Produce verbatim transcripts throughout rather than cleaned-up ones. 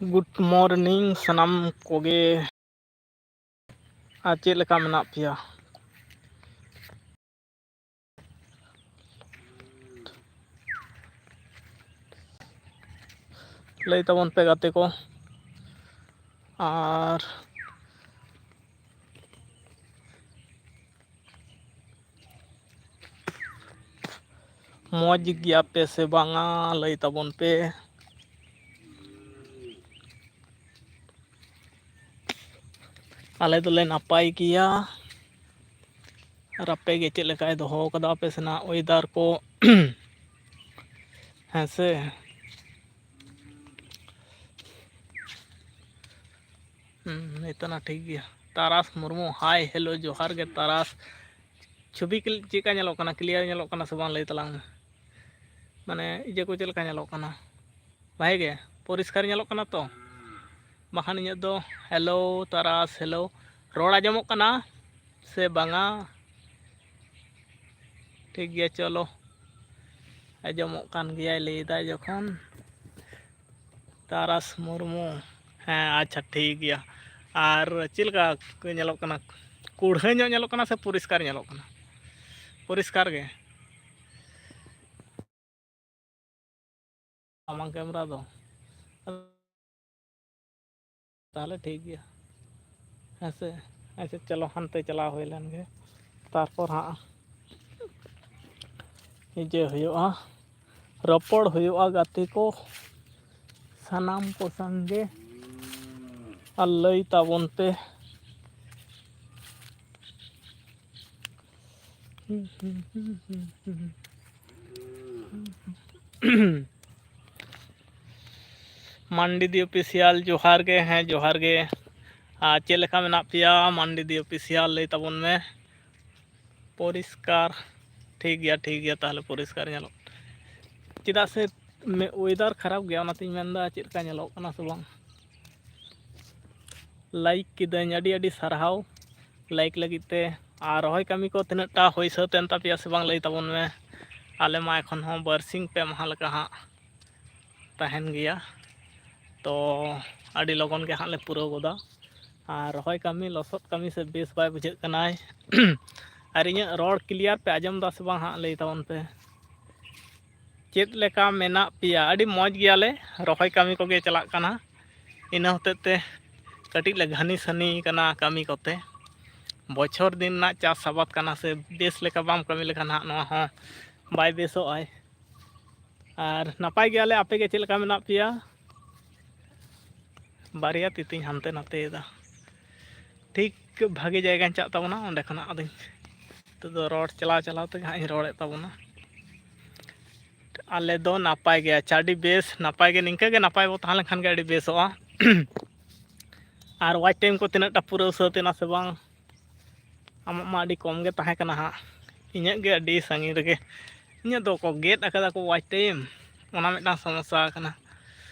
Good morning ᱥᱟᱱᱟᱢ ᱠᱚᱜᱮ᱾ ᱟᱨ ᱪᱮᱫ ᱞᱮᱠᱟ ᱢᱮᱱᱟᱜ ᱯᱮᱭᱟ? ᱞᱟᱹᱭ ᱛᱟᱵᱚᱱ ᱯᱮ ᱜᱟᱛᱮ ᱠᱚ᱾ ᱟᱨ ᱢᱚᱡᱽ ᱜᱮᱭᱟᱯᱮ ᱥᱮ ᱵᱟᱝᱟ, ᱞᱟᱹᱭ ᱛᱟᱵᱚᱱ ᱯᱮ᱾ ᱟᱞᱮ ᱫᱚᱞᱮ ᱱᱟᱯᱟᱭ ᱜᱮᱭᱟ᱾ ᱟᱨ ᱟᱯᱮ ᱜᱮ ᱪᱮᱫ ᱞᱮᱠᱟᱭ ᱫᱚᱦᱚ ᱠᱟᱫᱟ ᱟᱯᱮ ᱥᱮᱱᱟᱜ ᱚᱭᱮᱫᱟᱨ ᱠᱚ? ᱦᱮᱸ ᱥᱮ? ᱦᱩᱸ, ᱱᱤᱛᱚᱜ ᱱᱟ ᱴᱷᱤᱠ ᱜᱮᱭᱟ᱾ ᱛᱟᱨᱟᱥ ᱢᱩᱨᱢᱩ, ᱦᱟᱭ, ᱦᱮᱞᱳ, ᱡᱚᱦᱟᱨ ᱜᱮ ᱛᱟᱨᱟᱥ᱾ ᱪᱷᱚᱵᱤ ᱠᱤ-, ᱪᱮᱫ ᱞᱮᱠᱟ ᱧᱮᱞᱚᱜ ᱠᱟᱱᱟ? ᱠᱞᱤᱭᱟᱨ ᱧᱮᱞᱚᱜ ᱠᱟᱱᱟ ᱥᱮ ᱵᱟᱝ? ᱞᱟᱹᱭ ᱛᱟᱞᱟᱝ ᱢᱮ᱾ ᱢᱟᱱᱮ, ᱤᱭᱟᱹ ᱠᱚ ᱪᱮᱫ ᱞᱮᱠᱟ ᱧᱮᱞᱚᱜ ᱠᱟᱱᱟ? ᱵᱷᱟᱜᱮ ᱜᱮ? ᱯᱚᱨᱤᱥᱠᱟᱨ ᱧᱮᱞᱚᱜ ᱠᱟᱱᱟ ᱛᱚ? ᱵᱟᱠᱷᱟᱱ ᱤᱧᱟᱹᱜ ᱫᱚ, ᱦᱮᱞᱳ, ᱛᱟᱨᱟᱥ, ᱦᱮᱞᱳ᱾ ᱨᱚᱲ ᱟᱸᱡᱚᱢᱚᱜ ᱠᱟᱱᱟ ᱥᱮ ᱵᱟᱝᱟ? ᱴᱷᱤᱠ ᱜᱮᱭᱟ, ᱪᱚᱞᱚ᱾ ᱟᱸᱡᱚᱢᱚᱜ ᱠᱟᱱ ᱜᱮᱭᱟᱭ, ᱞᱟᱹᱭᱫᱟᱭ ᱡᱚᱠᱷᱚᱱ᱾ ᱛᱟᱨᱟᱥ ᱢᱩᱨᱢᱩ᱾ ᱦᱮᱸ, ᱟᱪᱪᱷᱟ, ᱴᱷᱤᱠ ᱜᱮᱭᱟ᱾ ᱟᱨ ᱪᱮᱫ ᱞᱮᱠᱟ ᱠᱚ ᱧᱮᱞᱚᱜ ᱠᱟᱱᱟ? ᱠᱩᱲᱦᱟᱹ ᱧᱚᱜ ᱧᱮᱞᱚᱜ ᱠᱟᱱᱟ ᱥᱮ ᱯᱚᱨᱤᱥᱠᱟᱨ ᱧᱮᱞᱚᱜ ᱠᱟᱱᱟ? ᱯᱚᱨᱤᱥᱠᱟᱨ ᱜᱮ᱾ ᱟᱢᱟᱝ ᱠᱮᱢᱨᱟ ᱫᱚ᱾ ᱛᱟᱦᱚᱞᱮ ᱴᱷᱤᱠ ᱜᱮᱭᱟ᱾ ᱦᱮᱸ ᱥᱮ? ᱟᱪᱪᱷᱟ, ᱪᱚᱞᱚ, ᱦᱟᱱᱛᱮ ᱪᱟᱞᱟᱣ ᱦᱩᱭ ᱞᱮᱱ ᱜᱮ᱾ ᱛᱟᱨᱯᱚᱨ ᱦᱟᱸᱜ ᱤᱭᱟᱹ ᱦᱩᱭᱩᱜᱼᱟ, ᱨᱚᱯᱚᱲ ᱦᱩᱭᱩᱜᱼᱟ ᱜᱟᱛᱮ ᱠᱚ ᱥᱟᱱᱟᱢ ᱠᱚ ᱥᱟᱝᱜᱮ᱾ ᱟᱨ ᱞᱟᱹᱭ ᱛᱟᱵᱚᱱ ᱯᱮ᱾ ᱢᱟᱱᱰᱤ ᱫᱤ ᱚᱯᱷᱤᱥᱤᱭᱟᱞ, ᱡᱚᱦᱟᱨ ᱜᱮ᱾ ᱦᱮᱸ, ᱡᱚᱦᱟᱨ ᱜᱮ᱾ ᱟᱨ ᱪᱮᱫ ᱞᱮᱠᱟ ᱢᱮᱱᱟᱜ ᱯᱮᱭᱟ ᱢᱟᱱᱰᱤ ᱫᱤ ᱚᱯᱷᱤᱥᱤᱭᱟᱞ? ᱞᱟᱹᱭ ᱛᱟᱵᱚᱱ ᱢᱮ᱾ ᱯᱚᱨᱤᱥᱠᱟᱨ᱾ ᱴᱷᱤᱠ ᱜᱮᱭᱟ, ᱴᱷᱤᱠ ᱜᱮᱭᱟ, ᱛᱟᱦᱚᱞᱮ ᱯᱚᱨᱤᱥᱠᱟᱨ ᱧᱮᱞᱚᱜ᱾ ᱪᱮᱫᱟᱜ ᱥᱮ ᱢᱮ-, ᱚᱭᱮᱫᱟᱨ ᱠᱷᱟᱨᱟᱯ ᱜᱮᱭᱟ, ᱚᱱᱟᱛᱤᱧ ᱢᱮᱱᱫᱟ ᱪᱮᱫ ᱞᱮᱠᱟ ᱧᱮᱞᱚᱜ ᱠᱟᱱᱟ ᱥᱮ ᱵᱟᱝ᱾ ᱞᱟᱭᱤᱠ ᱠᱤᱫᱟᱹᱧ, ᱟᱹᱰᱤ ᱟᱹᱰᱤ ᱥᱟᱨᱦᱟᱣ ᱞᱟᱭᱤᱠ ᱞᱟᱹᱜᱤᱫ ᱛᱮ᱾ ᱟᱨ ᱨᱚᱦᱚᱭ ᱠᱟᱹᱢᱤ ᱠᱚ ᱛᱤᱱᱟᱹᱜ ᱴᱟ ᱦᱩᱭ ᱥᱟᱹᱛ ᱮᱱ ᱛᱟᱯᱮᱭᱟ ᱥᱮ ᱵᱟᱝ, ᱞᱟᱹᱭ ᱛᱟᱵᱚᱱ ᱢᱮ᱾ ᱟᱞᱮ ᱢᱟ ᱮᱠᱷᱚᱱ ᱦᱚᱸ ᱵᱟᱨᱥᱤᱧ ᱯᱮ ᱢᱟᱦᱟ ᱞᱮᱠᱟ ᱦᱟᱸᱜ ᱛᱟᱦᱮᱱ ᱜᱮᱭᱟ᱾ ᱛᱚ ᱟᱹᱰᱤ ᱞᱚᱜᱚᱱ ᱜᱮ ᱦᱟᱸᱜ ᱞᱮ ᱯᱩᱨᱟᱹᱣ ᱜᱚᱫᱟ᱾ ᱟᱨ ᱨᱚᱦᱚᱭ ᱠᱟᱹᱢᱤ, ᱞᱚᱥᱚᱫ ᱠᱟᱹᱢᱤ ᱥᱮ ᱵᱮᱥ ᱵᱟᱭ ᱵᱩᱡᱷᱟᱹᱜ ᱠᱟᱱᱟᱭ᱾ ᱟᱨ ᱤᱧᱟᱹᱜ ᱨᱚᱲ clear ᱯᱮ ᱟᱸᱡᱚᱢ ᱮᱫᱟ ᱥᱮ ᱵᱟᱝ ᱦᱟᱸᱜ, ᱞᱟᱹᱭ ᱛᱟᱵᱚᱱ ᱯᱮ᱾ ᱪᱮᱫ ᱞᱮᱠᱟ ᱢᱮᱱᱟᱜ ᱯᱮᱭᱟ? ᱟᱹᱰᱤ ᱢᱚᱡᱽ ᱜᱮᱭᱟᱞᱮ, ᱨᱚᱦᱚᱭ ᱠᱟᱹᱢᱤ ᱠᱚᱜᱮ ᱪᱟᱞᱟᱜ ᱠᱟᱱᱟ᱾ ᱤᱱᱟᱹ ᱦᱚᱛᱮᱡ ᱛᱮ ᱠᱟᱹᱴᱤᱡ ᱞᱮ ᱜᱷᱟᱹᱱᱤ ᱥᱟᱹᱱᱤ ᱠᱟᱱᱟ ᱠᱟᱹᱢᱤ ᱠᱚᱛᱮ᱾ ᱵᱚᱪᱷᱚᱨ ᱫᱤᱱ ᱨᱮᱱᱟᱜ ᱪᱟᱥ ᱟᱵᱟᱫ ᱠᱟᱱᱟ ᱥᱮ, ᱵᱮᱥ ᱞᱮᱠᱟ ᱵᱟᱢ ᱠᱟᱹᱢᱤ ᱞᱮᱠᱷᱟᱱ ᱦᱟᱸᱜ ᱱᱚᱣᱟ ᱦᱚᱸ ᱵᱟᱭ ᱵᱮᱥᱚᱜᱼᱟᱭ᱾ ᱟᱨ ᱱᱟᱯᱟᱭ ᱜᱮᱭᱟᱞᱮ, ᱟᱯᱮ ᱜᱮ ᱪᱮᱫ ᱞᱮᱠᱟ ᱢᱮᱱᱟᱜ ᱯᱮᱭᱟ? ᱵᱟᱨᱭᱟ ᱛᱤ ᱛᱤᱧ ᱦᱟᱱᱛᱮ ᱱᱟᱛᱮᱭᱮᱫᱟ᱾ ᱴᱷᱤᱠ ᱵᱷᱟᱜᱮ ᱡᱟᱭᱜᱟᱧ ᱪᱟᱜ ᱛᱟᱵᱚᱱᱟ, ᱚᱸᱰᱮ ᱠᱷᱚᱱᱟᱜ ᱟᱫᱚᱧ, ᱱᱤᱛᱚᱜ ᱫᱚ ᱨᱚᱲ ᱪᱟᱞᱟᱣ ᱪᱟᱞᱟᱣ ᱛᱮᱜᱮ ᱦᱟᱸᱜ ᱤᱧ ᱨᱚᱲᱮᱫ ᱛᱟᱵᱚᱱᱟ᱾ ᱟᱞᱮ ᱫᱚ ᱱᱟᱯᱟᱭ ᱜᱮ᱾ ᱟᱪᱪᱷᱟ, ᱟᱹᱰᱤ ᱵᱮᱥ, ᱱᱟᱯᱟᱭ ᱜᱮ᱾ ᱱᱤᱝᱠᱟᱹ ᱜᱮ ᱱᱟᱯᱟᱭ ᱵᱚ ᱛᱟᱦᱮᱸ ᱞᱮᱱᱠᱷᱟᱱ ᱜᱮ ᱟᱹᱰᱤ ᱵᱮᱥᱚᱜᱼᱟ᱾ ᱟᱨ watch time ᱠᱚ ᱛᱤᱱᱟᱹᱜ ᱴᱟ ᱯᱩᱨᱟᱹᱣ ᱥᱟᱹᱛ ᱮᱱᱟ ᱥᱮ ᱵᱟᱝ? ᱟᱢᱟᱜ ᱢᱟ ᱟᱹᱰᱤ ᱠᱚᱢ ᱜᱮ ᱛᱟᱦᱮᱸ ᱠᱟᱱᱟ ᱦᱟᱸᱜ᱾ ᱤᱧᱟᱹᱜ ᱜᱮ ᱟᱹᱰᱤ ᱥᱟᱺᱜᱤᱧ ᱨᱮᱜᱮ᱾ ᱤᱧᱟᱹᱜ ᱫᱚ ᱠᱚ ᱜᱮᱫ ᱟᱠᱟᱫᱟ ᱠᱚ watch time, ᱚᱱᱟ ᱢᱤᱫᱴᱟᱝ ᱥᱚᱢᱚᱥᱥᱟ ᱟᱠᱟᱱᱟ᱾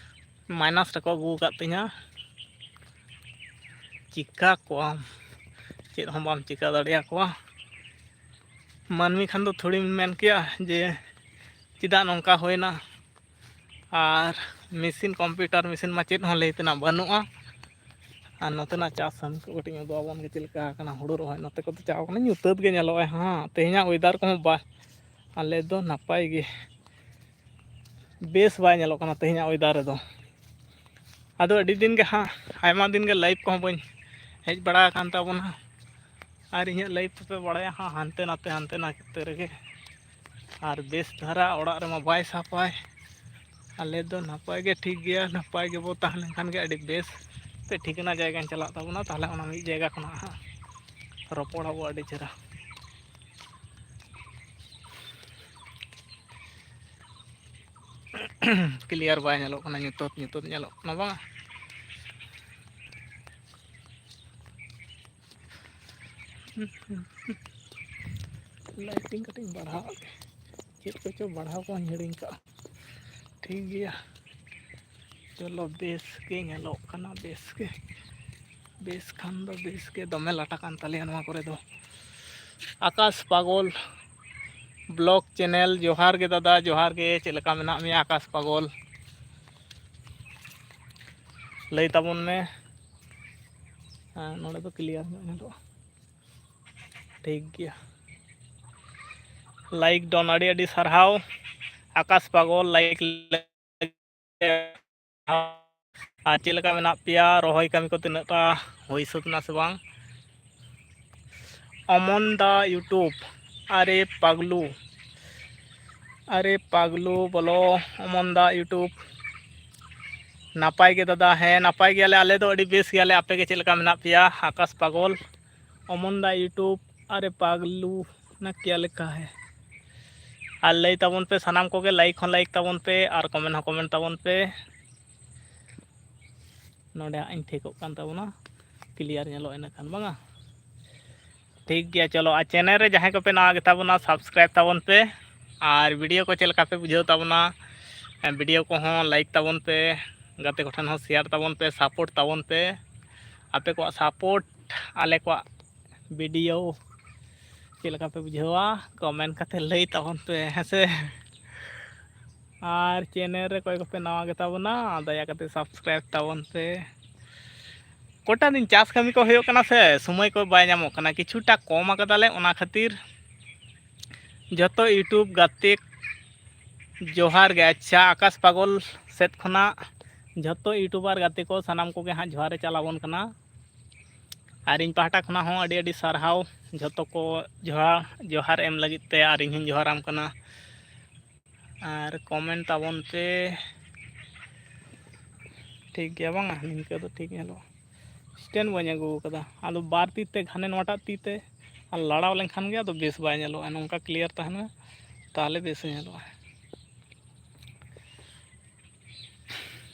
Minus ᱨᱮᱠᱚ ᱟᱹᱜᱩ ᱟᱠᱟᱫ ᱛᱤᱧᱟᱹ᱾ ᱪᱤᱠᱟ ᱠᱚᱣᱟᱢ, ᱪᱮᱫ ᱦᱚᱸ ᱵᱟᱢ ᱪᱤᱠᱟ ᱫᱟᱲᱮᱭᱟᱠᱚᱣᱟ᱾ ᱢᱟᱹᱱᱢᱤ ᱠᱷᱟᱱ ᱫᱚ ᱛᱷᱚᱲᱤᱢ ᱢᱮᱱ ᱠᱮᱭᱟ ᱡᱮ ᱪᱮᱫᱟᱜ ᱱᱚᱝᱠᱟ ᱦᱩᱭᱱᱟ᱾ ᱟᱨ machine, computer machine ᱢᱟ ᱪᱮᱫ ᱦᱚᱸ ᱞᱟᱹᱭ ᱛᱮᱱᱟᱜ ᱵᱟᱹᱱᱩᱜᱼᱟ᱾ ᱟᱨ ᱱᱚᱛᱮᱱᱟᱜ ᱪᱟᱥ ᱠᱟᱹᱢᱤ ᱠᱚ ᱠᱟᱹᱴᱤᱡ ᱩᱫᱩᱜ ᱟᱵᱚᱱ ᱜᱮ, ᱪᱮᱫ ᱞᱮᱠᱟ ᱟᱠᱟᱱᱟ ᱦᱩᱲᱩ ᱨᱚᱦᱚᱭ᱾ ᱱᱚᱛᱮ ᱠᱚᱫᱚ ᱪᱟᱵᱟ ᱠᱟᱱᱟ, ᱧᱩᱛᱟᱹᱛ ᱜᱮ ᱧᱮᱞᱚᱜᱼᱟ᱾ ᱦᱮᱸ, ᱛᱮᱦᱮᱧᱟᱜ weather ᱠᱚᱦᱚᱸ ᱵᱟ-, ᱟᱞᱮ ᱫᱚ ᱱᱟᱯᱟᱭ ᱜᱮ, ᱵᱮᱥ ᱵᱟᱭ ᱧᱮᱞᱚᱜ ᱠᱟᱱᱟ ᱛᱮᱦᱮᱧᱟᱜ weather ᱨᱮᱫᱚ᱾ ᱟᱫᱚ ᱟᱹᱰᱤ ᱫᱤᱱ ᱜᱮ ᱦᱟᱸᱜ, ᱟᱭᱢᱟ ᱫᱤᱱ ᱜᱮ live ᱠᱚᱦᱚᱸ ᱵᱟᱹᱧ ᱦᱮᱡ ᱵᱟᱲᱟ ᱟᱠᱟᱱ ᱛᱟᱵᱚᱱᱟ᱾ ᱟᱨ ᱤᱧᱟᱹᱜ live ᱫᱚᱯᱮ ᱵᱟᱲᱟᱭᱟ ᱦᱟᱸᱜ, ᱦᱟᱱᱛᱮ ᱱᱟᱛᱮ, ᱦᱟᱱᱛᱮ ᱱᱟᱛᱮ ᱨᱮᱜᱮ᱾ ᱟᱨ ᱵᱮᱥ ᱫᱷᱟᱨᱟ ᱚᱲᱟᱜ ᱨᱮᱢᱟ ᱵᱟᱭ ᱥᱟᱯᱷᱟᱭ᱾ ᱟᱞᱮ ᱫᱚ ᱱᱟᱯᱟᱭ ᱜᱮ ᱴᱷᱤᱠ ᱜᱮᱭᱟ, ᱱᱟᱯᱟᱭ ᱜᱮᱵᱚ ᱛᱟᱦᱮᱸ ᱞᱮᱱᱠᱷᱟᱱ ᱜᱮ ᱟᱹᱰᱤ ᱵᱮᱥ᱾ ᱢᱤᱫᱴᱮᱡ ᱴᱷᱤᱠᱟᱹᱱᱟ ᱡᱟᱭᱜᱟᱧ ᱪᱟᱞᱟᱜ ᱛᱟᱵᱚᱱᱟ, ᱛᱟᱦᱚᱞᱮ ᱚᱱᱟ ᱢᱤᱫ ᱡᱟᱭᱜᱟ ᱠᱷᱚᱱᱟᱜ ᱦᱟᱸᱜ ᱨᱚᱯᱚᱲ ᱟᱵᱚ ᱟᱹᱰᱤ ᱪᱮᱦᱨᱟ᱾ Clear ᱵᱟᱭ ᱧᱮᱞᱚᱜ ᱠᱟᱱᱟ, ᱧᱩᱛᱟᱹᱛ ᱧᱩᱛᱟᱹᱛ ᱧᱮᱞᱚᱜ ᱠᱟᱱᱟ ᱵᱟᱝ? Lighting ᱠᱟᱹᱴᱤᱡ ᱤᱧ ᱵᱟᱲᱦᱟᱣ ᱟᱜ ᱜᱮ, ᱪᱮᱫ ᱠᱚᱪᱚ ᱵᱟᱲᱦᱟᱣ ᱠᱚᱧ ᱦᱤᱲᱤᱧ ᱠᱟᱜᱼᱟ᱾ ᱴᱷᱤᱠ ᱜᱮᱭᱟ, ᱪᱚᱞᱚ, ᱵᱮᱥ ᱜᱮ ᱧᱮᱞᱚᱜ ᱠᱟᱱᱟ, ᱵᱮᱥ ᱜᱮ, ᱵᱮᱥ ᱠᱷᱟᱱ ᱫᱚ ᱵᱮᱥ ᱜᱮ᱾ ᱫᱚᱢᱮ ᱞᱟᱴᱟ ᱠᱟᱱ ᱛᱟᱞᱮᱭᱟ ᱱᱚᱣᱟ ᱠᱚᱨᱮ ᱫᱚ᱾ ᱟᱠᱟᱥ ᱯᱟᱜᱚᱞ vlog channel, ᱡᱚᱦᱟᱨ ᱜᱮ ᱫᱟᱫᱟ, ᱡᱚᱦᱟᱨ ᱜᱮ᱾ ᱪᱮᱫ ᱞᱮᱠᱟ ᱢᱮᱱᱟᱜ ᱢᱮᱭᱟ ᱟᱠᱟᱥ ᱯᱟᱜᱚᱞ? ᱞᱟᱹᱭ ᱛᱟᱵᱚᱱ ᱢᱮ᱾ ᱦᱮᱸ, ᱱᱚᱰᱮ ᱫᱚ ᱠᱞᱤᱭᱟᱨ ᱧᱚᱜ ᱧᱮᱞᱚᱜᱼᱟ᱾ ᱴᱷᱤᱠ ᱜᱮᱭᱟ, ᱞᱟᱭᱤᱠ ᱰᱚᱱ, ᱟᱹᱰᱤ ᱟᱹᱰᱤ ᱥᱟᱨᱦᱟᱣ᱾ ᱟᱠᱟᱥ ᱯᱟᱜᱚᱞ ᱞᱟᱭᱤᱠ᱾ ᱟᱨ ᱪᱮᱫ ᱞᱮᱠᱟ ᱢᱮᱱᱟᱜ ᱯᱮᱭᱟ? ᱨᱚᱦᱚᱭ ᱠᱟᱹᱢᱤ ᱠᱚ ᱛᱤᱱᱟᱹᱜ ᱴᱟ ᱦᱩᱭ ᱥᱟᱹᱛ ᱮᱱᱟ ᱥᱮ ᱵᱟᱝ? ᱚᱢᱚᱱ ᱫᱟ YouTube, ᱟᱨᱮ ᱯᱟᱜᱽᱞᱩ, ᱟᱨᱮ ᱯᱟᱜᱽᱞᱩ ᱵᱚᱞᱚ, ᱚᱢᱚᱱ ᱫᱟ YouTube᱾ ᱱᱟᱯᱟᱭ ᱜᱮ ᱫᱟᱫᱟ, ᱦᱮᱸ ᱱᱟᱯᱟᱭ ᱜᱮᱭᱟᱞᱮ ᱟᱞᱮ ᱫᱚ, ᱟᱹᱰᱤ ᱵᱮᱥ ᱜᱮᱭᱟᱞᱮ᱾ ᱟᱯᱮ ᱜᱮ ᱪᱮᱫ ᱞᱮᱠᱟ ᱢᱮᱱᱟᱜ ᱯᱮᱭᱟ? ᱟᱠᱟᱥ ᱯᱟᱜᱚᱞ, ᱚᱢᱚᱱ ᱫᱟ YouTube, ᱟᱨᱮ ᱯᱟᱜᱽᱞᱩ ᱱᱟ ᱠᱭᱟ ᱞᱤᱠᱷᱟ ᱦᱮ? ᱟᱨ ᱞᱟᱹᱭ ᱛᱟᱵᱚᱱ ᱯᱮ ᱥᱟᱱᱟᱢ ᱠᱚᱜᱮ, ᱞᱟᱭᱤᱠ ᱦᱚᱸ ᱞᱟᱭᱤᱠ ᱛᱟᱵᱚᱱ ᱯᱮ ᱟᱨ ᱠᱚᱢᱮᱱᱴ ᱦᱚᱸ ᱠᱚᱢᱮᱱᱴ ᱛᱟᱵᱚᱱ ᱯᱮ᱾ ᱱᱚᱰᱮ ᱦᱟᱸᱜ ᱤᱧ ᱴᱷᱤᱠᱚᱜ ᱠᱟᱱ ᱛᱟᱵᱚᱱᱟ, ᱠᱞᱤᱭᱟᱨ ᱧᱮᱞᱚᱜᱼᱟ ᱤᱱᱟᱹ ᱠᱷᱟᱱ ᱵᱟᱝᱟ᱾ ᱴᱷᱤᱠ ᱜᱮᱭᱟ, ᱪᱚᱞᱚ, ᱟᱨ ᱪᱮᱱᱮᱞ ᱨᱮ ᱡᱟᱦᱟᱸᱭ ᱠᱚᱯᱮ ᱱᱟᱣᱟ ᱜᱮᱛᱟ ᱵᱚᱱᱟ, ᱥᱟᱵᱥᱠᱨᱟᱭᱤᱵ ᱛᱟᱵᱚᱱ ᱯᱮ᱾ ᱟᱨ ᱵᱷᱤᱰᱤᱭᱳ ᱠᱚ ᱪᱮᱫ ᱞᱮᱠᱟ ᱯᱮ ᱵᱩᱡᱷᱟᱹᱣ ᱛᱟᱵᱚᱱᱟ, ᱵᱷᱤᱰᱤᱭᱳ ᱠᱚᱦᱚᱸ ᱞᱟᱭᱤᱠ ᱛᱟᱵᱚᱱ ᱯᱮ, ᱜᱟᱛᱮ ᱠᱚᱴᱷᱮᱱ ᱦᱚᱸ ᱥᱮᱭᱟᱨ ᱛᱟᱵᱚᱱ ᱯᱮ, ᱥᱟᱯᱳᱨᱴ ᱛᱟᱵᱚᱱ ᱯᱮ᱾ ᱟᱯᱮ ᱠᱚᱣᱟᱜ ᱥᱟᱯᱳᱨᱴ ᱟᱞᱮ ᱠᱚᱣᱟᱜ ᱵᱷᱤᱰᱤᱭᱳ ᱪᱮᱫ ᱞᱮᱠᱟ ᱯᱮ ᱵᱩᱡᱷᱟᱹᱣᱟ, ᱠᱚᱢᱮᱱᱴ ᱠᱟᱛᱮ ᱞᱟᱹᱭ ᱛᱟᱵᱚᱱ ᱯᱮ, ᱦᱮᱸ ᱥᱮ᱾ ᱟᱨ ᱪᱮᱱᱮᱞ ᱨᱮ ᱚᱠᱚᱭ ᱠᱚᱯᱮ ᱱᱟᱣᱟ ᱜᱮᱛᱟ ᱵᱚᱱᱟ, ᱫᱟᱭᱟ ᱠᱟᱛᱮ ᱥᱟᱵᱥᱠᱨᱟᱭᱤᱵ ᱛᱟᱵᱚᱱ ᱯᱮ᱾ ᱠᱚᱴᱟ ᱫᱤᱱ ᱪᱟᱥ ᱠᱟᱹᱢᱤ ᱠᱚ ᱦᱩᱭᱩᱜ ᱠᱟᱱᱟ ᱥᱮ, ᱥᱚᱢᱚᱭ ᱠᱚ ᱵᱟᱭ ᱧᱟᱢᱚᱜ ᱠᱟᱱᱟ, ᱠᱤᱪᱷᱩᱴᱟ ᱠᱚᱢ ᱟᱠᱟᱫᱟᱞᱮ, ᱚᱱᱟ ᱠᱷᱟᱹᱛᱤᱨ᱾ ᱡᱚᱛᱚ YouTube ᱜᱟᱛᱮ ᱡᱚᱦᱟᱨ ᱜᱮ᱾ ᱟᱪᱪᱷᱟ, ᱟᱠᱟᱥ ᱯᱟᱜᱚᱞ ᱥᱮᱫ ᱠᱷᱚᱱᱟᱜ ᱡᱚᱛᱚ ᱤᱭᱩᱴᱩᱵᱟᱨ ᱜᱟᱛᱮ ᱠᱚ ᱥᱟᱱᱟᱢ ᱠᱚᱜᱮ ᱦᱟᱸᱜ ᱡᱚᱦᱟᱨ ᱮ ᱪᱟᱞ ᱟᱵᱚᱱ ᱠᱟᱱᱟ᱾ ᱟᱨ ᱤᱧ ᱯᱟᱦᱴᱟ ᱠᱷᱚᱱᱟᱜ ᱦᱚᱸ ᱟᱹᱰᱤ ᱟᱹᱰᱤ ᱥᱟᱨᱦᱟᱣ ᱡᱷᱚᱛᱚ ᱠᱚ ᱡᱚᱦᱟᱨ, ᱡᱚᱦᱟᱨ ᱮᱢ ᱞᱟᱹᱜᱤᱫ ᱛᱮ, ᱟᱨ ᱤᱧ ᱦᱚᱸᱧ ᱡᱚᱦᱟᱨᱟᱢ ᱠᱟᱱᱟ᱾ ᱟᱨ ᱠᱚᱢᱮᱱᱴ ᱛᱟᱵᱚᱱ ᱯᱮ᱾ ᱴᱷᱤᱠ ᱜᱮᱭᱟ ᱵᱟᱝᱟ, ᱱᱤᱝᱠᱟᱹ ᱫᱚ ᱴᱷᱤᱠ ᱧᱮᱞᱚᱜᱼᱟ᱾ ᱥᱴᱮᱱᱰ ᱵᱟᱹᱧ ᱟᱹᱜᱩ ᱟᱠᱟᱫᱟ, ᱟᱫᱚ ᱵᱟᱨ ᱛᱤ ᱛᱮ ᱜᱷᱟᱱᱮ ᱱᱚᱣᱟᱴᱟᱜ ᱛᱤ ᱛᱮ ᱟᱨ ᱞᱟᱲᱟᱣ ᱞᱮᱱᱠᱷᱟᱱ ᱜᱮ ᱟᱫᱚ ᱵᱮᱥ ᱵᱟᱭ ᱧᱮᱞᱚᱜᱼᱟ᱾ ᱱᱚᱝᱠᱟ ᱠᱞᱤᱭᱟᱨ ᱛᱟᱦᱮᱱᱟ, ᱛᱟᱦᱚᱞᱮ ᱵᱮᱥ ᱧᱮᱞᱚᱜᱼᱟ᱾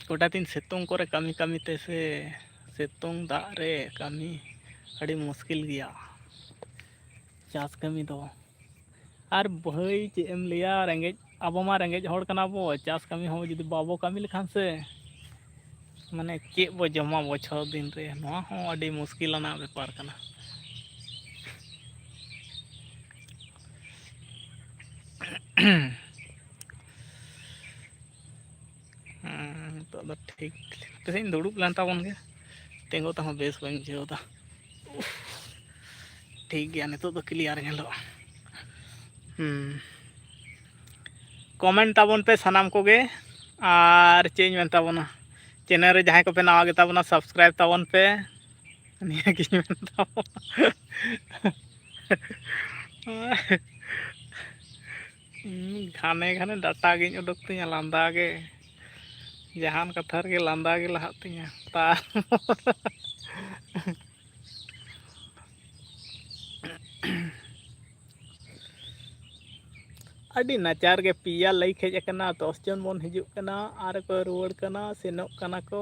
ᱜᱚᱴᱟ ᱫᱤᱱ ᱥᱤᱛᱩᱝ ᱠᱚᱨᱮ ᱠᱟᱹᱢᱤ ᱠᱟᱹᱢᱤ ᱛᱮ ᱥᱮ ᱥᱤᱛᱩᱝ ᱫᱟᱜ ᱨᱮ ᱠᱟᱹᱢᱤ ᱟᱹᱰᱤ ᱢᱩᱥᱠᱤᱞ ᱜᱮᱭᱟ ᱪᱟᱥ ᱠᱟᱹᱢᱤ ᱫᱚ᱾ ᱟᱨ ᱵᱷᱟᱹᱭ ᱪᱮᱫ ᱮᱢ ᱞᱟᱹᱭᱟ, ᱨᱮᱸᱜᱮᱡ, ᱟᱵᱚ ᱢᱟ ᱨᱮᱸᱜᱮᱡ ᱦᱚᱲ ᱠᱟᱱᱟ ᱵᱚ, ᱪᱟᱥ ᱠᱟᱹᱢᱤ ᱦᱚᱸ ᱡᱩᱫᱤ ᱵᱟᱵᱚ ᱠᱟᱹᱢᱤ ᱞᱮᱠᱷᱟᱱ ᱥᱮ, ᱢᱟᱱᱮ ᱪᱮᱫ ᱵᱚ ᱡᱚᱢᱟ ᱵᱚᱪᱷᱚᱨ ᱫᱤᱱ ᱨᱮ, ᱱᱚᱣᱟ ᱦᱚᱸ ᱟᱹᱰᱤ ᱢᱩᱥᱠᱤᱞ ᱟᱱᱟᱜ ᱵᱮᱯᱟᱨ ᱠᱟᱱᱟ᱾ ᱦᱩᱸ, ᱱᱤᱛᱚᱜ ᱫᱚ ᱴᱷᱤᱠ ᱛᱮᱥᱮᱧ ᱫᱩᱲᱩᱵ ᱞᱮᱱ ᱛᱟᱵᱚᱱ ᱜᱮ, ᱛᱤᱸᱜᱩ ᱛᱮᱦᱚᱸ ᱵᱮᱥ ᱵᱟᱹᱧ ᱵᱩᱡᱷᱟᱹᱣ ᱮᱫᱟ᱾ ᱩᱯᱷ, ᱴᱷᱤᱠ ᱜᱮᱭᱟ, ᱱᱤᱛᱚᱜ ᱫᱚ ᱠᱞᱤᱭᱟᱨ ᱧᱮᱞᱚᱜᱼᱟ᱾ ᱦᱩᱸ, ᱠᱚᱢᱮᱱᱴ ᱛᱟᱵᱚᱱ ᱯᱮ ᱥᱟᱱᱟᱢ ᱠᱚᱜᱮ᱾ ᱟᱨ ᱪᱮᱫ ᱤᱧ ᱢᱮᱱ ᱛᱟᱵᱚᱱᱟ, ᱪᱮᱱᱮᱞ ᱨᱮ ᱡᱟᱦᱟᱸᱭ ᱠᱚᱯᱮ ᱱᱟᱣᱟ ᱜᱮᱛᱟ ᱵᱚᱱᱟ, ᱥᱟᱵᱥᱠᱨᱟᱭᱤᱵᱽ ᱛᱟᱵᱚᱱ ᱯᱮ᱾ ᱱᱤᱭᱟᱹᱜᱤᱧ ᱢᱮᱱ ᱛᱟᱵᱚᱱᱟ᱾ ᱜᱷᱟᱱᱮ ᱜᱷᱟᱱᱮ ᱰᱟᱴᱟ ᱜᱤᱧ ᱩᱰᱩᱠ ᱛᱤᱧᱟ, ᱞᱟᱸᱫᱟ ᱜᱮ᱾ ᱡᱟᱦᱟᱱ ᱠᱟᱛᱷᱟ ᱨᱮᱜᱮ ᱞᱟᱸᱫᱟ ᱜᱮ ᱞᱟᱦᱟᱜ ᱛᱤᱧᱟ᱾ ᱛᱟ ᱟᱹᱰᱤ ᱱᱟᱪᱟᱨ ᱜᱮ, ᱯᱮᱭᱟ ᱞᱟᱭᱤᱠ ᱦᱮᱡ ᱟᱠᱟᱱᱟ, ᱫᱚᱥ ᱡᱚᱱ ᱵᱚᱱ ᱦᱤᱡᱩᱜ ᱠᱟᱱᱟ ᱟᱨ ᱠᱚ ᱨᱩᱣᱟᱹᱲ ᱠᱟᱱᱟ, ᱥᱮᱱᱚᱜ ᱠᱟᱱᱟ ᱠᱚ᱾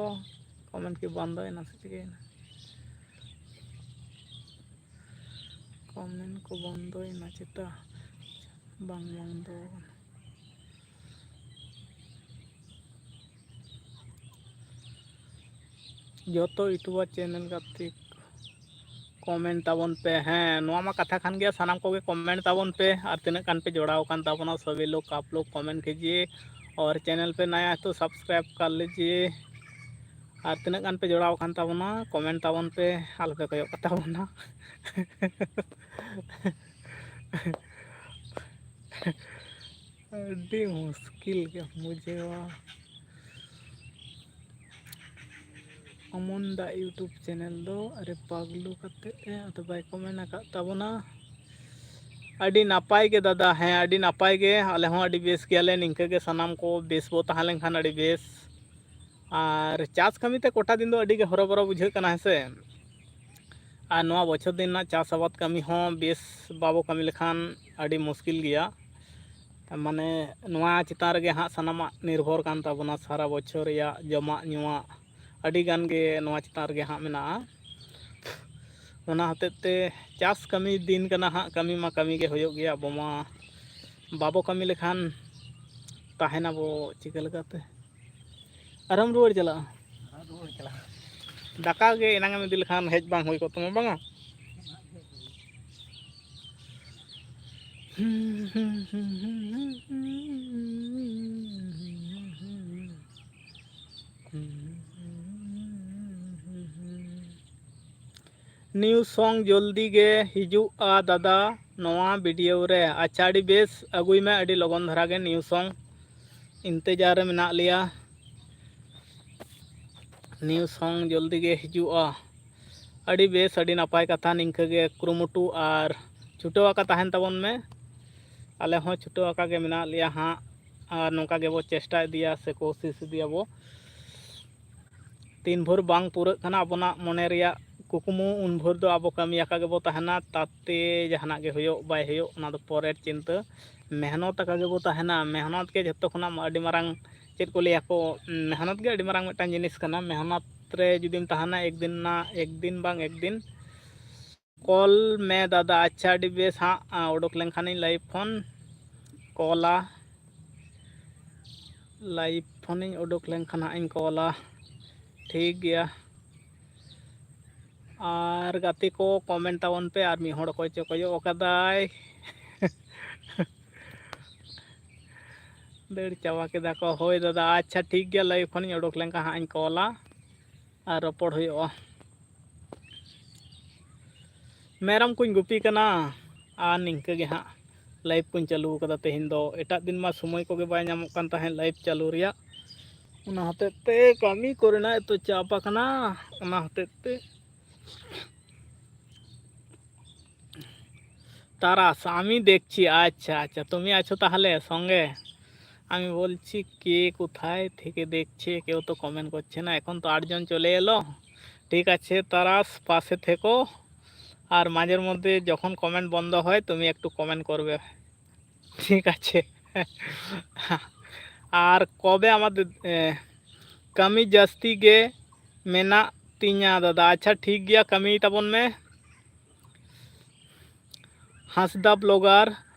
ᱠᱚᱢᱮᱱᱴ ᱠᱤ ᱵᱚᱱᱫᱚᱭᱮᱱᱟ ᱥᱮ ᱪᱤᱠᱟᱹᱭᱮᱱᱟ? ᱠᱚᱢᱮᱱᱴ ᱠᱚ ᱵᱚᱱᱫᱚᱭᱮᱱᱟ ᱪᱮᱛᱟ? ᱵᱟᱝ ᱵᱚᱱᱫᱚ ᱟᱠᱟᱱᱟ᱾ ᱡᱚᱛᱚ ᱤᱭᱩᱴᱩᱵᱟᱨ ᱪᱮᱱᱮᱞ ᱜᱟᱛᱮ ᱠᱚ, ᱠᱚᱢᱮᱱᱴ ᱛᱟᱵᱚᱱ ᱯᱮ᱾ ᱦᱮᱸ, ᱱᱚᱣᱟ ᱢᱟ ᱠᱟᱛᱷᱟ ᱠᱟᱱ ᱜᱮᱭᱟ, ᱥᱟᱱᱟᱢ ᱠᱚᱜᱮ ᱠᱚᱢᱮᱱᱴ ᱛᱟᱵᱚᱱ ᱯᱮ᱾ ᱟᱨ ᱛᱤᱱᱟᱹᱜ ᱜᱟᱱ ᱯᱮ ᱡᱚᱲᱟᱣ ᱟᱠᱟᱱ ᱛᱟᱵᱚᱱᱟ, ᱥᱚᱵᱤ ᱞᱳᱜ ᱟᱯ ᱞᱳᱜ ᱠᱚᱢᱮᱱᱴ ᱠᱤᱡᱤᱭᱮ, ᱟᱨ ᱪᱮᱱᱮᱞ ᱯᱮ ᱱᱟᱭᱟ ᱦᱮ ᱛᱚ ᱥᱟᱵᱥᱠᱨᱟᱭᱤᱵᱽ ᱠᱟᱨ ᱞᱤᱡᱤᱭᱮ᱾ ᱟᱨ ᱛᱤᱱᱟᱹᱜ ᱜᱟᱱ ᱯᱮ ᱡᱚᱲᱟᱣ ᱟᱠᱟᱱ ᱛᱟᱵᱚᱱᱟ, ᱠᱚᱢᱮᱱᱴ ᱛᱟᱵᱚᱱ ᱯᱮ, ᱟᱞᱚᱯᱮ ᱠᱚᱭᱚᱜ ᱠᱟᱛᱟ ᱵᱚᱱᱟ᱾ ᱟᱹᱰᱤ ᱢᱩᱥᱠᱤᱞ ᱜᱮᱢ ᱵᱩᱡᱷᱟᱹᱣᱟ᱾ ᱚᱢᱚᱱ ᱫᱟ ᱤᱭᱩᱴᱩᱵᱽ ᱪᱮᱱᱮᱞ ᱫᱚ ᱟᱨᱮ ᱯᱟᱜᱽᱞᱩ ᱠᱟᱛᱮ ᱮ ᱟᱫᱚ ᱵᱟᱭ ᱠᱚᱢᱮᱱᱴ ᱟᱠᱟᱫ ᱛᱟᱵᱚᱱᱟ᱾ ᱟᱹᱰᱤ ᱱᱟᱯᱟᱭ ᱜᱮ ᱫᱟᱫᱟ, ᱦᱮᱸ, ᱟᱹᱰᱤ ᱱᱟᱯᱟᱭ ᱜᱮ, ᱟᱞᱮ ᱦᱚᱸ ᱟᱹᱰᱤ ᱵᱮᱥ ᱜᱮᱭᱟᱞᱮ᱾ ᱱᱤᱝᱠᱟᱹ ᱜᱮ ᱥᱟᱱᱟᱢ ᱠᱚ ᱵᱮᱥ ᱵᱚ ᱛᱟᱦᱮᱸ ᱞᱮᱱᱠᱷᱟᱱ ᱟᱹᱰᱤ ᱵᱮᱥ᱾ ᱟᱨ ᱪᱟᱥ ᱠᱟᱹᱢᱤ ᱛᱮ ᱠᱚᱴᱟ ᱫᱤᱱ ᱫᱚ ᱟᱹᱰᱤ ᱜᱮ ᱦᱚᱨᱚᱵᱚᱨᱚ ᱵᱩᱡᱷᱟᱹᱜ ᱠᱟᱱᱟ, ᱦᱮᱸ ᱥᱮ᱾ ᱟᱨ ᱱᱚᱣᱟ ᱵᱚᱪᱷᱚᱨ ᱫᱤᱱ ᱨᱮᱱᱟᱜ ᱪᱟᱥ ᱟᱵᱟᱫ ᱠᱟᱹᱢᱤ ᱦᱚᱸ ᱵᱮᱥ ᱵᱟᱵᱚ ᱠᱟᱹᱢᱤ ᱞᱮᱠᱷᱟᱱ ᱟᱹᱰᱤ ᱢᱩᱥᱠᱤᱞ ᱜᱮᱭᱟ᱾ ᱢᱟᱱᱮ ᱱᱚᱣᱟ ᱪᱮᱛᱟᱱ ᱨᱮᱜᱮ ᱦᱟᱸᱜ ᱥᱟᱱᱟᱢᱟᱜ ᱱᱤᱨᱵᱷᱚᱨ ᱠᱟᱱ ᱛᱟᱵᱚᱱᱟ, ᱥᱟᱨᱟ ᱵᱚᱪᱷᱚᱨ ᱨᱮᱭᱟᱜ ᱡᱚᱢᱟᱜ ᱧᱩᱣᱟᱜ ᱟᱹᱰᱤ ᱜᱟᱱ ᱜᱮ ᱱᱚᱣᱟ ᱪᱮᱛᱟᱱ ᱨᱮᱜᱮ ᱦᱟᱸᱜ ᱢᱮᱱᱟᱜᱼᱟ᱾ ᱚᱱᱟ ᱦᱚᱛᱮᱡ ᱛᱮ ᱪᱟᱥ ᱠᱟᱹᱢᱤ ᱫᱤᱱ ᱠᱟᱱᱟ ᱦᱟᱸᱜ, ᱠᱟᱹᱢᱤ ᱢᱟ ᱠᱟᱹᱢᱤ ᱜᱮ ᱦᱩᱭᱩᱜ ᱜᱮᱭᱟ᱾ ᱟᱵᱚ ᱢᱟ ᱵᱟᱵᱚ ᱠᱟᱹᱢᱤ ᱞᱮᱠᱷᱟᱱ ᱛᱟᱦᱮᱱᱟᱵᱚ ᱪᱤᱠᱟᱹ ᱞᱮᱠᱟᱛᱮ? ᱟᱨᱦᱚᱸᱢ ᱨᱩᱣᱟᱹᱲ ᱪᱟᱞᱟᱜᱼᱟ? ᱟᱨᱦᱚᱸ ᱨᱩᱣᱟᱹᱲ ᱪᱟᱞᱟᱜᱼᱟ᱾ ᱫᱟᱠᱟ ᱜᱮ ᱮᱱᱟᱝ ᱮᱢ ᱤᱫᱤ ᱞᱮᱠᱷᱟᱱ ᱦᱮᱡ ᱵᱟᱝ ᱦᱩᱭ ᱠᱚᱜ ᱛᱟᱢᱟ, ᱵᱟᱝᱟ? ᱱᱤᱭᱩ ᱥᱚᱝ ᱡᱚᱞᱫᱤ ᱜᱮ ᱦᱤᱡᱩᱜᱼᱟ ᱫᱟᱫᱟ ᱱᱚᱣᱟ ᱵᱷᱤᱰᱤᱭᱳ ᱨᱮ᱾ ᱟᱪᱪᱷᱟ, ᱟᱹᱰᱤ ᱵᱮᱥ, ᱟᱹᱜᱩᱭ ᱢᱮ ᱟᱹᱰᱤ ᱞᱚᱜᱚᱱ ᱫᱷᱟᱨᱟ ᱜᱮ ᱱᱤᱭᱩ ᱥᱚᱝ᱾ ᱤᱱᱛᱮᱡᱟᱨ ᱨᱮ ᱢᱮᱱᱟᱜ ᱞᱮᱭᱟ, ᱱᱤᱭᱩ ᱥᱚᱝ ᱡᱚᱞᱫᱤ ᱜᱮ ᱦᱤᱡᱩᱜᱼᱟ᱾ ᱟᱹᱰᱤ ᱵᱮᱥ, ᱟᱹᱰᱤ ᱱᱟᱯᱟᱭ ᱠᱟᱛᱷᱟ᱾ ᱱᱤᱝᱠᱟᱹ ᱜᱮ ᱠᱩᱨᱩᱢᱩᱴᱩ ᱟᱨ ᱪᱷᱩᱴᱟᱹᱣ ᱟᱠᱟ ᱛᱟᱦᱮᱱ ᱛᱟᱵᱚᱱ ᱢᱮ᱾ ᱟᱞᱮ ᱦᱚᱸ ᱪᱷᱩᱴᱟᱹᱣ ᱟᱠᱟ ᱜᱮ ᱢᱮᱱᱟᱜ ᱞᱮᱭᱟ ᱦᱟᱸᱜ, ᱟᱨ ᱱᱚᱝᱠᱟ ᱜᱮᱵᱚ ᱪᱮᱥᱴᱟ ᱤᱫᱤᱭᱟ ᱥᱮ ᱠᱳᱥᱤᱥ ᱤᱫᱤᱭᱟᱵᱚ᱾ ᱛᱤᱱ ᱵᱷᱳᱨ ᱵᱟᱝ ᱯᱩᱨᱟᱹᱜ ᱠᱟᱱᱟ ᱟᱵᱚᱱᱟᱜ ᱢᱚᱱᱮ ᱨᱮᱭᱟᱜ ᱠᱩᱠᱢᱩ, ᱩᱱ ᱵᱷᱳᱨ ᱫᱚ ᱟᱵᱚ ᱠᱟᱹᱢᱤ ᱟᱠᱟ ᱜᱮᱵᱚ ᱛᱟᱦᱮᱱᱟ᱾ ᱛᱟᱛᱮ ᱡᱟᱦᱟᱱᱟᱜ ᱜᱮ ᱦᱩᱭᱩᱜ ᱵᱟᱭ ᱦᱩᱭᱩᱜ, ᱚᱱᱟ ᱫᱚ ᱯᱚᱨᱮᱨ ᱪᱤᱱᱛᱟᱹ᱾ ᱢᱮᱦᱱᱚᱛ ᱟᱠᱟ ᱜᱮᱵᱚ ᱛᱟᱦᱮᱱᱟ᱾ ᱢᱮᱦᱱᱚᱛ ᱜᱮ ᱡᱷᱚᱛᱚ ᱠᱷᱚᱱᱟᱜ ᱟᱹᱰᱤ ᱢᱟᱨᱟᱝ, ᱪᱮᱫ ᱠᱚ ᱞᱟᱹᱭᱟ ᱠᱚ, ᱢᱮᱦᱱᱚᱛ ᱜᱮ ᱟᱹᱰᱤ ᱢᱟᱨᱟᱝ ᱢᱤᱫᱴᱟᱝ ᱡᱤᱱᱤᱥ ᱠᱟᱱᱟ᱾ ᱢᱮᱦᱱᱚᱛ ᱨᱮ ᱡᱩᱫᱤᱢ ᱛᱟᱦᱮᱱᱟ ᱮᱠ ᱫᱤᱱ ᱱᱟ ᱮᱠ ᱫᱤᱱ ᱵᱟᱝ ᱮᱠ ᱫᱤᱱ, ᱠᱚᱞ ᱢᱮ ᱫᱟᱫᱟ᱾ ᱟᱪᱪᱷᱟ, ᱟᱹᱰᱤ ᱵᱮᱥ, ᱦᱟᱸᱜ ᱩᱰᱩᱠ ᱞᱮᱱᱠᱷᱟᱱᱤᱧ ᱞᱟᱭᱤᱵᱷ ᱠᱷᱚᱱ ᱠᱚᱞᱟ᱾ ᱞᱟᱭᱤᱵᱷ ᱠᱷᱚᱱᱤᱧ ᱩᱰᱩᱠ ᱞᱮᱱᱠᱷᱟᱱ ᱦᱟᱸᱜ ᱤᱧ ᱠᱚᱞᱟ᱾ ᱴᱷᱤᱠ ᱜᱮᱭᱟ᱾ ᱟᱨ ᱜᱟᱛᱮ ᱠᱚ ᱠᱚᱢᱮᱱᱴ ᱛᱟᱵᱚᱱ ᱯᱮ᱾ ᱟᱨ ᱢᱤᱫ ᱦᱚᱲ ᱚᱠᱚᱭ ᱪᱚ ᱠᱚᱭᱚᱜ ᱟᱠᱟᱫᱟᱭ᱾ ᱫᱟᱹᱲ ᱪᱟᱵᱟ ᱠᱮᱫᱟ ᱠᱚ᱾ ᱦᱳᱭ ᱫᱟᱫᱟ, ᱟᱪᱪᱷᱟ ᱴᱷᱤᱠ ᱜᱮᱭᱟ, ᱞᱟᱭᱤᱵᱷ ᱠᱷᱚᱱᱤᱧ ᱩᱰᱩᱠ ᱞᱮᱱᱠᱷᱟᱱ ᱦᱟᱸᱜ ᱤᱧ ᱠᱚᱞᱟ ᱟᱨ ᱨᱚᱯᱚᱲ ᱦᱩᱭᱩᱜᱼᱟ᱾ ᱢᱮᱨᱚᱢ ᱠᱚᱧ ᱜᱩᱯᱤ ᱠᱟᱱᱟ ᱟᱨ ᱱᱤᱝᱠᱟᱹ ᱜᱮ ᱦᱟᱸᱜ ᱞᱟᱭᱤᱵᱷ ᱠᱚᱧ ᱪᱟᱹᱞᱩ ᱟᱠᱟᱫᱟ ᱛᱮᱦᱮᱧ ᱫᱚ᱾ ᱮᱴᱟᱜ ᱫᱤᱱ ᱢᱟ ᱥᱚᱢᱚᱭ ᱠᱚᱜᱮ ᱵᱟᱭ ᱧᱟᱢᱚᱜ ᱠᱟᱱ ᱛᱟᱦᱮᱸᱫ ᱞᱟᱭᱤᱵᱷ ᱪᱟᱹᱞᱩ ᱨᱮᱭᱟᱜ, ᱚᱱᱟ ᱦᱚᱛᱮᱡ ᱛᱮ ᱠᱟᱹᱢᱤ ᱠᱚᱨᱮᱱᱟᱜ ᱮᱛᱚ ᱪᱟᱯ ᱟᱠᱟᱱᱟ, ᱚᱱᱟ ᱦᱚᱛᱮᱡ ᱛᱮ। তারাস, আমি দেখছি। আচ্ছা আচ্ছা, তুমি আছো তাহলে সঙ্গে? আমি বলছি কে কোথায় থেকে দেখছে, কেউ তো কমেন্ট করছে না। এখন তো আটজন চলে এলো। ঠিক আছে তারাস, পাশে থেকো। আর মাঝের মধ্যে যখন কমেন্ট বন্ধ হয় তুমি একটু কমেন্ট করবে, ঠিক আছে? আর কবে আমাদের, এ, ᱠᱟᱹᱢᱤ ᱡᱟᱹᱥᱛᱤ ᱜᱮ ᱢᱮᱱᱟᱜ ᱛᱤᱧᱟ ᱫᱟᱫᱟ᱾ ᱟᱪᱪᱷᱟ ᱴᱷᱤᱠ ᱜᱮᱭᱟ, ᱠᱟᱹᱢᱤ ᱛᱟᱵᱚᱱ ᱢᱮ᱾ ᱦᱟᱸᱥᱫᱟ ᱵᱞᱚᱜᱟᱨ,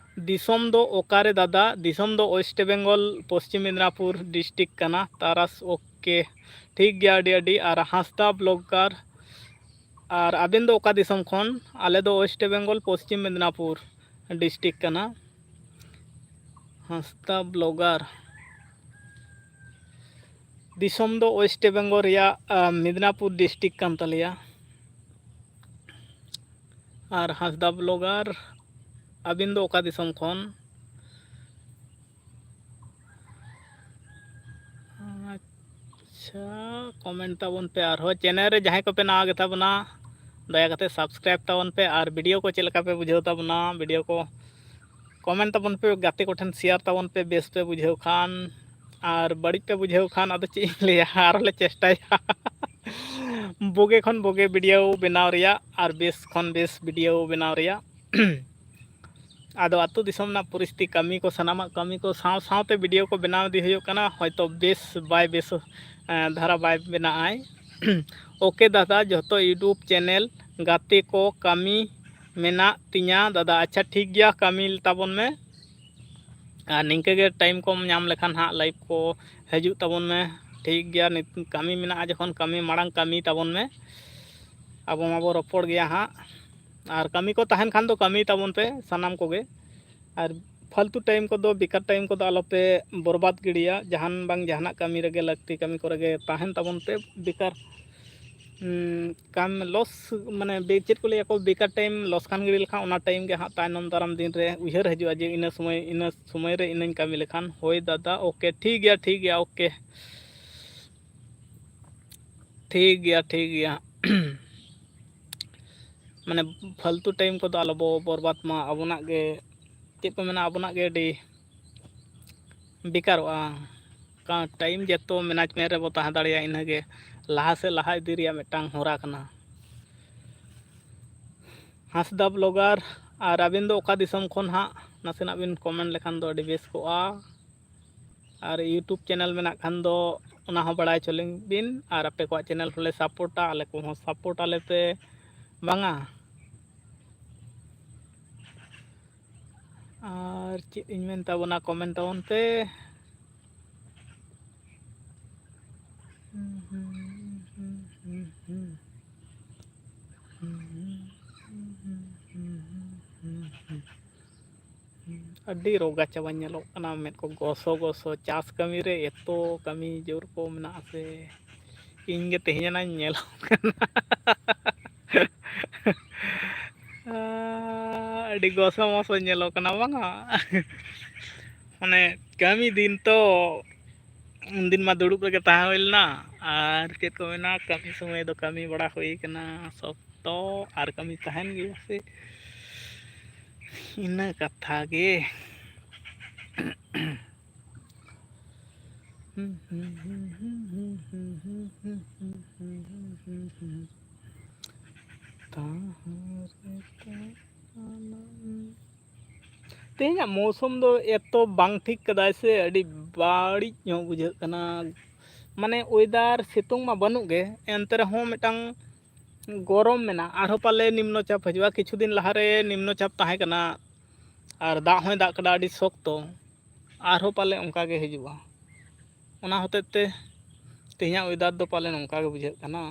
ᱫᱤᱥᱚᱢ ᱫᱚ ᱚᱠᱟᱨᱮ ᱫᱟᱫᱟ? ᱫᱤᱥᱚᱢ ᱫᱚ ᱳᱭᱮᱥᱴ ᱵᱮᱝᱜᱚᱞ, ᱯᱚᱥᱪᱤᱢ ᱢᱮᱫᱽᱱᱟᱯᱩᱨ ᱰᱤᱥᱴᱨᱤᱠᱴ ᱠᱟᱱᱟ᱾ ᱛᱟᱨᱟᱥ, ᱳᱠᱮ, ᱴᱷᱤᱠ ᱜᱮᱭᱟ, ᱟᱹᱰᱤ ᱟᱹᱰᱤ᱾ ᱟᱨ ᱦᱟᱸᱥᱫᱟ ᱵᱞᱚᱜᱟᱨ, ᱟᱨ ᱟᱵᱮᱱ ᱫᱚ ᱚᱠᱟ ᱫᱤᱥᱚᱢ ᱠᱷᱚᱱ? ᱟᱞᱮ ᱫᱚ ᱳᱭᱮᱥᱴ ᱵᱮᱝᱜᱚᱞ, ᱯᱚᱥᱪᱤᱢ ᱢᱮᱫᱽᱱᱟᱯᱩᱨ ᱰᱤᱥᱴᱨᱤᱠᱴ ᱠᱟᱱᱟ᱾ ᱦᱟᱸᱥᱫᱟ ᱵᱞᱚᱜᱟᱨ, ᱫᱤᱥᱚᱢ ᱫᱚ ᱳᱭᱮᱥᱴ ᱵᱮᱝᱜᱚᱞ ᱨᱮᱭᱟᱜ ᱢᱤᱫᱽᱱᱟᱯᱩᱨ ᱰᱤᱥᱴᱨᱤᱠᱴ ᱠᱟᱱ ᱛᱟᱞᱮᱭᱟ᱾ ᱟᱨ ᱦᱟᱸᱥᱫᱟ ᱵᱞᱚᱜᱟᱨ, ᱟᱹᱵᱤᱱ ᱫᱚ ᱚᱠᱟ ᱫᱤᱥᱚᱢ ᱠᱷᱚᱱ? ᱟᱪᱪᱷᱟ, ᱠᱚᱢᱮᱱᱴ ᱛᱟᱵᱚᱱ ᱯᱮ ᱟᱨᱦᱚᱸ᱾ ᱪᱮᱱᱮᱞ ᱨᱮ ᱡᱟᱦᱟᱸᱭ ᱠᱚᱯᱮ ᱱᱟᱣᱟ ᱜᱮᱛᱟ ᱵᱚᱱᱟ, ᱫᱟᱭᱟ ᱠᱟᱛᱮ ᱥᱟᱵᱥᱠᱨᱟᱭᱤᱵ ᱛᱟᱵᱚᱱ ᱯᱮ᱾ ᱟᱨ ᱵᱷᱤᱰᱤᱭᱳ ᱠᱚ ᱪᱮᱫ ᱞᱮᱠᱟ ᱯᱮ ᱵᱩᱡᱷᱟᱹᱣ ᱛᱟᱵᱚᱱᱟ, ᱵᱷᱤᱰᱤᱭᱳ ᱠᱚ ᱠᱚᱢᱮᱱᱴ ᱛᱟᱵᱚᱱ ᱯᱮ, ᱜᱟᱛᱮ ᱠᱚᱴᱷᱮᱱ ᱥᱮᱭᱟᱨ ᱛᱟᱵᱚᱱ ᱯᱮ, ᱵᱮᱥ ᱯᱮ ᱵᱩᱡᱷᱟᱹᱣ ᱠᱷᱟᱱ᱾ ᱟᱨ ᱵᱟᱹᱲᱤᱡ ᱯᱮ ᱵᱩᱡᱷᱟᱹᱣ ᱠᱷᱟᱱ ᱟᱫᱚ ᱪᱮᱫ ᱤᱧ ᱞᱟᱹᱭᱟ, ᱟᱨᱚ ᱞᱮ ᱪᱮᱥᱴᱟᱭᱟ ᱵᱩᱜᱤ ᱠᱷᱚᱱ ᱵᱩᱜᱤ ᱵᱷᱤᱰᱤᱭᱳ ᱵᱮᱱᱟᱣ ᱨᱮᱭᱟᱜ ᱟᱨ ᱵᱮᱥ ᱠᱷᱚᱱ ᱵᱮᱥ ᱵᱷᱤᱰᱤᱭᱳ ᱵᱮᱱᱟᱣ ᱨᱮᱭᱟᱜ᱾ ᱟᱫᱚ ᱟᱹᱛᱩ ᱫᱤᱥᱚᱢ ᱨᱮᱱᱟᱜ ᱯᱚᱨᱤᱥᱛᱷᱤᱛᱤ, ᱠᱟᱹᱢᱤ ᱠᱚ, ᱥᱟᱱᱟᱢᱟᱜ ᱠᱟᱹᱢᱤ ᱠᱚ ᱥᱟᱶ ᱥᱟᱶᱛᱮ ᱵᱷᱤᱰᱤᱭᱳ ᱠᱚ ᱵᱮᱱᱟᱣ ᱤᱫᱤ ᱦᱩᱭᱩᱜ ᱠᱟᱱᱟ, ᱦᱚᱭᱛᱳ ᱵᱮᱥ ᱵᱟᱭ ᱵᱮᱥ, ᱮᱸ, ᱫᱷᱟᱨᱟ ᱵᱟᱭ ᱵᱮᱱᱟᱜ ᱟᱭ᱾ ᱳᱠᱮ ᱫᱟᱫᱟ, ᱡᱷᱚᱛᱚ ᱤᱭᱩᱴᱩᱵᱽ ᱪᱮᱱᱮᱞ ᱜᱟᱛᱮ ᱠᱚ ᱠᱟᱹᱢᱤ ᱢᱮᱱᱟᱜ ᱛᱤᱧᱟ ᱫᱟᱫᱟ᱾ ᱟᱪᱪᱷᱟ, ᱴᱷᱤᱠ ᱜᱮᱭᱟ, ᱠᱟᱹᱢᱤ ᱛᱟᱵᱚᱱ ᱢᱮ᱾ ᱟᱨ ᱱᱤᱝᱠᱟᱹ ᱜᱮ ᱴᱟᱭᱤᱢ ᱠᱚᱢ ᱧᱟᱢ ᱞᱮᱠᱷᱟᱱ ᱦᱟᱸᱜ ᱞᱟᱭᱤᱵᱷ ᱠᱚ ᱦᱤᱡᱩᱜ ᱛᱟᱵᱚᱱ ᱢᱮ᱾ ᱴᱷᱤᱠ ᱜᱮᱭᱟ, ᱱᱤᱛ ᱠᱟᱹᱢᱤ ᱢᱮᱱᱟᱜᱼᱟ, ᱡᱚᱠᱷᱚᱱ ᱠᱟᱹᱢᱤ ᱢᱟᱲᱟᱝ ᱠᱟᱹᱢᱤ ᱛᱟᱵᱚᱱ ᱢᱮ᱾ ᱟᱵᱚ ᱢᱟᱵᱚ ᱨᱚᱯᱚᱲ ᱜᱮᱭᱟ ᱦᱟᱸᱜ, ᱟᱨ ᱠᱟᱹᱢᱤ ᱠᱚ ᱛᱟᱦᱮᱱ ᱠᱷᱟᱱ ᱫᱚ ᱠᱟᱹᱢᱤ ᱛᱟᱵᱚᱱ ᱯᱮ ᱥᱟᱱᱟᱢ ᱠᱚᱜᱮ᱾ ᱟᱨ ᱯᱷᱟᱞᱛᱩ ᱴᱟᱭᱤᱢ ᱠᱚᱫᱚ, ᱵᱮᱠᱟᱨ ᱴᱟᱭᱤᱢ ᱠᱚᱫᱚ ᱟᱞᱚᱯᱮ ᱵᱚᱨᱵᱟᱫᱽ ᱜᱤᱰᱤᱭᱟ᱾ ᱡᱟᱦᱟᱱ ᱵᱟᱝ ᱡᱟᱦᱟᱱᱟᱜ ᱠᱟᱹᱢᱤ ᱨᱮᱜᱮ, ᱞᱟᱹᱠᱛᱤ ᱠᱟᱹᱢᱤ ᱠᱚᱨᱮ ᱜᱮ ᱛᱟᱦᱮᱱ ᱛᱟᱵᱚᱱ ᱯᱮ᱾ ᱵᱮᱠᱟᱨ, ᱩᱸ, ᱠᱟᱢ ᱞᱚᱥ, ᱢᱟᱱᱮ ᱵᱮ-, ᱪᱮᱫ ᱠᱚ ᱞᱟᱹᱭᱟ ᱠᱚ, ᱵᱮᱠᱟᱨ ᱴᱟᱭᱤᱢ ᱞᱚᱥ ᱠᱟᱱ ᱜᱤᱰᱤ ᱞᱮᱠᱷᱟᱱ, ᱚᱱᱟ ᱴᱟᱭᱤᱢ ᱜᱮ ᱦᱟᱸᱜ ᱛᱟᱭᱱᱚᱢ ᱫᱟᱨᱟᱢ ᱫᱤᱱ ᱨᱮ ᱩᱭᱦᱟᱹᱨ ᱦᱤᱡᱩᱜᱼᱟ ᱡᱮ ᱤᱱᱟᱹ ᱥᱚᱢᱚᱭ, ᱤᱱᱟᱹ ᱥᱚᱢᱚᱭ ᱨᱮ ᱤᱱᱟᱹᱧ ᱠᱟᱹᱢᱤ ᱞᱮᱠᱷᱟᱱ᱾ ᱦᱳᱭ ᱫᱟᱫᱟ, ᱳᱠᱮ, ᱴᱷᱤᱠ ᱜᱮᱭᱟ, ᱴᱷᱤᱠ ᱜᱮᱭᱟ, ᱳᱠᱮ᱾ ᱴᱷᱤᱠ ᱜᱮᱭᱟ, ᱴᱷᱤᱠ ᱜᱮᱭᱟ᱾ ᱢᱟᱱᱮ ᱯᱷᱟᱞᱛᱩ ᱴᱟᱭᱤᱢ ᱠᱚᱫᱚ ᱟᱞᱚ ᱵᱚ ᱵᱚᱨᱵᱟᱫᱽ ᱢᱟ᱾ ᱟᱵᱚᱱᱟᱜ ᱜᱮ, ᱪᱮᱫ ᱠᱚ ᱢᱮᱱᱟ, ᱟᱵᱚᱱᱟᱜ ᱜᱮ ᱟᱹᱰᱤ ᱵᱮᱠᱟᱨᱚᱜᱼᱟ᱾ ᱠᱟ-, ᱴᱟᱭᱤᱢ ᱡᱚᱛᱚ ᱢᱮᱱᱮᱡᱽᱢᱮᱱᱴ ᱨᱮᱵᱚ ᱛᱟᱦᱮᱸ ᱫᱟᱲᱮᱭᱟᱜᱼᱟ, ᱤᱱᱟᱹᱜᱮ ᱞᱟᱦᱟ ᱥᱮᱫ ᱞᱟᱦᱟ ᱤᱫᱤ ᱨᱮᱭᱟᱜ ᱢᱤᱫᱴᱟᱝ ᱦᱚᱨᱟ ᱠᱟᱱᱟ᱾ ᱦᱟᱸᱥᱫᱟ ᱵᱞᱚᱜᱟᱨ, ᱟᱨ ᱟᱹᱵᱤᱱ ᱫᱚ ᱚᱠᱟ ᱫᱤᱥᱚᱢ ᱠᱷᱚᱱ ᱦᱟᱸᱜ? ᱱᱟᱥᱮᱱᱟᱜ ᱵᱤᱱ ᱠᱚᱢᱮᱱᱴ ᱞᱮᱠᱷᱟᱱ ᱫᱚ ᱟᱹᱰᱤ ᱵᱮᱥ ᱠᱚᱜᱼᱟ᱾ ᱟᱨ ᱤᱭᱩᱴᱩᱵᱽ ᱪᱮᱱᱮᱞ ᱢᱮᱱᱟᱜ ᱠᱷᱟᱱ ᱫᱚ ᱚᱱᱟ ᱦᱚᱸ ᱵᱟᱲᱟᱭ ᱦᱚᱪᱚ ᱞᱤᱧ ᱵᱤᱱ, ᱟᱨ ᱟᱯᱮ ᱠᱚᱣᱟᱜ ᱪᱮᱱᱮᱞ ᱦᱚᱸᱞᱮ ᱥᱟᱯᱳᱨᱴᱟ, ᱟᱞᱮ ᱠᱚᱦᱚᱸ ᱥᱟᱯᱳᱨᱴ ᱟᱞᱮ ᱯᱮ, ᱵᱟᱝᱟ? ᱟᱨ ᱪᱮᱫ ᱤᱧ ᱢᱮᱱ ᱛᱟᱵᱚᱱᱟ, ᱠᱚᱢᱮᱱᱴ ᱛᱟᱵᱚᱱ ᱯᱮ᱾ ᱟᱹᱰᱤ ᱨᱳᱜᱟ ᱪᱟᱵᱟ ᱧᱮᱞᱚᱜ ᱠᱟᱱᱟ, ᱢᱮᱫ ᱠᱚ ᱜᱚᱥᱚ ᱜᱚᱥᱚ᱾ ᱪᱟᱥ ᱠᱟᱹᱢᱤ ᱨᱮ ᱮᱛᱚ ᱠᱟᱹᱢᱤ ᱡᱳᱨ ᱠᱚ ᱢᱮᱱᱟᱜᱼᱟ ᱥᱮ, ᱤᱧ ᱜᱮ ᱛᱮᱦᱮᱧ ᱟᱱᱟᱧ ᱧᱮᱞᱚᱜ ᱠᱟᱱᱟ᱾ ᱟᱹᱰᱤ ᱜᱚᱥᱚ ᱢᱚᱥᱚ ᱧᱮᱞᱚᱜ ᱠᱟᱱᱟ ᱵᱟᱝᱟ? ᱢᱟᱱᱮ ᱠᱟᱹᱢᱤ ᱫᱤᱱ ᱛᱚ, ᱩᱱᱫᱤᱱ ᱢᱟ ᱫᱩᱲᱩᱵ ᱨᱮᱜᱮ ᱛᱟᱦᱮᱸ ᱦᱩᱭ ᱞᱮᱱᱟ᱾ ᱟᱨ ᱪᱮᱫ ᱠᱚ ᱢᱮᱱᱟ, ᱠᱟᱹᱢᱤ ᱥᱚᱢᱚᱭ ᱫᱚ ᱠᱟᱹᱢᱤ ᱵᱟᱲᱟ ᱦᱩᱭ ᱠᱟᱱᱟ ᱥᱚᱠᱛᱚ, ᱟᱨ ᱠᱟᱹᱢᱤ ᱛᱟᱦᱮᱱ ᱜᱮᱭᱟ ᱥᱮ᱾ ᱤᱱᱟᱹ ᱠᱟᱛᱷᱟ ᱜᱮ᱾ ᱛᱮᱦᱮᱧᱟᱜ ᱢᱳᱥᱩᱢ ᱫᱚ ᱮᱛᱚ ᱵᱟᱝ ᱴᱷᱤᱠ ᱠᱟᱫᱟᱭ ᱥᱮ, ᱟᱹᱰᱤ ᱵᱟᱹᱲᱤᱡ ᱧᱚᱜ ᱵᱩᱡᱷᱟᱹᱜ ᱠᱟᱱᱟ᱾ ᱢᱟᱱᱮ ᱳᱭᱮᱫᱟᱨ ᱥᱤᱛᱩᱝ ᱢᱟ ᱵᱟᱹᱱᱩᱜ ᱜᱮ, ᱮᱱᱛᱮ ᱨᱮᱦᱚᱸ ᱢᱤᱫᱴᱟᱝ ᱜᱚᱨᱚᱢ ᱢᱮᱱᱟᱜᱼᱟ᱾ ᱟᱨᱦᱚᱸ ᱯᱟᱞᱮ ᱱᱤᱢᱱᱚ ᱪᱟᱯ ᱦᱤᱡᱩᱜᱼᱟ᱾ ᱠᱤᱪᱷᱩ ᱫᱤᱱ ᱞᱟᱦᱟᱨᱮ ᱱᱤᱢᱱᱚ ᱪᱟᱯ ᱛᱟᱦᱮᱸ ᱠᱟᱱᱟ, ᱟᱨ ᱫᱟᱜ ᱦᱚᱸᱭ ᱫᱟᱜ ᱠᱟᱫᱟ ᱟᱹᱰᱤ ᱥᱚᱠᱛᱚ᱾ ᱟᱨᱦᱚᱸ ᱯᱟᱞᱮ ᱚᱱᱠᱟ ᱜᱮ ᱦᱤᱡᱩᱜᱼᱟ᱾ ᱚᱱᱟ ᱦᱚᱛᱮᱡ ᱛᱮ ᱛᱮᱦᱮᱧᱟᱜ ᱳᱭᱮᱫᱟᱨ ᱫᱚ ᱯᱟᱞᱮ ᱱᱚᱝᱠᱟ ᱜᱮ ᱵᱩᱡᱷᱟᱹᱜ ᱠᱟᱱᱟ,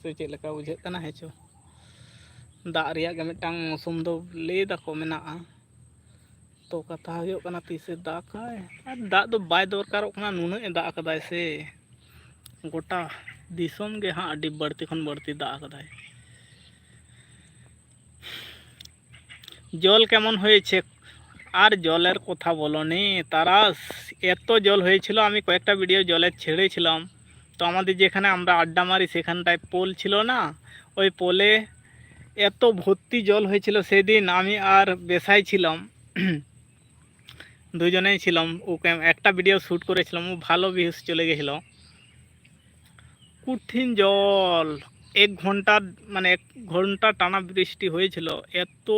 ᱥᱮ ᱪᱮᱫ ᱞᱮᱠᱟ ᱵᱩᱡᱷᱟᱹᱜ ᱠᱟᱱᱟ? ᱦᱮᱸ ᱪᱚ, ᱫᱟᱜ ᱨᱮᱭᱟᱜ ᱜᱮ ᱢᱤᱫᱴᱟᱝ ᱢᱳᱥᱩᱢ ᱫᱚ ᱞᱟᱹᱭ ᱫᱟᱠᱚ ᱢᱮᱱᱟᱜᱼᱟ᱾ ᱛᱚ ᱠᱟᱛᱷᱟ ᱦᱩᱭᱩᱜ ᱠᱟᱱᱟ, ᱛᱤᱥᱮ ᱫᱟᱜᱟᱭ? ᱟᱨ ᱫᱟᱜ ᱫᱚ ᱵᱟᱭ ᱫᱚᱨᱠᱟᱨᱚᱜ ᱠᱟᱱᱟ, ᱱᱩᱱᱟᱹᱜ ᱮ ᱫᱟᱜ ᱟᱠᱟᱫᱟᱭ ᱥᱮ, ᱜᱚᱴᱟ ᱫᱤᱥᱚᱢ ᱜᱮ ᱦᱟᱸᱜ ᱟᱹᱰᱤ ᱵᱟᱹᱲᱛᱤ ᱠᱷᱚᱱ ᱵᱟᱹᱲᱛᱤ ᱫᱟᱜ ᱟᱠᱟᱫᱟᱭ᱾ জল কেমন হয়েছে? আর জলের কথা বলো নি, তারাস। এত জল হয়েছিল, আমি কয়েকটা ভিডিও জলে ছেড়েছিলাম। তো আমাদের যেখানে আমরা আড্ডা মারি, সেখানটায় পোল ছিল না, ওই পোলে এত ভর্তি জল হয়েছিল সেদিন, আমি আর বেসাই ছিলাম, দুজনেই ছিলাম। ওকে একটা ভিডিও শ্যুট করেছিলাম, ও ভালো ভিউজ চলে গেছিলো। কঠিন জল, এক ঘন্টা, মানে এক ঘন্টা টানা বৃষ্টি হয়েছিল। এত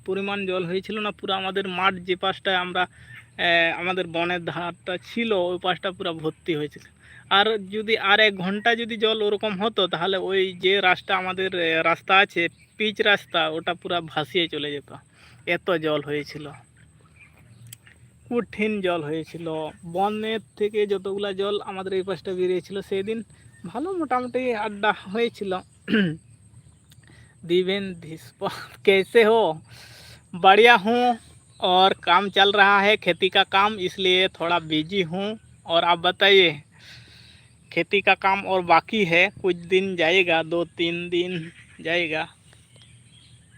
পরিমাণ জল হয়েছিল না, পুরো আমাদের মাঠ যে পাশটায় আমরা, আহ, আমাদের বনের ধারটা ছিল, ওই পাশটা পুরো ভর্তি হয়েছিল। আর যদি আর এক ঘন্টা যদি জল ওরকম হতো, তাহলে ওই যে রাস্তা আমাদের, আহ, রাস্তা আছে, পিচ রাস্তা, ওটা পুরো ভাসিয়ে চলে যেত, এত জল হয়েছিল। কঠিন জল হয়েছিল। বনের থেকে যতগুলা জল আমাদের এই পাশটা বেরিয়েছিল, সেই দিন ভালো মোটামুটি আড্ডা হয়েছিল। দিবেন ধিসপ, কেসে হো? বাড়িয়া হুম। और काम चल रहा है खेती का काम, इसलिए थोड़ा बिजी हूँ। और आप बताइए, खेती का काम और बाकी है, कुछ दिन जाएगा, दो तीन दिन जाएगा,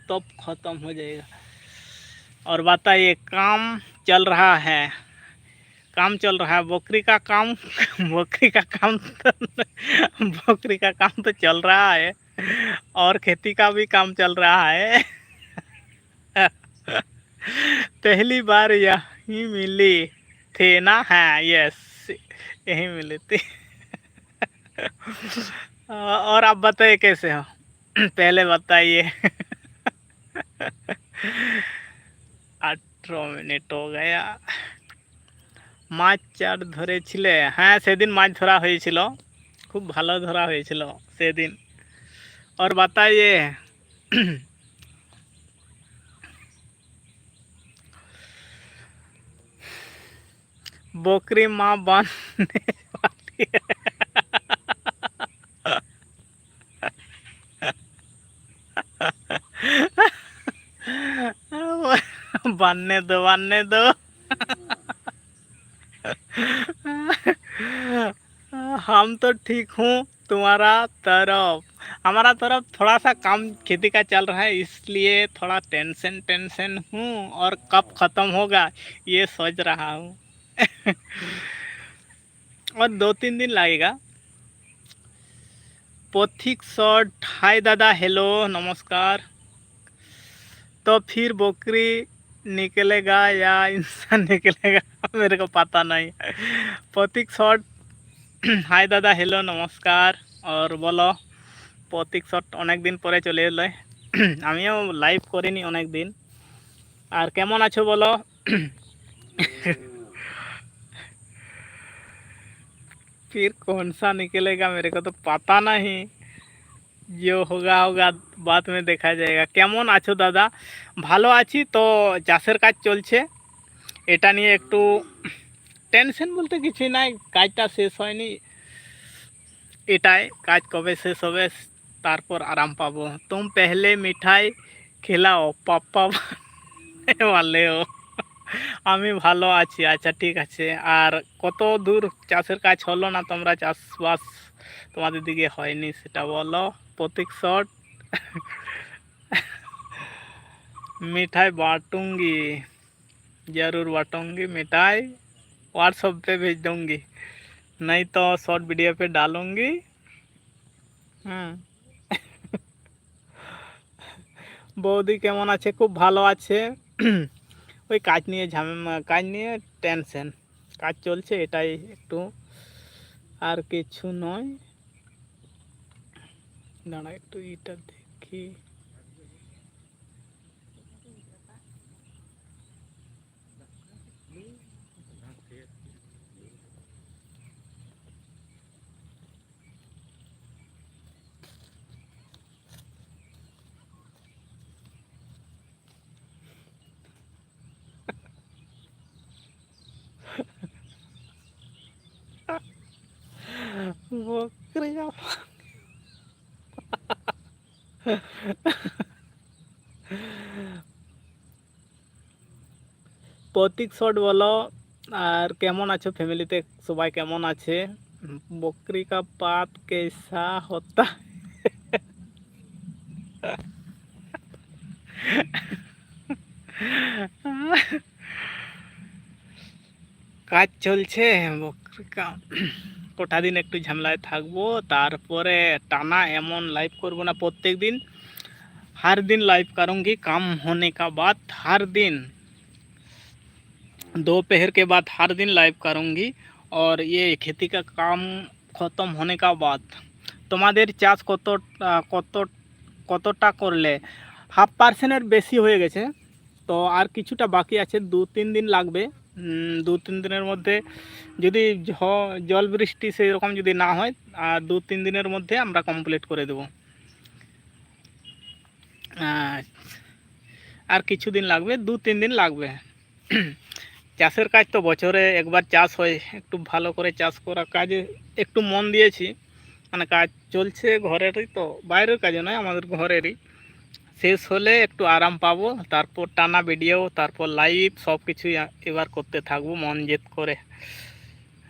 तब खत्म हो जाएगा। और बताइए, काम चल रहा है, काम चल रहा है, बकरी का काम बकरी का काम तो, बकरी का काम तो चल रहा है और खेती का भी काम चल रहा है। पहली बार यहीं मिली थी ना? हाँ, यस, यहीं मिली थी। और आप बताइए, कैसे हो? पहले बताइए। আঠারো মিনিট হয়ে গেল। মাছ চার ধরেছিলে? হ্যাঁ, সেদিন মাছ ধরা হয়েছিল, খুব ভালো ধরা হয়েছিল সেদিন। और बताइए। बकरी माँ बनने वाली है। बनने दो, बनने दो। हम तो ठीक हूँ, तुम्हारा तरफ, हमारा तरफ थोड़ा सा काम खेती का चल रहा है, इसलिए थोड़ा टेंशन टेंशन हूँ, और कब ख़त्म होगा ये सोच रहा हूँ। और दो तीन दिन लगेगा। पथिक शॉट, हाय दादा, हेलो, नमस्कार। तो फिर बकरी निकलेगा या इंसान निकलेगा? मेरे को पता नहीं। पथिक शॉट, হাই দাদা, হ্যালো, নমস্কার। আর বলো, প্রতীক শট, অনেক দিন পরে চলে এলে। আমিও লাইভ করিনি অনেক দিন। আর কেমন আছো বলো? फिर कौन सा निकलेगा, मेरे को तो पता नहीं। जो होगा होगा, बाद में देखा जाएगा। কেমন আছো দাদা? ভালো আছি। তো চাষের কাজ চলছে, এটা নিয়ে একটু টেনশন বলতে কিছুই নাই, কাজটা শেষ হয়নি। এটাই, কাজ কবে শেষ হবে, তারপর আরাম পাবো। तुम पहले मिठाई खिलाओ, पापा। ভালো। আমি ভালো আছি। আচ্ছা, ঠিক আছে। আর কত দূর চাষের কাজ হলো না তোমরা? চাষবাস তোমাদের দিকে হয়নি সেটা বলো। প্রতীক শট। মিঠাই বাটুঙ্গি, জরুর বাটুঙ্গি মিঠাই, WhatsApp पे भेज दूंगी, नहीं तो शॉर्ट वीडियो पे डालूंगी। হুম। বৌদি কেমন আছে? খুব ভালো আছে। ওই কাজ নিয়ে ঝামেলা, কাজ নিয়ে টেনশন। কাজ চলছে, এটাই একটু, আর কিছু নয়। দাঁড়া, একটু এটা দেখি। বকরি। প্রতীক শট বলো। আর কেমন আছো? ফ্যামিলিতে সবাই কেমন আছে? বকরি কা পাত কেসা হতা? কাজ চলছে, বকরি কা। কটা দিন একটু ঝামেলায় থাকবো, তারপরে টানা এমন লাইভ করবো না প্রত্যেক দিন। हर दिन लाइव करूँगी, काम होने का बाद हर दिन, दोपहर के बाद हर दिन लाइव करूँगी। और ये खेती का काम ख़त्म होने का बाद তোমাদের চাষ কত, আহ, কত, কতটা করলে? হাফ পার্সেন্টের বেশি হয়ে গেছে। তো আর কিছুটা বাকি আছে, দু তিন দিন লাগবে। উম, দু তিন দিনের মধ্যে যদি ঝ-, জল বৃষ্টি সেই রকম যদি না হয়, আর দু তিন দিনের মধ্যে আমরা কমপ্লিট করে দেবো। আহ, আর কিছুদিন লাগবে, দু তিন দিন লাগবে। চাষের কাজ তো বছরে একবার চাষ হয়, একটু ভালো করে চাষ করা কাজে একটু মন দিয়েছি। মানে কাজ চলছে ঘরেরই, তো বাইরের কাজে নয়, আমাদের ঘরেরই। শেষ হলে একটু আরাম পাবো, তারপর টানা ভিডিও, তারপর লাইভ, সব কিছুই এবার করতে থাকবো মন জেদ করে।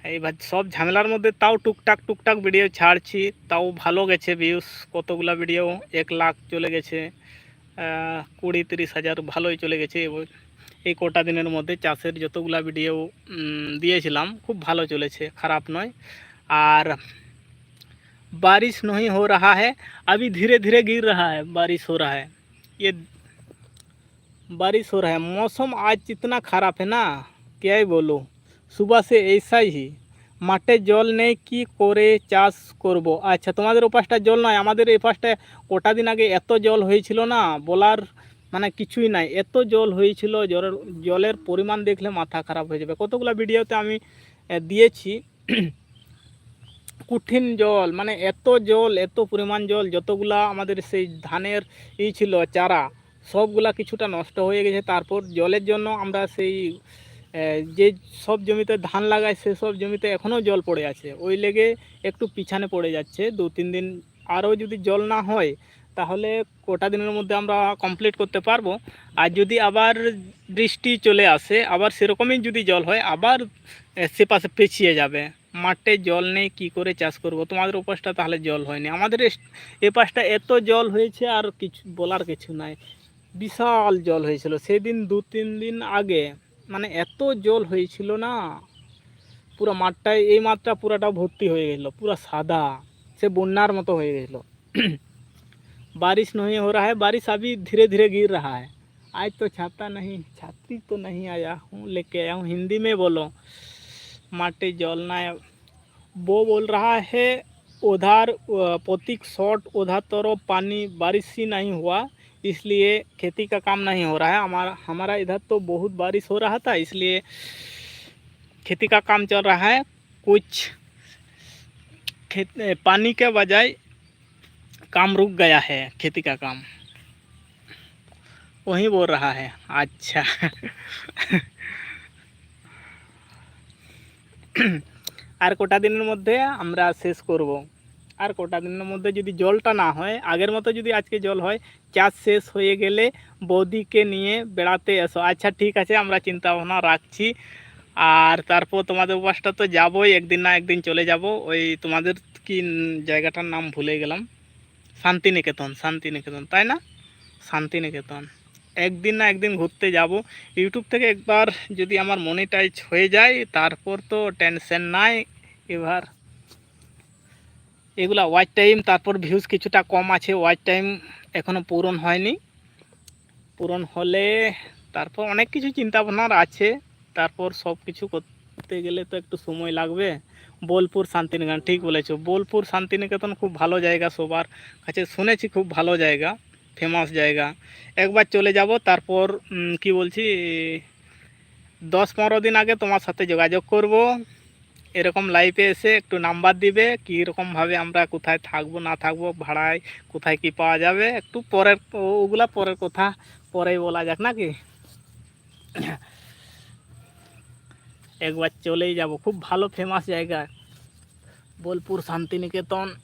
এইবার সব ঝামেলার মধ্যে তাও টুকটাক টুকটাক ভিডিও ছাড়ছি, তাও ভালো গেছে ভিউজ। কতগুলা ভিডিও এক লাখ চলে গেছে, আহ, কুড়ি তিরিশ হাজার ভালোই চলে গেছে। এবং এই কটা দিনের মধ্যে চাষের যতগুলা ভিডিও উম, দিয়েছিলাম, খুব ভালো চলেছে, খারাপ নয়। আর बारिश नहीं हो रहा है, अभी धीरे धीरे गिर रहा है, बारिश हो रहा है। ये बारिश हो रहा है। मौसम आज इतना ख़राब है ना, क्या ही बोलूँ। सुबह से ऐसा ही, মাঠে জল নেই, কি করে চাষ করব। আচ্ছা, তোমাদের ওপাশটা জল নয়, আমাদের এই পাশটা কটা দিন আগে এত জল হয়েছিল না, বলার মানে কিছুই নাই। এত জল হয়েছিল, জলের জলের পরিমাণ দেখলে মাথা খারাপ হয়ে যাবে। কতগুলা ভিডিওতে আমি আহ, দিয়েছি। কঠিন জল, মানে এত জল, এত পরিমাণ জল, যতগুলা আমাদের সেই ধানের ই ছিল চারা, সবগুলা কিছুটা নষ্ট হয়ে গেছে। তারপর জলের জন্য আমরা সেই আহ, যে সব জমিতে ধান লাগাই, সেসব জমিতে এখনও জল পড়ে আছে। ওই লেগে একটু পিছানে পড়ে যাচ্ছে। দু তিন দিন আরও যদি জল না হয়, তাহলে কটা দিনের মধ্যে আমরা কমপ্লিট করতে পারবো। আর যদি আবার বৃষ্টি চলে আসে, আবার সেরকমই যদি জল হয়, আবার এ, সে পাশে পিছিয়ে যাবে। মাঠে জল নেই, কি করে চাষ করব? তোমাদের ওপাশটা তাহলে জল হয়নি, আমাদের এস- এ পাশটা এত জল হয়েছে, আর কিছু বলার কিছু নাই। বিশাল জল হয়েছিল সেদিন, দু তিন দিন আগে, মানে এত জল হয়েছিল না, পুরো মাঠটায়, এই মাঠটা পুরাটা ভর্তি হয়ে গেল, পুরো সাদা, সে বন্যার মতো হয়ে গেল। बारिश नहीं हो रहा है, बारिश अभी धीरे धीरे गिर रहा है। आज तो छाता नहीं, छाती तो नहीं आया हूँ, लेके आया हूँ। हिंदी में बोलो। মাঠে জল নাই। वो बोल रहा है, उधर अ, प्रतीक शॉट, उधर तरफ पानी, बारिश ही नहीं हुआ, इसलिए खेती का काम नहीं हो रहा है। हमारा हमारा इधर तो बहुत बारिश हो रहा था, इसलिए खेती का काम चल रहा है। कुछ खेत, पानी के बजाय काम रुक गया है, खेती का काम। वही बोल रहा है। अच्छा। আর কটা দিনের মধ্যে আমরা শেষ করব। আর কটা দিনের মধ্যে যদি জলটা না হয়, আগের মতো যদি আজকে জল হয়, চাষ শেষ হয়ে গেলে বৌদিকে নিয়ে বেড়াতে এসো। আচ্ছা, ঠিক আছে, আমরা চিন্তা ভাবনা রাখছি। আর তারপর তোমাদের ওপাশটা তো যাবোই, একদিন না একদিন চলে যাব। ওই তোমাদের কি জায়গাটার নাম ভুলে গেলাম, শান্তিনিকেতন, শান্তিনিকেতন, তাই না? শান্তিনিকেতন একদিন না একদিন ঘুরতে যাব। YouTube থেকে একবার যদি আমার মনিটাইজ হয়ে যায়, তারপর তো টেনশন নাই। এবার এগুলা ওয়াচ টাইম, তারপর ভিউজ কিছুটা কম আছে, ওয়াচ টাইম এখনও পূরণ হয়নি। পূরণ হলে তারপর অনেক কিছু চিন্তা ভাবনার আছে। তারপর সব কিছু করতে গেলে তো একটু সময় লাগবে। বোলপুর শান্তিনিকেতন, ঠিক বলেছো, বোলপুর শান্তিনিকেতন খুব ভালো জায়গা, সবার কাছে শুনেছি খুব ভালো জায়গা, ফেমাস জায়গা। একবার চলে যাব, তারপর উম, কি বলছি, দশ পনেরো দিন আগে তোমার সাথে যোগাযোগ করব। এরকম লাইভে এসে একটু নাম্বার দিবে, কীরকমভাবে আমরা কোথায় থাকবো না থাকবো, ভাড়ায় কোথায় কি পাওয়া যাবে, একটু পরের, ও- ওগুলা পরের কথা, পরেই বলা যাক নাকি। একবার চলেই যাব, খুব ভালো ফেমাস জায়গা বোলপুর শান্তিনিকেতন।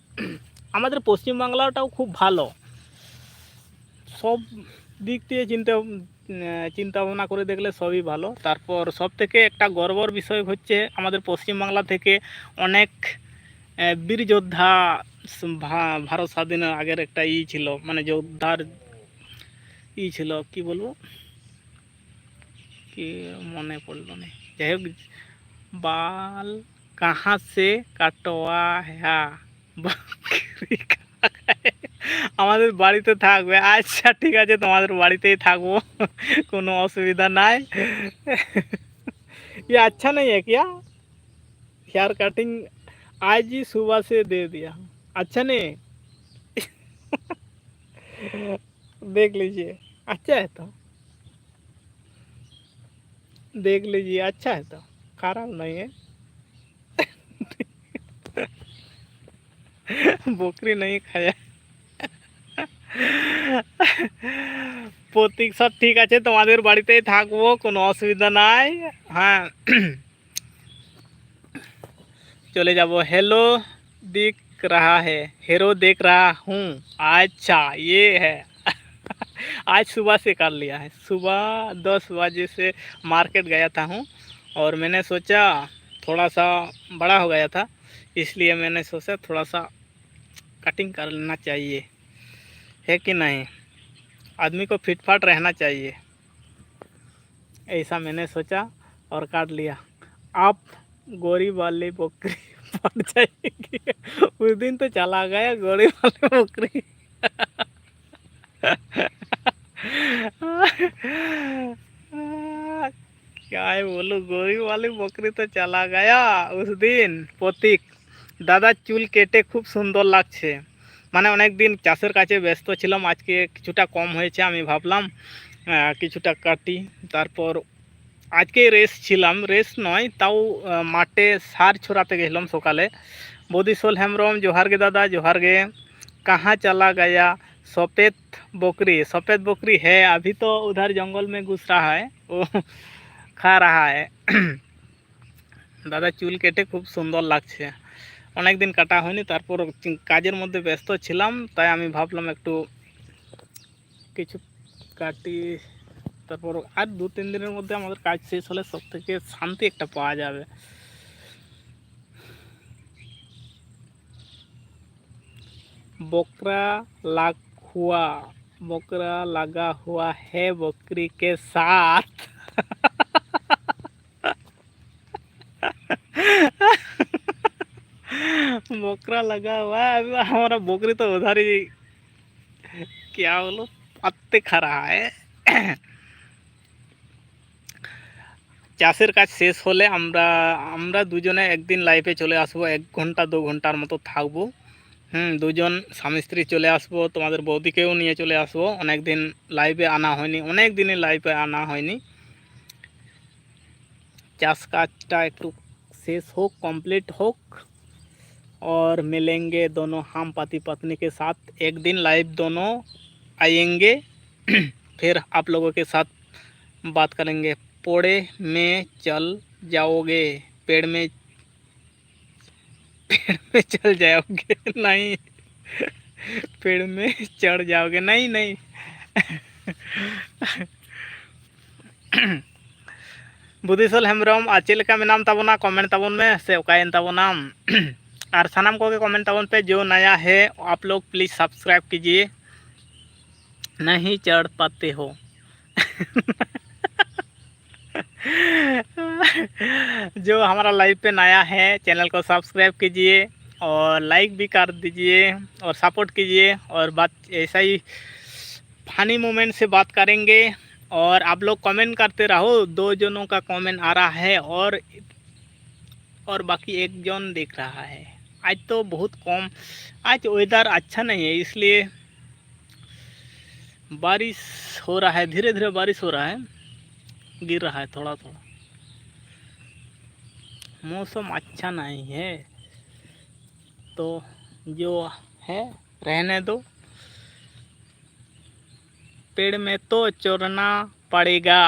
আমাদের পশ্চিমবাংলাটাও খুব ভালো, সব দিক দিয়ে চিন্তা চিন্তা ভাবনা করে দেখলে সবই ভালো। তারপর সব থেকে একটা গর্বর বিষয় হচ্ছে আমাদের পশ্চিমবাংলা থেকে অনেক আহ, বীর যোদ্ধা, ভা- ভারত স্বাধীনের আগের একটা ই ছিল, মানে যোদ্ধার ই ছিল, কি বলবো, কি মনে পড়লো না। যাই হোক, বাল কাহা সে কাটোয়া হ্যাঁ, বকরি কাহা খায়? আমাদের বাড়িতে থাকবে। আচ্ছা, ঠিক আছে, তোমাদের বাড়িতেই থাকবো, কোনো অসুবিধা নাই। ये अच्छा नहीं है क्या? हेयर कटिंग आज ही सुबह से दे दिया। अच्छा नहीं है? देख लीजिए, अच्छा है तो। देख लीजिए, अच्छा है तो, खराब नहीं है। बकरी नहीं खाया। প্রতীক, সব ঠিক আছে, তোমাদের বাড়িতেই থাকবো, কোনো অসুবিধা নাই। হ্যাঁ, চলে যাব। হ্যালো দিক रहा है, हीरो देख रहा हूँ। अच्छा, ये है। आज सुबह से कर लिया है, सुबह दस बजे से मार्केट गया था हूँ, और मैंने सोचा, थोड़ा सा बड़ा हो गया था, इसलिए मैंने सोचा थोड़ा सा कटिंग कर लेना चाहिए, है कि नहीं? आदमी को फिटफाट रहना चाहिए, ऐसा मैंने सोचा और काट लिया। आप गोरी वाली बकरी पड़ जाएगी। उस दिन तो चला गया गोरी वाली बकरी। क्या है बोलूँ, गोरी वाली बकरी तो चला गया उस दिन। প্রতীক, দাদা, চুল কেটে খুব সুন্দর লাগছে। মানে, অনেক দিন চাষের কাজে ব্যস্ত ছিলাম, আজকে কিছুটা কম হয়েছে, আমি ভাবলাম আহ, কিছুটা কাটি। তারপর আজকে রেস্ট ছিলাম, রেস্ট নয়, তাও আহ, মাঠে সার ছড়াতে গেছিলাম সকালে। বদিসল হেমব্রম, জোহার গে দাদা, জোহার গে। कहाँ चला गया सफेद बकरी? सफेद बकरी है, अभी तो उधर जंगल में घुस रहा है, वो खा रहा है। দাদা, চুল কেটে খুব সুন্দর লাগছে। অনেক দিন কাটা হয়নি, তারপর চি-, কাজের মধ্যে ব্যস্ত ছিলাম, তাই আমি ভাবলাম একটু কিছু কাটি, তারপর আর দু তিন দিনের মধ্যে আমাদের কাজ শেষ হলে সব থেকে শান্তি একটা পাওয়া যাবে। बोकरा लाग हुआ, बोकरा लगा हुआ है बकरी के साथ। बोकरा लगा हुआ है, अभी हमारा बकरी तो उधर ही, क्या बोलो, पत्ते खा रहा है। চাষের কাজ শেষ হলে আমরা আমরা দুজনে একদিন লাইভে চলে আসবো, এক ঘন্টা দু ঘন্টার মতো থাকবো। হুম, দুজন স্বামী স্ত্রী চলে আসবো, তোমাদের বৌদিকেও নিয়ে চলে আসবো। অনেক দিন লাইভে আনা হয়নি, অনেক দিনই লাইভে আনা হয়নি। চাষ কাজটা একটু শেষ হোক, কমপ্লিট হোক, और मिलेंगे दोनों हम पति पत्नी के साथ। एक दिन लाइव दोनों आएंगे, फिर आप लोगों के साथ बात करेंगे। पोड़े में चल जाओगे, पेड़ में, पेड़ में चढ़ जाओगे। नहीं, पेड़ में चढ़ जाओगे। नहीं, नहीं। ᱵᱩᱫᱷᱤᱥᱚᱞ ᱦᱮᱢᱵᱨᱚᱢ, ᱟᱨ ᱪᱮᱫ ᱞᱮᱠᱟ ᱢᱮᱱᱟᱢ ᱛᱟᱵᱚᱱᱟ? ᱠᱚᱢᱮᱱᱴ ᱛᱟᱵᱚᱱ ᱢᱮ, ᱥᱮ ᱚᱠᱟᱭᱮᱱ ᱛᱟᱵᱚᱱᱟᱢ? ᱟᱨ ᱥᱟᱱᱟᱢ ᱠᱚᱜᱮ ᱠᱚᱢᱮᱱᱴ ᱛᱟᱵᱚᱱ ᱯᱮ, ᱡᱳ ᱱᱟᱭᱟ ᱦᱮ ᱟᱯ ᱞᱳᱜ ᱯᱞᱤᱡ ᱥᱟᱵᱥᱠᱨᱟᱭᱤᱵ ᱠᱤᱡᱤᱭᱮ, ᱱᱟᱦᱤ ᱪᱟᱲ ᱯᱟᱛᱮ ᱦᱳ᱾ जो हमारा लाइव पे नया है, चैनल को सब्सक्राइब कीजिए और लाइक भी कर दीजिए और सपोर्ट कीजिए। और बात ऐसा ही फनी मोमेंट से बात करेंगे। और आप लोग कमेंट करते रहो, दो जनों का कमेंट आ रहा है और और बाकी एक जन देख रहा है। आज तो बहुत कम, आज वेदर अच्छा नहीं है, इसलिए बारिश हो रहा है, धीरे धीरे बारिश हो रहा है, गिर रहा है थोड़ा थोड़ा। मौसम अच्छा नहीं है तो जो है रहने दो। पेड़ में तो चढ़ना पड़ेगा।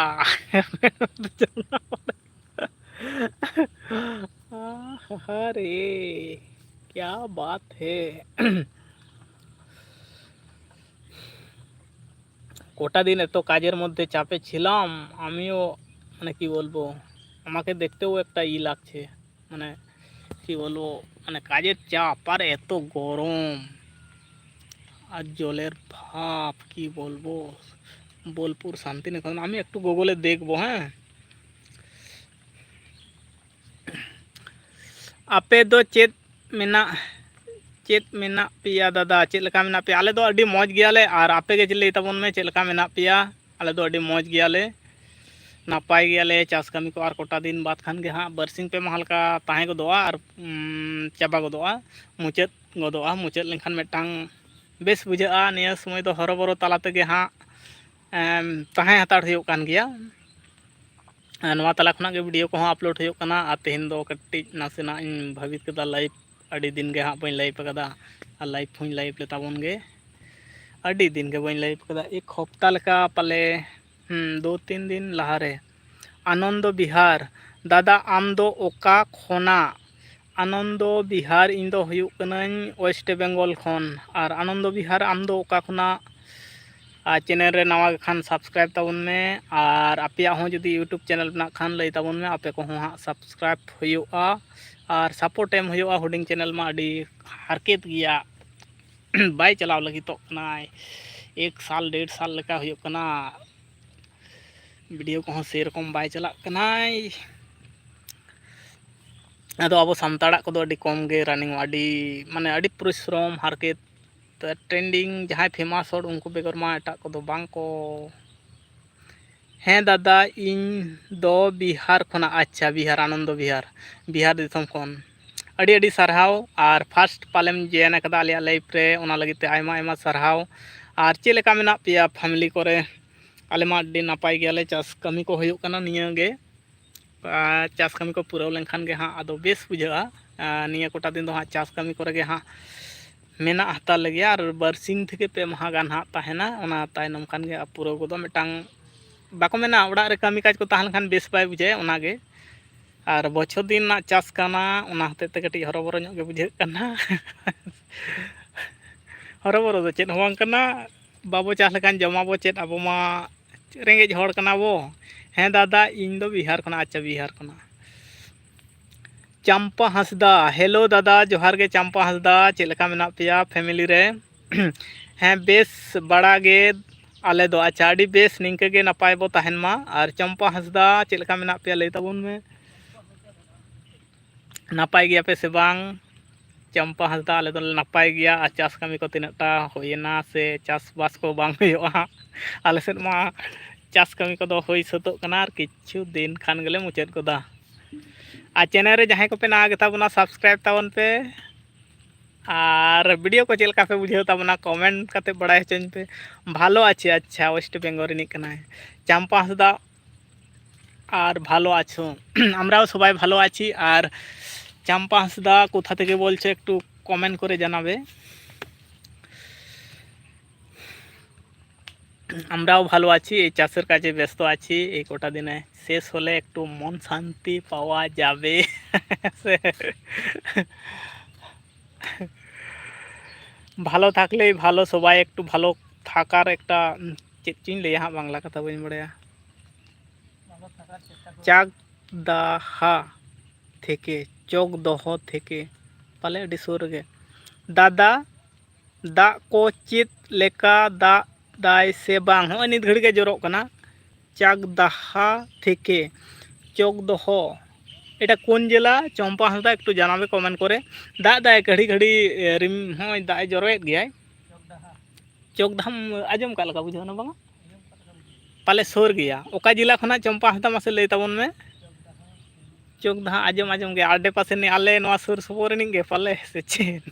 अरे, क्या बात है। কটা দিন এত কাজের মধ্যে চাপে ছিলাম, আমিও, মানে, কি বলবো, আমাকে দেখতেও একটা ই লাগছে, মানে, কি বলবো, মানে, কাজের চাপ আর এত গরম আর জলের ভাপ, কি বলবো। বোলপুর শান্তিনিকেতন, আমি একটু গুগলে দেখবো, হ্যাঁ। ᱟᱯᱮ ᱫᱚ ᱪᱮᱫ ᱢᱮᱱᱟᱜ, ᱪᱮᱫ ᱢᱮᱱᱟᱜ ᱯᱮᱭᱟ ᱫᱟᱫᱟ? ᱪᱮᱫ ᱞᱮᱠᱟ ᱢᱮᱱᱟᱜ ᱯᱮᱭᱟ? ᱟᱞᱮ ᱫᱚ ᱟᱹᱰᱤ ᱢᱚᱡᱽ ᱜᱮᱭᱟᱞᱮ᱾ ᱟᱨ ᱟᱯᱮ ᱜᱮ ᱞᱟᱹᱭ ᱛᱟᱵᱚᱱ ᱢᱮ, ᱪᱮᱫ ᱞᱮᱠᱟ ᱢᱮᱱᱟᱜ ᱯᱮᱭᱟ? ᱟᱞᱮ ᱫᱚ ᱟᱹᱰᱤ ᱢᱚᱡᱽ ᱜᱮᱭᱟᱞᱮ, ᱱᱟᱯᱟᱭ ᱜᱮᱭᱟᱞᱮ᱾ ᱪᱟᱥ ᱠᱟᱹᱢᱤ ᱠᱚ ᱟᱨ ᱠᱚᱴᱟ ᱫᱤᱱ ᱵᱟᱫᱽ ᱠᱷᱟᱱ ᱜᱮ ᱦᱟᱸᱜ ᱵᱟᱨᱥᱤᱧ ᱯᱮ ᱢᱟᱦᱟ ᱞᱮᱠᱟ ᱛᱟᱦᱮᱸ ᱜᱚᱫᱚᱜᱼᱟ ᱟᱨ, ᱩᱢ, ᱪᱟᱵᱟ ᱜᱚᱫᱚᱜᱼᱟ, ᱢᱩᱪᱟᱹᱫ ᱜᱚᱫᱚᱜᱼᱟ᱾ ᱢᱩᱪᱟᱹᱫ ᱞᱮᱱᱠᱷᱟᱱ ᱢᱤᱫᱴᱟᱝ ᱵᱮᱥ ᱵᱩᱡᱷᱟᱹᱜᱼᱟ᱾ ᱱᱤᱭᱟᱹ ᱥᱚᱢᱚᱭ ᱫᱚ ᱦᱚᱨᱚᱵᱚᱨᱚ ᱛᱟᱞᱟ ᱛᱮᱜᱮ ᱦᱟᱸᱜ, ᱮᱢ, ᱛᱟᱦᱮᱸ ᱦᱟᱛᱟᱲ ᱦᱩᱭᱩᱜ ᱠᱟᱱ ᱜᱮᱭᱟ᱾ ᱟᱨ ᱱᱚᱣᱟ ᱛᱟᱞᱟ ᱠᱷᱚᱱᱟᱜ ᱜᱮ ᱵᱷᱤᱰᱤᱭᱳ ᱠᱚᱦᱚᱸ ᱟᱯᱞᱳᱰ ᱦᱩᱭᱩᱜ ᱠᱟᱱᱟ᱾ ᱟᱨ ᱛᱮᱦᱮᱧ ᱫᱚ ᱠᱟᱹᱴᱤᱡ ᱱᱟᱥᱮᱱᱟᱜ ᱤᱧ ᱵᱷᱟᱹᱵᱤᱛ ᱠᱮᱫᱟ, ᱞᱟᱭᱤᱵᱷ ᱟᱹᱰᱤ ᱫᱤᱱ ᱜᱮ ᱦᱟᱸᱜ ᱵᱟᱹᱧ ᱞᱟᱭᱤᱵᱷ ᱟᱠᱟᱫᱟ, ᱟᱨ ᱞᱟᱭᱤᱵᱷ ᱦᱚᱸᱧ ᱞᱟᱭᱤᱵᱷ ᱞᱮ ᱛᱟᱵᱚᱱ ᱜᱮ, ᱟᱹᱰᱤ ᱫᱤᱱ ᱜᱮ ᱵᱟᱹᱧ ᱞᱟᱭᱤᱵᱷ ᱟᱠᱟᱫᱟ, ᱮᱠ ᱦᱚᱯᱛᱟ ᱞᱮᱠᱟ ᱯᱟᱞᱮ, ᱦᱩᱸ, ᱫᱩ ᱛᱤᱱ ᱫᱤᱱ ᱞᱟᱦᱟᱨᱮ᱾ ᱟᱱᱚᱱᱫᱚ ᱵᱤᱦᱟᱨ, ᱫᱟᱫᱟ ᱟᱢ ᱫᱚ ᱚᱠᱟ ᱠᱷᱚᱱᱟᱜ? ᱟᱱᱚᱱᱫᱚ ᱵᱤᱦᱟᱨ, ᱤᱧ ᱫᱚ ᱦᱩᱭᱩᱜ ᱠᱟᱹᱱᱟᱹᱧ ᱳᱭᱮᱥᱴ ᱵᱮᱝᱜᱚᱞ ᱠᱷᱚᱱ᱾ ᱟᱨ ᱟᱱᱚᱱᱫᱚ ᱵᱤᱦᱟᱨ, ᱟᱢ ᱫᱚ ᱚᱠᱟ ᱠᱷᱚᱱᱟᱜ? ᱟᱨ ᱪᱮᱱᱮᱞ ᱨᱮ ᱱᱟᱣᱟ ᱜᱮ ᱠᱷᱟᱱ ᱥᱟᱵᱥᱠᱨᱟᱭᱤᱵ ᱛᱟᱵᱚᱱ ᱢᱮ, ᱟᱨ ᱟᱯᱮᱭᱟᱜ ᱦᱚᱸ ᱡᱩᱫᱤ ᱭᱩᱴᱩᱵᱽ ᱪᱮᱱᱮᱞ ᱢᱮᱱᱟᱜ ᱠᱷᱟᱱ ᱞᱟᱹᱭ ᱛᱟᱵᱚᱱ ᱢᱮ, ᱟᱯᱮ ᱠᱚᱦᱚᱸ ᱦᱟᱸᱜ ᱥᱟᱵᱥᱠᱨᱟᱭᱤᱵ ᱦᱩᱭᱩᱜᱼᱟ᱾ ᱟᱨ ᱥᱟᱯᱳᱨᱴ ᱮᱢ ᱦᱩᱭᱩᱜᱼᱟ, ᱦᱩᱰᱤᱧ ᱪᱮᱱᱮᱞ ᱢᱟ ᱟᱹᱰᱤ ᱦᱟᱨᱠᱮᱛ ᱜᱮᱭᱟ, ᱵᱟᱭ ᱪᱟᱞᱟᱣ ᱞᱟᱹᱜᱤᱫᱚᱜ ᱠᱟᱱᱟᱭ᱾ ᱮᱠ ᱥᱟᱞ ᱰᱮᱲ ᱥᱟᱞ ᱞᱮᱠᱟ ᱦᱩᱭᱩᱜ ᱠᱟᱱᱟ, ᱵᱷᱤᱰᱤᱭᱳ ᱠᱚᱦᱚᱸ ᱥᱮᱨᱚᱠᱚᱢ ᱵᱟᱭ ᱪᱟᱞᱟᱜ ᱠᱟᱱᱟᱭ᱾ ᱟᱫᱚ ᱟᱵᱚ ᱥᱟᱱᱛᱟᱲᱟᱜ ᱠᱚᱫᱚ ᱟᱹᱰᱤ ᱠᱚᱢ ᱜᱮ ᱨᱟᱱᱤᱝᱚᱜᱼᱟ, ᱟᱹᱰᱤ ᱢᱟᱱᱮ ᱟᱹᱰᱤ ᱯᱚᱨᱤᱥᱨᱚᱢ ᱦᱟᱨᱠᱮᱛ᱾ ᱛᱚ ᱴᱨᱮᱱᱰᱤᱝ ᱡᱟᱦᱟᱸᱭ ᱯᱷᱮᱢᱟᱥ ᱦᱚᱲ, ᱩᱱᱠᱩ ᱵᱮᱜᱚᱨ ᱢᱟ ᱮᱴᱟᱜ ᱠᱚᱫᱚ ᱵᱟᱝ ᱠᱚ᱾ ᱦᱮᱸ ᱫᱟᱫᱟ, ᱤᱧ ᱫᱚ ᱵᱤᱦᱟᱨ ᱠᱷᱚᱱᱟᱜ᱾ ᱟᱪᱪᱷᱟ, ᱵᱤᱦᱟᱨ, ᱟᱱᱚᱱᱫᱚ ᱵᱤᱦᱟᱨ, ᱵᱤᱦᱟᱨ ᱫᱤᱥᱚᱢ ᱠᱷᱚᱱ᱾ ᱟᱹᱰᱤ ᱟᱹᱰᱤ ᱥᱟᱨᱦᱟᱣ, ᱟᱨ ᱯᱷᱟᱥᱴ ᱯᱟᱞᱮᱢ ᱡᱚᱭᱮᱱ ᱟᱠᱟᱫᱟ ᱟᱞᱮᱭᱟᱜ ᱞᱟᱭᱤᱵᱷ ᱨᱮ, ᱚᱱᱟ ᱞᱟᱹᱜᱤᱫ ᱛᱮ ᱟᱭᱢᱟ ᱟᱭᱢᱟ ᱥᱟᱨᱦᱟᱣ᱾ ᱟᱨ ᱪᱮᱫ ᱞᱮᱠᱟ ᱢᱮᱱᱟᱜ ᱯᱮᱭᱟ ᱯᱷᱮᱢᱮᱞᱤ ᱠᱚᱨᱮ? ᱟᱞᱮ ᱢᱟ ᱟᱹᱰᱤ ᱱᱟᱯᱟᱭ ᱜᱮᱭᱟᱞᱮ, ᱪᱟᱥ ᱠᱟᱹᱢᱤ ᱠᱚ ᱦᱩᱭᱩᱜ ᱠᱟᱱᱟ ᱱᱤᱭᱟᱹ ᱜᱮ᱾ ᱟᱨ ᱪᱟᱥ ᱠᱟᱹᱢᱤ ᱠᱚ ᱯᱩᱨᱟᱹᱣ ᱞᱮᱱᱠᱷᱟᱱ ᱜᱮ ᱦᱟᱸᱜ ᱟᱫᱚ ᱵᱮᱥ ᱵᱩᱡᱷᱟᱹᱜᱼᱟ᱾ ᱟᱨ ᱱᱤᱭᱟᱹ ᱠᱚᱴᱟ ᱫᱤᱱ ᱫᱚ ᱦᱟᱸᱜ ᱪᱟᱥ ᱠᱟᱹᱢᱤ ᱠᱚᱨᱮ ᱜᱮ ᱦᱟᱸᱜ ᱢᱮᱱᱟᱜ ᱦᱟᱛᱟᱲ ᱞᱮᱜᱮᱭᱟ, ᱟᱨ ᱵᱟᱨᱥᱤᱧ ᱛᱷᱮᱠᱮ ᱯᱮ ᱢᱟᱦᱟ ᱜᱟᱱ ᱦᱟᱸᱜ ᱛᱟᱦᱮᱱᱟ᱾ ᱚᱱᱟ ᱛᱟᱭᱱᱚᱢ ᱠᱷᱟᱱ ᱜᱮ ᱯᱩᱨᱟᱹᱣ ᱜᱚᱫᱚᱜ᱾ ᱢᱤᱫᱴᱟᱝ ᱵᱟᱠᱚ ᱢᱮᱱᱟ, ᱚᱲᱟᱜ ᱨᱮ ᱠᱟᱹᱢᱤ ᱠᱟᱡᱽ ᱠᱚ ᱛᱟᱦᱮᱸ ᱞᱮᱱᱠᱷᱟᱱ ᱵᱮᱥ ᱵᱟᱭ ᱵᱩᱡᱷᱟᱹᱜᱼᱟ, ᱚᱱᱟᱜᱮ᱾ ᱟᱨ ᱵᱚᱪᱷᱚᱨ ᱫᱤᱱ ᱨᱮᱱᱟᱜ ᱪᱟᱥ ᱠᱟᱱᱟ, ᱚᱱᱟ ᱦᱚᱛᱮᱡ ᱛᱮ ᱠᱟᱹᱴᱤᱡ ᱦᱚᱨᱚᱵᱚᱨᱚ ᱧᱚᱜ ᱜᱮ ᱵᱩᱡᱷᱟᱹᱜ ᱠᱟᱱᱟ᱾ ᱦᱚᱨᱚᱵᱚᱨᱚ ᱫᱚ ᱪᱮᱫ ᱦᱚᱸ ᱵᱟᱝ ᱠᱟᱱᱟ, ᱵᱟᱵᱚ ᱪᱟᱥ ᱞᱮᱠᱷᱟᱱ ᱡᱚᱢᱟᱵᱚ ᱪᱮᱫ? ᱟᱵᱚ ᱢᱟ ᱨᱮᱸᱜᱮᱡ ᱦᱚᱲ ᱠᱟᱱᱟ ᱵᱚ᱾ ᱦᱮᱸ ᱫᱟᱫᱟ, ᱤᱧ ᱫᱚ ᱵᱤᱦᱟᱨ ᱠᱷᱚᱱᱟᱜ᱾ ᱟᱪᱪᱷᱟ, ᱵᱤᱦᱟᱨ ᱠᱷᱚᱱᱟᱜ᱾ ᱪᱟᱢᱯᱟ ᱦᱟᱸᱥᱫᱟ, ᱦᱮᱞᱳ ᱫᱟᱫᱟ, ᱡᱚᱦᱟᱨ ᱜᱮ ᱪᱟᱢᱯᱟ ᱦᱟᱸᱥᱫᱟ, ᱪᱮᱫ ᱞᱮᱠᱟ ᱢᱮᱱᱟᱜ ᱯᱮᱭᱟ ᱯᱷᱮᱢᱮᱞᱤ ᱨᱮ? ᱦᱮᱸ, ᱵᱮᱥ ᱵᱟᱲᱟ ᱜᱮ ᱟᱞᱮ ᱫᱚ᱾ ᱟᱪᱪᱷᱟ, ᱟᱹᱰᱤ ᱵᱮᱥ, ᱱᱤᱝᱠᱟᱹ ᱜᱮ ᱱᱟᱯᱟᱭ ᱵᱚ ᱛᱟᱦᱮᱱ ᱢᱟ᱾ ᱟᱨ ᱪᱟᱢᱯᱟ ᱦᱟᱸᱥᱫᱟ, ᱪᱮᱫ ᱞᱮᱠᱟ ᱢᱮᱱᱟᱜ ᱯᱮᱭᱟ ᱞᱟᱹᱭ ᱛᱟᱵᱚᱱ ᱢᱮ, ᱱᱟᱯᱟᱭ ᱜᱮᱭᱟ ᱯᱮ ᱥᱮ ᱵᱟᱝ? ᱪᱟᱢᱯᱟ ᱦᱟᱸᱥᱫᱟ, ᱟᱞᱮ ᱫᱚᱞᱮ ᱱᱟᱯᱟᱭ ᱜᱮᱭᱟ᱾ ᱟᱨ ᱪᱟᱥ ᱠᱟᱹᱢᱤ ᱠᱚ ᱛᱤᱱᱟᱹᱜ ᱴᱟ ᱦᱩᱭᱮᱱᱟ ᱥᱮ ᱪᱟᱥᱵᱟᱥ ᱠᱚ ᱵᱟᱝ ᱦᱩᱭᱩᱜᱼᱟ ᱦᱟᱸᱜ? ᱟᱞᱮ ᱥᱮᱫ ᱢᱟ ᱪᱟᱥ ᱠᱟᱹᱢᱤ ᱠᱚᱫᱚ ᱦᱩᱭ ᱥᱟᱹᱛᱚᱜ ᱠᱟᱱᱟ, ᱟᱨ ᱠᱤᱪᱷᱩ ᱫᱤᱱ ᱠᱷᱟᱱ ᱜᱮᱞᱮ ᱢᱩᱪᱟᱹᱫ ᱜᱚᱫᱟ᱾ ᱟᱨ ᱪᱮᱱᱮᱞ ᱨᱮ ᱡᱟᱦᱟᱸᱭ ᱠᱚᱯᱮ ᱱᱟᱣᱟ ᱜᱮᱛᱟ ᱵᱚᱱᱟ, ᱥᱟᱵᱥᱠᱨᱟᱭᱤᱵ ᱛᱟᱵᱚᱱ ᱯᱮ᱾ ᱟᱨ ᱵᱷᱤᱰᱤᱭᱳ ᱠᱚ ᱪᱮᱫ ᱞᱮᱠᱟ ᱯᱮ ᱵᱩᱡᱷᱟᱹᱣ ᱛᱟᱵᱚᱱᱟ, ᱠᱚᱢᱮᱱᱴ ᱠᱟᱛᱮ ᱵᱟᱲᱟᱭ ᱦᱚᱪᱚᱧ ᱯᱮ᱾ ᱵᱷᱟᱞᱚ ᱟᱪᱷᱮ, ᱟᱪᱪᱷᱟ, ᱳᱭᱮᱥᱴ ᱵᱮᱝᱜᱚᱞ ᱨᱤᱱᱤᱡ ᱠᱟᱱᱟᱭ ᱪᱟᱢᱯᱟ ᱦᱟᱸᱥᱫᱟ᱾ আর ভালো আছো? আমরাও সবাই ভালো আছি। আর চাম্পা হাঁসদা কোথা থেকে বলছো একটু কমেন্ট করে জানাবে। আমরাও ভালো আছি, এই চাষের কাজে ব্যস্ত আছি। এই কটা দিনে শেষ হলে একটু মন শান্তি পাওয়া যাবে। ভালো থাকলেই ভালো, সবাই একটু ভালো থাকার একটা, উম, ᱪᱮᱫ ᱪᱚᱧ ᱞᱟᱹᱭᱟ ᱦᱟᱸᱜ, ᱵᱟᱝᱞᱟ ᱠᱟᱛᱷᱟ ᱵᱟᱹᱧ ᱵᱟᱲᱟᱭᱟ᱾ ᱪᱟᱠᱫᱟᱦᱟ ᱛᱷᱮᱠᱮ, ᱪᱚᱠᱫᱚᱦᱚ ᱛᱷᱮᱠᱮ, ᱯᱟᱞᱮ ᱟᱹᱰᱤ ᱥᱩᱨ ᱨᱮᱜᱮ᱾ ᱫᱟᱫᱟ, ᱫᱟᱜ ᱠᱚ ᱪᱮᱫ ᱞᱮᱠᱟ ᱫᱟᱜ ᱫᱟᱭ ᱥᱮ ᱵᱟᱝ? ᱦᱚᱸᱜᱼᱚᱭ ᱱᱤᱛ ᱜᱷᱟᱹᱲᱤᱡ ᱜᱮ ᱡᱚᱨᱚᱜ ᱠᱟᱱᱟ᱾ ᱪᱟᱠᱫᱟᱦᱟ ᱛᱷᱮᱠᱮ, ᱪᱚᱠᱫᱚᱦᱚ, এটা কোন জেলা? চম্পা হাঁসদা একটু জানাবে কমেন্ট করে। ᱫᱟᱜ ᱫᱟᱭ ᱜᱷᱟᱹᱲᱤ ᱜᱷᱟᱹᱲᱤ, ᱮ, ᱨᱤᱢ-, ᱦᱚᱸᱜᱼᱚᱭ ᱫᱟᱜ ᱮ ᱡᱚᱨᱚᱭᱮᱫ ᱜᱮᱭᱟᱭ᱾ ᱪᱚᱠᱫᱟᱦᱟᱢ ᱟᱸᱡᱚᱢ ᱠᱟᱜ ᱞᱮᱠᱟ ᱵᱩᱡᱷᱟᱹᱣ ᱮᱱᱟ ᱵᱟᱝᱟ? ᱯᱟᱞᱮ ᱥᱩᱨ ᱜᱮᱭᱟ᱾ ᱚᱠᱟ ᱡᱮᱞᱟ ᱠᱷᱚᱱᱟᱜ ᱪᱚᱢᱯᱟ ᱦᱟᱸᱥᱫᱟ, ᱢᱟᱥᱮ ᱞᱟᱹᱭ ᱛᱟᱵᱚᱱ ᱢᱮ᱾ ᱪᱚᱠᱫᱟᱦᱟ ᱟᱸᱡᱚᱢ ᱟᱸᱡᱚᱢ ᱜᱮ, ᱟᱰᱮ ᱯᱟᱥᱮ ᱨᱤᱱᱤᱡ, ᱟᱞᱮ ᱱᱚᱣᱟ ᱥᱩᱨ ᱥᱩᱯᱩᱨ ᱨᱤᱱᱤᱡ ᱜᱮ ᱯᱟᱞᱮ ᱥᱮ ᱪᱮᱫ?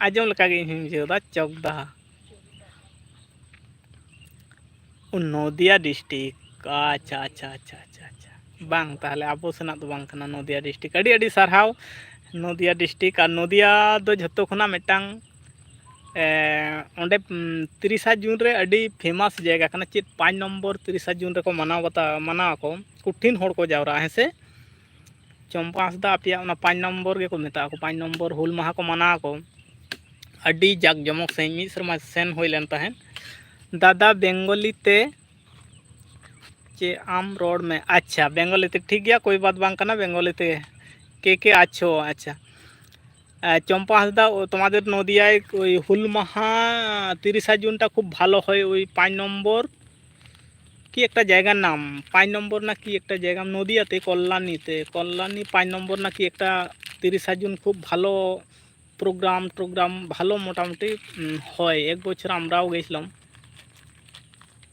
ᱟᱸᱡᱚᱢ ᱞᱮᱠᱟ ᱜᱮ ᱤᱧ ᱦᱚᱸᱧ ᱵᱩᱡᱷᱟᱹᱣ ᱮᱫᱟ, ᱪᱚᱠᱫᱟᱦᱟ᱾ ᱱᱚᱫᱤᱭᱟ ᱰᱤᱥᱴᱤᱠ᱾ ᱟᱪᱪᱷᱟ, ᱟᱪᱪᱷᱟ, ᱟᱪᱪᱷᱟ, ᱟᱪᱪᱷᱟ, ᱟᱪᱪᱷᱟ᱾ ᱵᱟᱝ, ᱛᱟᱦᱚᱞᱮ ᱟᱵᱚ ᱥᱮᱱᱟᱜ ᱫᱚ ᱵᱟᱝ ᱠᱟᱱᱟ ᱱᱚᱫᱤᱭᱟ ᱰᱤᱥᱴᱤᱠ᱾ ᱟᱹᱰᱤ ᱟᱹᱰᱤ ᱥᱟᱨᱦᱟᱣ᱾ ᱱᱚᱫᱤᱭᱟ ᱰᱤᱥᱴᱤᱠ ᱟᱨ ᱱᱚᱫᱤᱭᱟ ᱫᱚ ᱡᱷᱚᱛᱚ ᱠᱷᱚᱱᱟᱜ ᱢᱤᱫᱴᱟᱝ, ᱮ, ᱚᱸᱰᱮ, ᱩᱢ, ᱛᱤᱨᱤᱥᱟ ᱡᱩᱱ ᱨᱮ ᱟᱹᱰᱤ ᱯᱷᱮᱢᱟᱥ ᱡᱟᱭᱜᱟ ᱠᱟᱱᱟ᱾ ᱪᱮᱫ ᱯᱟᱸᱪ ᱱᱚᱢᱵᱚᱨ ᱛᱤᱨᱤᱥᱟ ᱡᱩᱱ ᱨᱮᱠᱚ ᱢᱟᱱᱟᱣ ᱵᱟᱛᱟ-, ᱢᱟᱱᱟᱣ ᱟᱠᱚ, ᱠᱚᱴᱷᱤᱱ ᱦᱚᱲ ᱠᱚ ᱡᱟᱣᱨᱟᱜᱼᱟ, ᱦᱮᱸ ᱥᱮ? ᱪᱚᱢᱯᱟ ᱦᱟᱸᱥᱫᱟ, ᱟᱯᱮᱭᱟᱜ ᱚᱱᱟ ᱯᱟᱸᱪ ᱱᱚᱢᱵᱚᱨ ᱜᱮᱠᱚ ᱢᱮᱛᱟᱜᱼᱟ ᱠᱚ, ᱯᱟᱸᱪ ᱱᱚᱢᱵᱚᱨ ᱦᱩᱞ ᱢᱟᱦᱟ ᱠᱚ ᱢᱟᱱᱟᱣ ᱟᱠᱚ ᱟᱹᱰᱤ ᱡᱟᱠ ᱡᱚᱢᱚᱠ ᱥᱟᱺᱦᱤᱡ᱾ ᱢᱤᱫ ᱥᱮᱨᱢᱟ ᱥᱮᱱ ᱦᱩᱭ ᱞᱮᱱ ᱛᱟᱦᱮᱸᱫ᱾ ᱫᱟᱫᱟ, ᱵᱮᱝᱜᱚᱞᱤ ᱛᱮ ᱪᱮ ᱟᱢ ᱨᱚᱲ ᱢᱮ᱾ ᱟᱪᱪᱷᱟ, ᱵᱮᱝᱜᱚᱞᱤ ᱛᱮ ᱴᱷᱤᱠ ᱜᱮᱭᱟ, ᱠᱳᱭ ᱵᱟᱛ ᱵᱟᱝ ᱠᱟᱱᱟ, ᱵᱮᱝᱜᱚᱞᱤ ᱛᱮ᱾ ᱠᱮ ᱠᱮ ᱟᱪᱪᱷᱚ, ᱟᱪᱪᱷᱟ᱾ আহ, চম্পা হাঁসদা, ও তোমাদের নদিয়ায় ওই হুল মাহা তিরিশা জুনটা খুব ভালো হয়, ওই পাঁচ নম্বর কি একটা জায়গার নাম, পাঁচ নম্বর না কি একটা জায়গা, নদিয়াতে কল্যাণীতে, কল্যাণী পাঁচ নম্বর না কি একটা তিরিশা জুন খুব ভালো প্রোগ্রাম টোগ্রাম ভালো মোটামুটি, উম, হয়। এক বছর আমরাও গেছিলাম।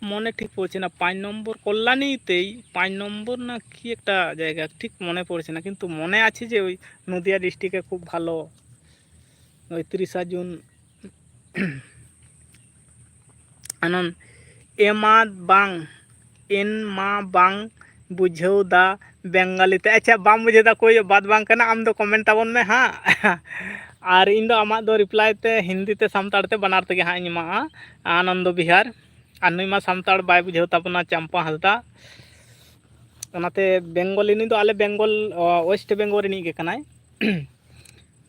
মনে ঠিক পড়ছে না, পাঁচ নম্বর কল্যাণীতেই পাঁচ নম্বর না কি একটা জায়গা, ঠিক মনে পড়ছে না, কিন্তু মনে আছে যে ওই নদিয়া ডিস্ট্রিক্টে খুব ভালো ওই ᱛᱤᱨᱤᱥᱟ ᱡᱩᱱ᱾ ᱟᱱᱚᱱ, ᱮᱢᱟ ᱵᱟᱝ, ᱮᱱ ᱢᱟ ᱵᱟᱝ ᱵᱩᱡᱷᱟᱹᱣ ᱫᱟ ᱵᱮᱝᱜᱟᱞᱤ ᱛᱮ᱾ ᱟᱪᱪᱷᱟ, ᱵᱟᱢ ᱵᱩᱡᱷᱟᱹᱣ ᱫᱟ, ᱠᱳᱭ ᱵᱟᱛ ᱵᱟᱝ ᱠᱟᱱᱟ, ᱟᱢ ᱫᱚ ᱠᱚᱢᱮᱱᱴ ᱛᱟᱵᱚᱱ ᱢᱮ ᱦᱟᱸᱜ᱾ ᱟᱨ ᱤᱧ ᱫᱚ ᱟᱢᱟᱜ ᱫᱚ reply ᱛᱮ ᱦᱤᱱᱫᱤ ᱛᱮ ᱥᱟᱱᱛᱟᱲ ᱛᱮ ᱵᱟᱱᱟᱨ ᱛᱮᱜᱮ ᱦᱟᱸᱜ ᱤᱧ ᱮᱢᱟᱜᱼᱟ, ᱟᱱᱚᱱᱫᱚ ᱵᱤᱦᱟᱨ᱾ ᱟᱨ ᱱᱩᱭ ᱢᱟ ᱥᱟᱱᱛᱟᱲ ᱵᱟᱭ ᱵᱩᱡᱷᱟᱹᱣ ᱛᱟᱵᱚᱱᱟ, ᱪᱟᱢᱯᱟ ᱦᱟᱸᱥᱫᱟ᱾ ᱚᱱᱟᱛᱮ ᱵᱮᱝᱜᱚᱞᱤ, ᱱᱩᱭ ᱫᱚ ᱟᱞᱮ ᱵᱮᱝᱜᱚᱞ, ᱚ, West Bengal ᱨᱤᱱᱤᱡ ᱜᱮ ᱠᱟᱱᱟᱭ᱾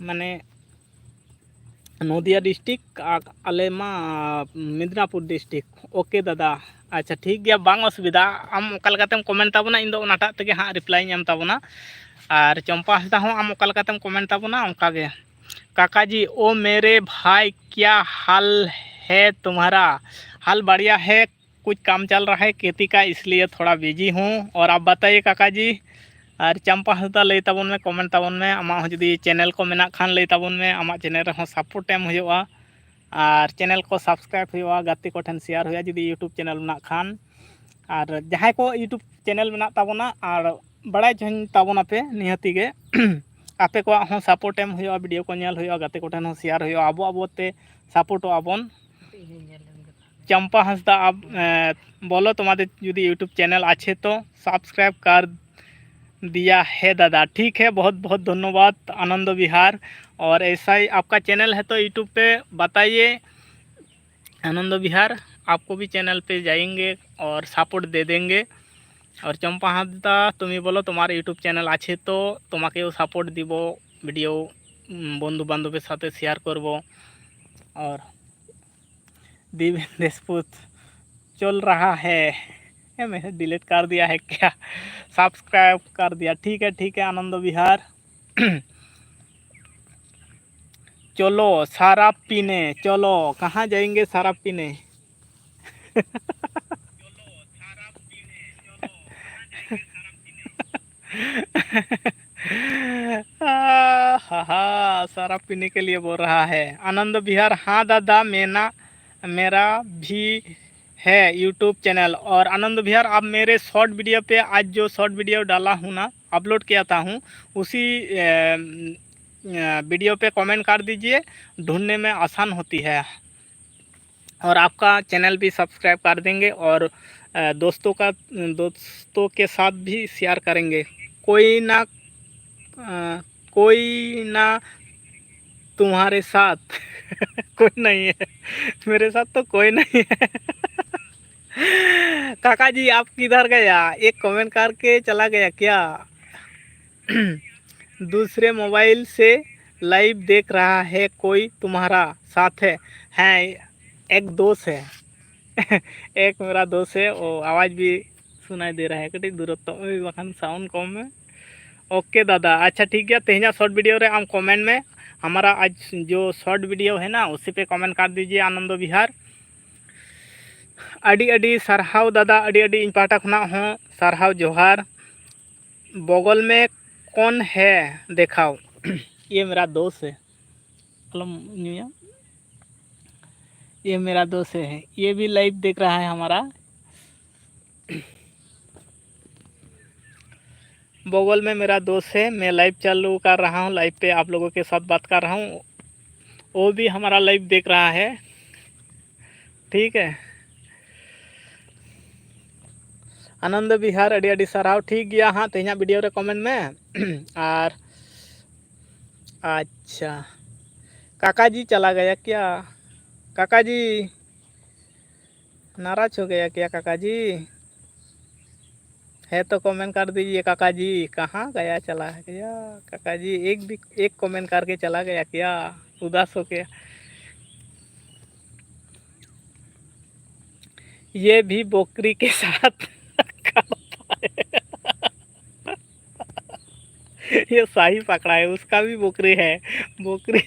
ᱢᱟᱱᱮ ᱱᱚᱫᱤᱭᱟ district ᱟᱨ ᱟᱞᱮ ᱢᱟ ᱢᱮᱫᱽᱱᱟᱯᱩᱨ district᱾ OK ᱫᱟᱫᱟ, ᱟᱪᱪᱷᱟ ᱴᱷᱤᱠ ᱜᱮᱭᱟ, ᱵᱟᱝ ᱚᱥᱩᱵᱤᱫᱷᱟ᱾ ᱟᱢ ᱚᱠᱟ ᱞᱮᱠᱟᱛᱮᱢ comment ᱛᱟᱵᱚᱱᱟ, ᱤᱧ ᱫᱚ ᱚᱱᱟᱴᱟᱜ ᱛᱮᱜᱮ ᱦᱟᱸᱜ reply ᱤᱧ ᱮᱢ ᱛᱟᱵᱚᱱᱟ᱾ ᱟᱨ ᱪᱚᱢᱯᱟ ᱦᱟᱸᱥᱫᱟ ᱦᱚᱸ ᱟᱢ ᱚᱠᱟ ᱞᱮᱠᱟᱛᱮᱢ comment ᱛᱟᱵᱚᱱᱟ, ᱚᱱᱠᱟ ᱜᱮ᱾ काका जी, ओ मेरे भाई, क्या हाल है तुम्हारा? हाल बढ़िया है, कुछ काम चल रहा है खेती का, इसलिए थोड़ा बिजी हूँ। और आप बताइए काका जी। ᱟᱨ ᱪᱟᱢᱯᱟ ᱦᱟᱸᱥᱫᱟ, ᱞᱟᱹᱭ ᱛᱟᱵᱚᱱ ᱢᱮ, comment ᱛᱟᱵᱚᱱ ᱢᱮ, ᱟᱢᱟᱜ ᱦᱚᱸ ᱡᱩᱫᱤ channel ᱠᱚ ᱢᱮᱱᱟᱜ ᱠᱷᱟᱱ ᱞᱟᱹᱭ ᱛᱟᱵᱚᱱ ᱢᱮ, ᱟᱢᱟᱜ channel ᱨᱮᱦᱚᱸ support ᱮᱢ ᱦᱩᱭᱩᱜᱼᱟ᱾ ᱟᱨ channel ᱠᱚ subscribe ᱦᱩᱭᱩᱜᱼᱟ, ᱜᱟᱛᱮ ᱠᱚᱴᱷᱮᱱ share ᱦᱩᱭᱩᱜᱼᱟ ᱡᱩᱫᱤ YouTube channel ᱢᱮᱱᱟᱜ ᱠᱷᱟᱱ᱾ ᱟᱨ ᱡᱟᱦᱟᱸᱭ ᱠᱚ YouTube channel ᱢᱮᱱᱟᱜ ᱛᱟᱵᱚᱱᱟ, ᱟᱨ ᱵᱟᱲᱟᱭ ᱦᱚᱪᱚᱧ ᱛᱟᱵᱚᱱᱟᱯᱮ ᱱᱤᱦᱟᱹᱛᱤ ᱜᱮ᱾ ᱟᱯᱮ ᱠᱚᱣᱟᱜ ᱦᱚᱸ support ᱮᱢ ᱦᱩᱭᱩᱜᱼᱟ, video ᱠᱚ ᱧᱮᱞ ᱦᱩᱭᱩᱜᱼᱟ, ᱜᱟᱛᱮ ᱠᱚᱴᱷᱮᱱ ᱦᱚᱸ share ᱦᱩᱭᱩᱜᱼᱟ, ᱟᱵᱚ ᱟᱵᱚ ᱛᱮ supportᱚᱜ ᱟᱵᱚᱱ᱾ ᱪᱟᱢᱯᱟ ᱦᱟᱸᱥᱫᱟ, ᱟᱯ ᱮ, ᱵᱚᱞᱚ, ᱛᱳᱢᱟᱫᱮ ᱡᱩᱫᱤ YouTube channel ᱟᱪᱷᱮ ᱛᱚ subscribe ᱠᱟᱨ ᱫᱤᱭᱟ ᱦᱮ ᱫᱟᱫᱟ, ᱴᱷᱤᱠ ᱦᱮ, ᱵᱚᱦᱩᱛ ᱵᱚᱦᱩᱛ ᱫᱷᱚᱱᱱᱚᱵᱟᱫᱽ ᱟᱱᱚᱱᱫᱚ ᱵᱤᱦᱟᱨ᱾ ᱚᱨ ᱮᱥᱟ ᱦᱤ ᱟᱯᱠᱟ ᱪᱮᱱᱮᱞ ᱦᱮ ᱛᱚ YouTube ᱯᱮ ᱵᱟᱛᱟᱭᱮ, ᱟᱱᱚᱱᱫᱚ ᱵᱤᱦᱟᱨ, ᱟᱯᱠᱚ ᱵᱷᱤ ᱪᱮᱱᱮᱞ ᱯᱮ ᱡᱟᱭᱮᱝᱜᱮ ᱚᱨ support ᱫᱮ ᱫᱮᱝᱜᱮ᱾ ᱚᱨ ᱪᱚᱢᱯᱟ ᱦᱟᱸᱥᱫᱟ, ᱛᱩᱢᱤ ᱵᱚᱞᱚ, ᱛᱳᱢᱟᱨ YouTube channel ᱟᱪᱷᱮ ᱛᱚ ᱛᱳᱢᱟᱠᱮ support ᱫᱤᱵᱚ, video বন্ধু বান্ধবের সাথে share করব। और দিবেন দেশপুত চল রাহা হ্যায়। এ, मैंने delete कर दिया है क्या? Subscribe कर दिया। ठीक है, ठीक है, आनंद विहार। चलो शराब पीने चलो। कहाँ जाएंगे शराब पीने? शराब पीने के लिए बोल रहा है। आनंद विहार, हाँ दादा, मेना मेरा भी है YouTube channel। और आनंद विहार, आप मेरे short video पे, आज जो short video डाला हूँ ना, upload किया था हूँ, उसी video पे comment कर दीजिए, ढूंढने में आसान होती है। और आपका चैनल भी सब्सक्राइब कर देंगे और दोस्तों का दोस्तों के साथ भी शेयर करेंगे। कोई ना कोई ना तुम्हारे साथ कोई नहीं है, मेरे साथ तो कोई नहीं है। काका जी, आप किधर गया? एक कमेंट करके चला गया क्या? दूसरे मोबाइल से लाइव देख रहा है कोई तुम्हारा साथ है? हैं, एक दोस्त है। एक मेरा दोस्त है, वो आवाज़ भी सुनाई दे रहा है, ᱠᱟᱹᱴᱤᱡ ᱫᱩᱨᱚᱛᱛᱚ ᱳᱭ ᱵᱟᱠᱷᱟᱱ ᱥᱟᱣᱩᱱᱰ ᱠᱚᱢ ᱢᱮ᱾ ᱳᱠᱮ ᱫᱟᱫᱟ, ᱟᱪᱪᱷᱟ ᱴᱷᱤᱠ ᱜᱮᱭᱟ, ᱛᱮᱦᱮᱧᱟᱜ ᱥᱚᱨᱴ ᱵᱷᱤᱰᱤᱭᱳ ᱨᱮ ᱟᱢ ᱠᱚᱢᱮᱱᱴ ᱢᱮ᱾ हमारा आज जो शॉर्ट वीडियो है ना, उसी पे कमेंट कर दीजिए, आनंद विहार। ᱟᱹᱰᱤ ᱟᱹᱰᱤ ᱥᱟᱨᱦᱟᱣ ᱫᱟᱫᱟ, ᱟᱹᱰᱤ ᱟᱹᱰᱤ ᱤᱧ ᱯᱟᱦᱴᱟ ᱠᱷᱚᱱᱟᱜ ᱦᱚᱸ ᱥᱟᱨᱦᱟᱣ ᱡᱚᱦᱟᱨ᱾ बगल में कौन है दिखाओ। ये मेरा दोस्त है, ᱟᱞᱚᱢ ᱧᱩᱭᱟ। ये मेरा दोस्त है, ये भी लाइव देख रहा है हमारा। बगल में मेरा दोस्त है, मैं लाइव चालू कर रहा हूँ, लाइव पे आप लोगों के साथ बात कर रहा हूँ, वो भी हमारा लाइव देख रहा है। ठीक है, ᱟᱱᱚᱱᱫᱚ ᱵᱤᱦᱟᱨ, ᱟᱹᱰᱤ ᱟᱹᱰᱤ ᱥᱟᱨᱦᱟᱣ᱾ ᱴᱷᱤᱠ ᱜᱮᱭᱟ ᱦᱟᱸᱜ, ᱛᱮᱦᱮᱧᱟᱜ ᱵᱷᱤᱰᱤᱭᱳ ᱨᱮ ᱠᱚᱢᱮᱱᱴ ᱢᱮ᱾ ᱟᱨ ᱟᱪᱪᱷᱟ, ᱠᱟᱠᱟ ᱡᱤ ᱪᱟᱞᱟ ᱜᱟᱭᱟ ᱠᱭᱟ? ᱠᱟᱠᱟ ᱡᱤ नाराज हो गया क्या काका जी? है तो कमेंट कर दीजिए काका जी, कहाँ गया चला गया काका जी? एक भी एक कमेंट करके चला गया क्या उदास होके? ये भी बोकरी के साथ करता है। ये शाही पकड़ा है, उसका भी बोकरी है। बोकरी।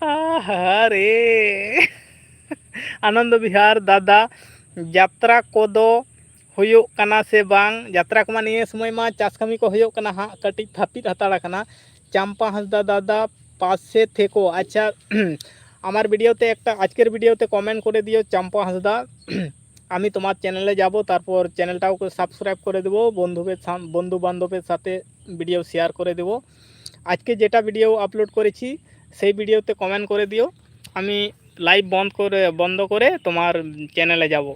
ᱟᱦᱟᱨᱮ᱾ ᱟᱱᱚᱱᱫᱚ ᱵᱤᱦᱟᱨ ᱫᱟᱫᱟ, ᱡᱟᱛᱨᱟ ᱠᱚᱫᱚ ᱦᱩᱭᱩᱜ ᱠᱟᱱᱟ ᱥᱮ ᱵᱟᱝ? ᱡᱟᱛᱨᱟ ᱠᱚᱢᱟ ᱱᱤᱭᱟᱹ ᱥᱚᱢᱚᱭ ᱢᱟ ᱪᱟᱥ ᱠᱟᱹᱢᱤ ᱠᱚ ᱦᱩᱭᱩᱜ ᱠᱟᱱᱟ ᱦᱟᱸᱜ, ᱠᱟᱹᱴᱤᱡ ᱛᱷᱟᱯᱤᱫ ᱦᱟᱛᱟᱲ ᱟᱠᱟᱱᱟ᱾ ᱪᱟᱢᱯᱟ ᱦᱟᱸᱥᱫᱟ ᱫᱟᱫᱟ, ᱯᱟᱥᱮ ᱛᱷᱮᱠᱳ᱾ ᱟᱪᱪᱷᱟ, আমার ভিডিওতে একটা, আজকের ভিডিওতে কমেন্ট করে দিও, চম্পা হাঁসদা। আমি তোমার চ্যানেলে যাব, তারপর চ্যানেলটাও সাবস্ক্রাইব করে দেবো, বন্ধুদের সাম-, বন্ধু বান্ধবের সাথে ভিডিও শেয়ার করে দেবো। আজকে যেটা ভিডিও আপলোড করেছি, সেই ভিডিওতে কমেন্ট করে দিও, আমি লাইভ বন্ধ করে, বন্ধ করে তোমার চ্যানেলে যাব।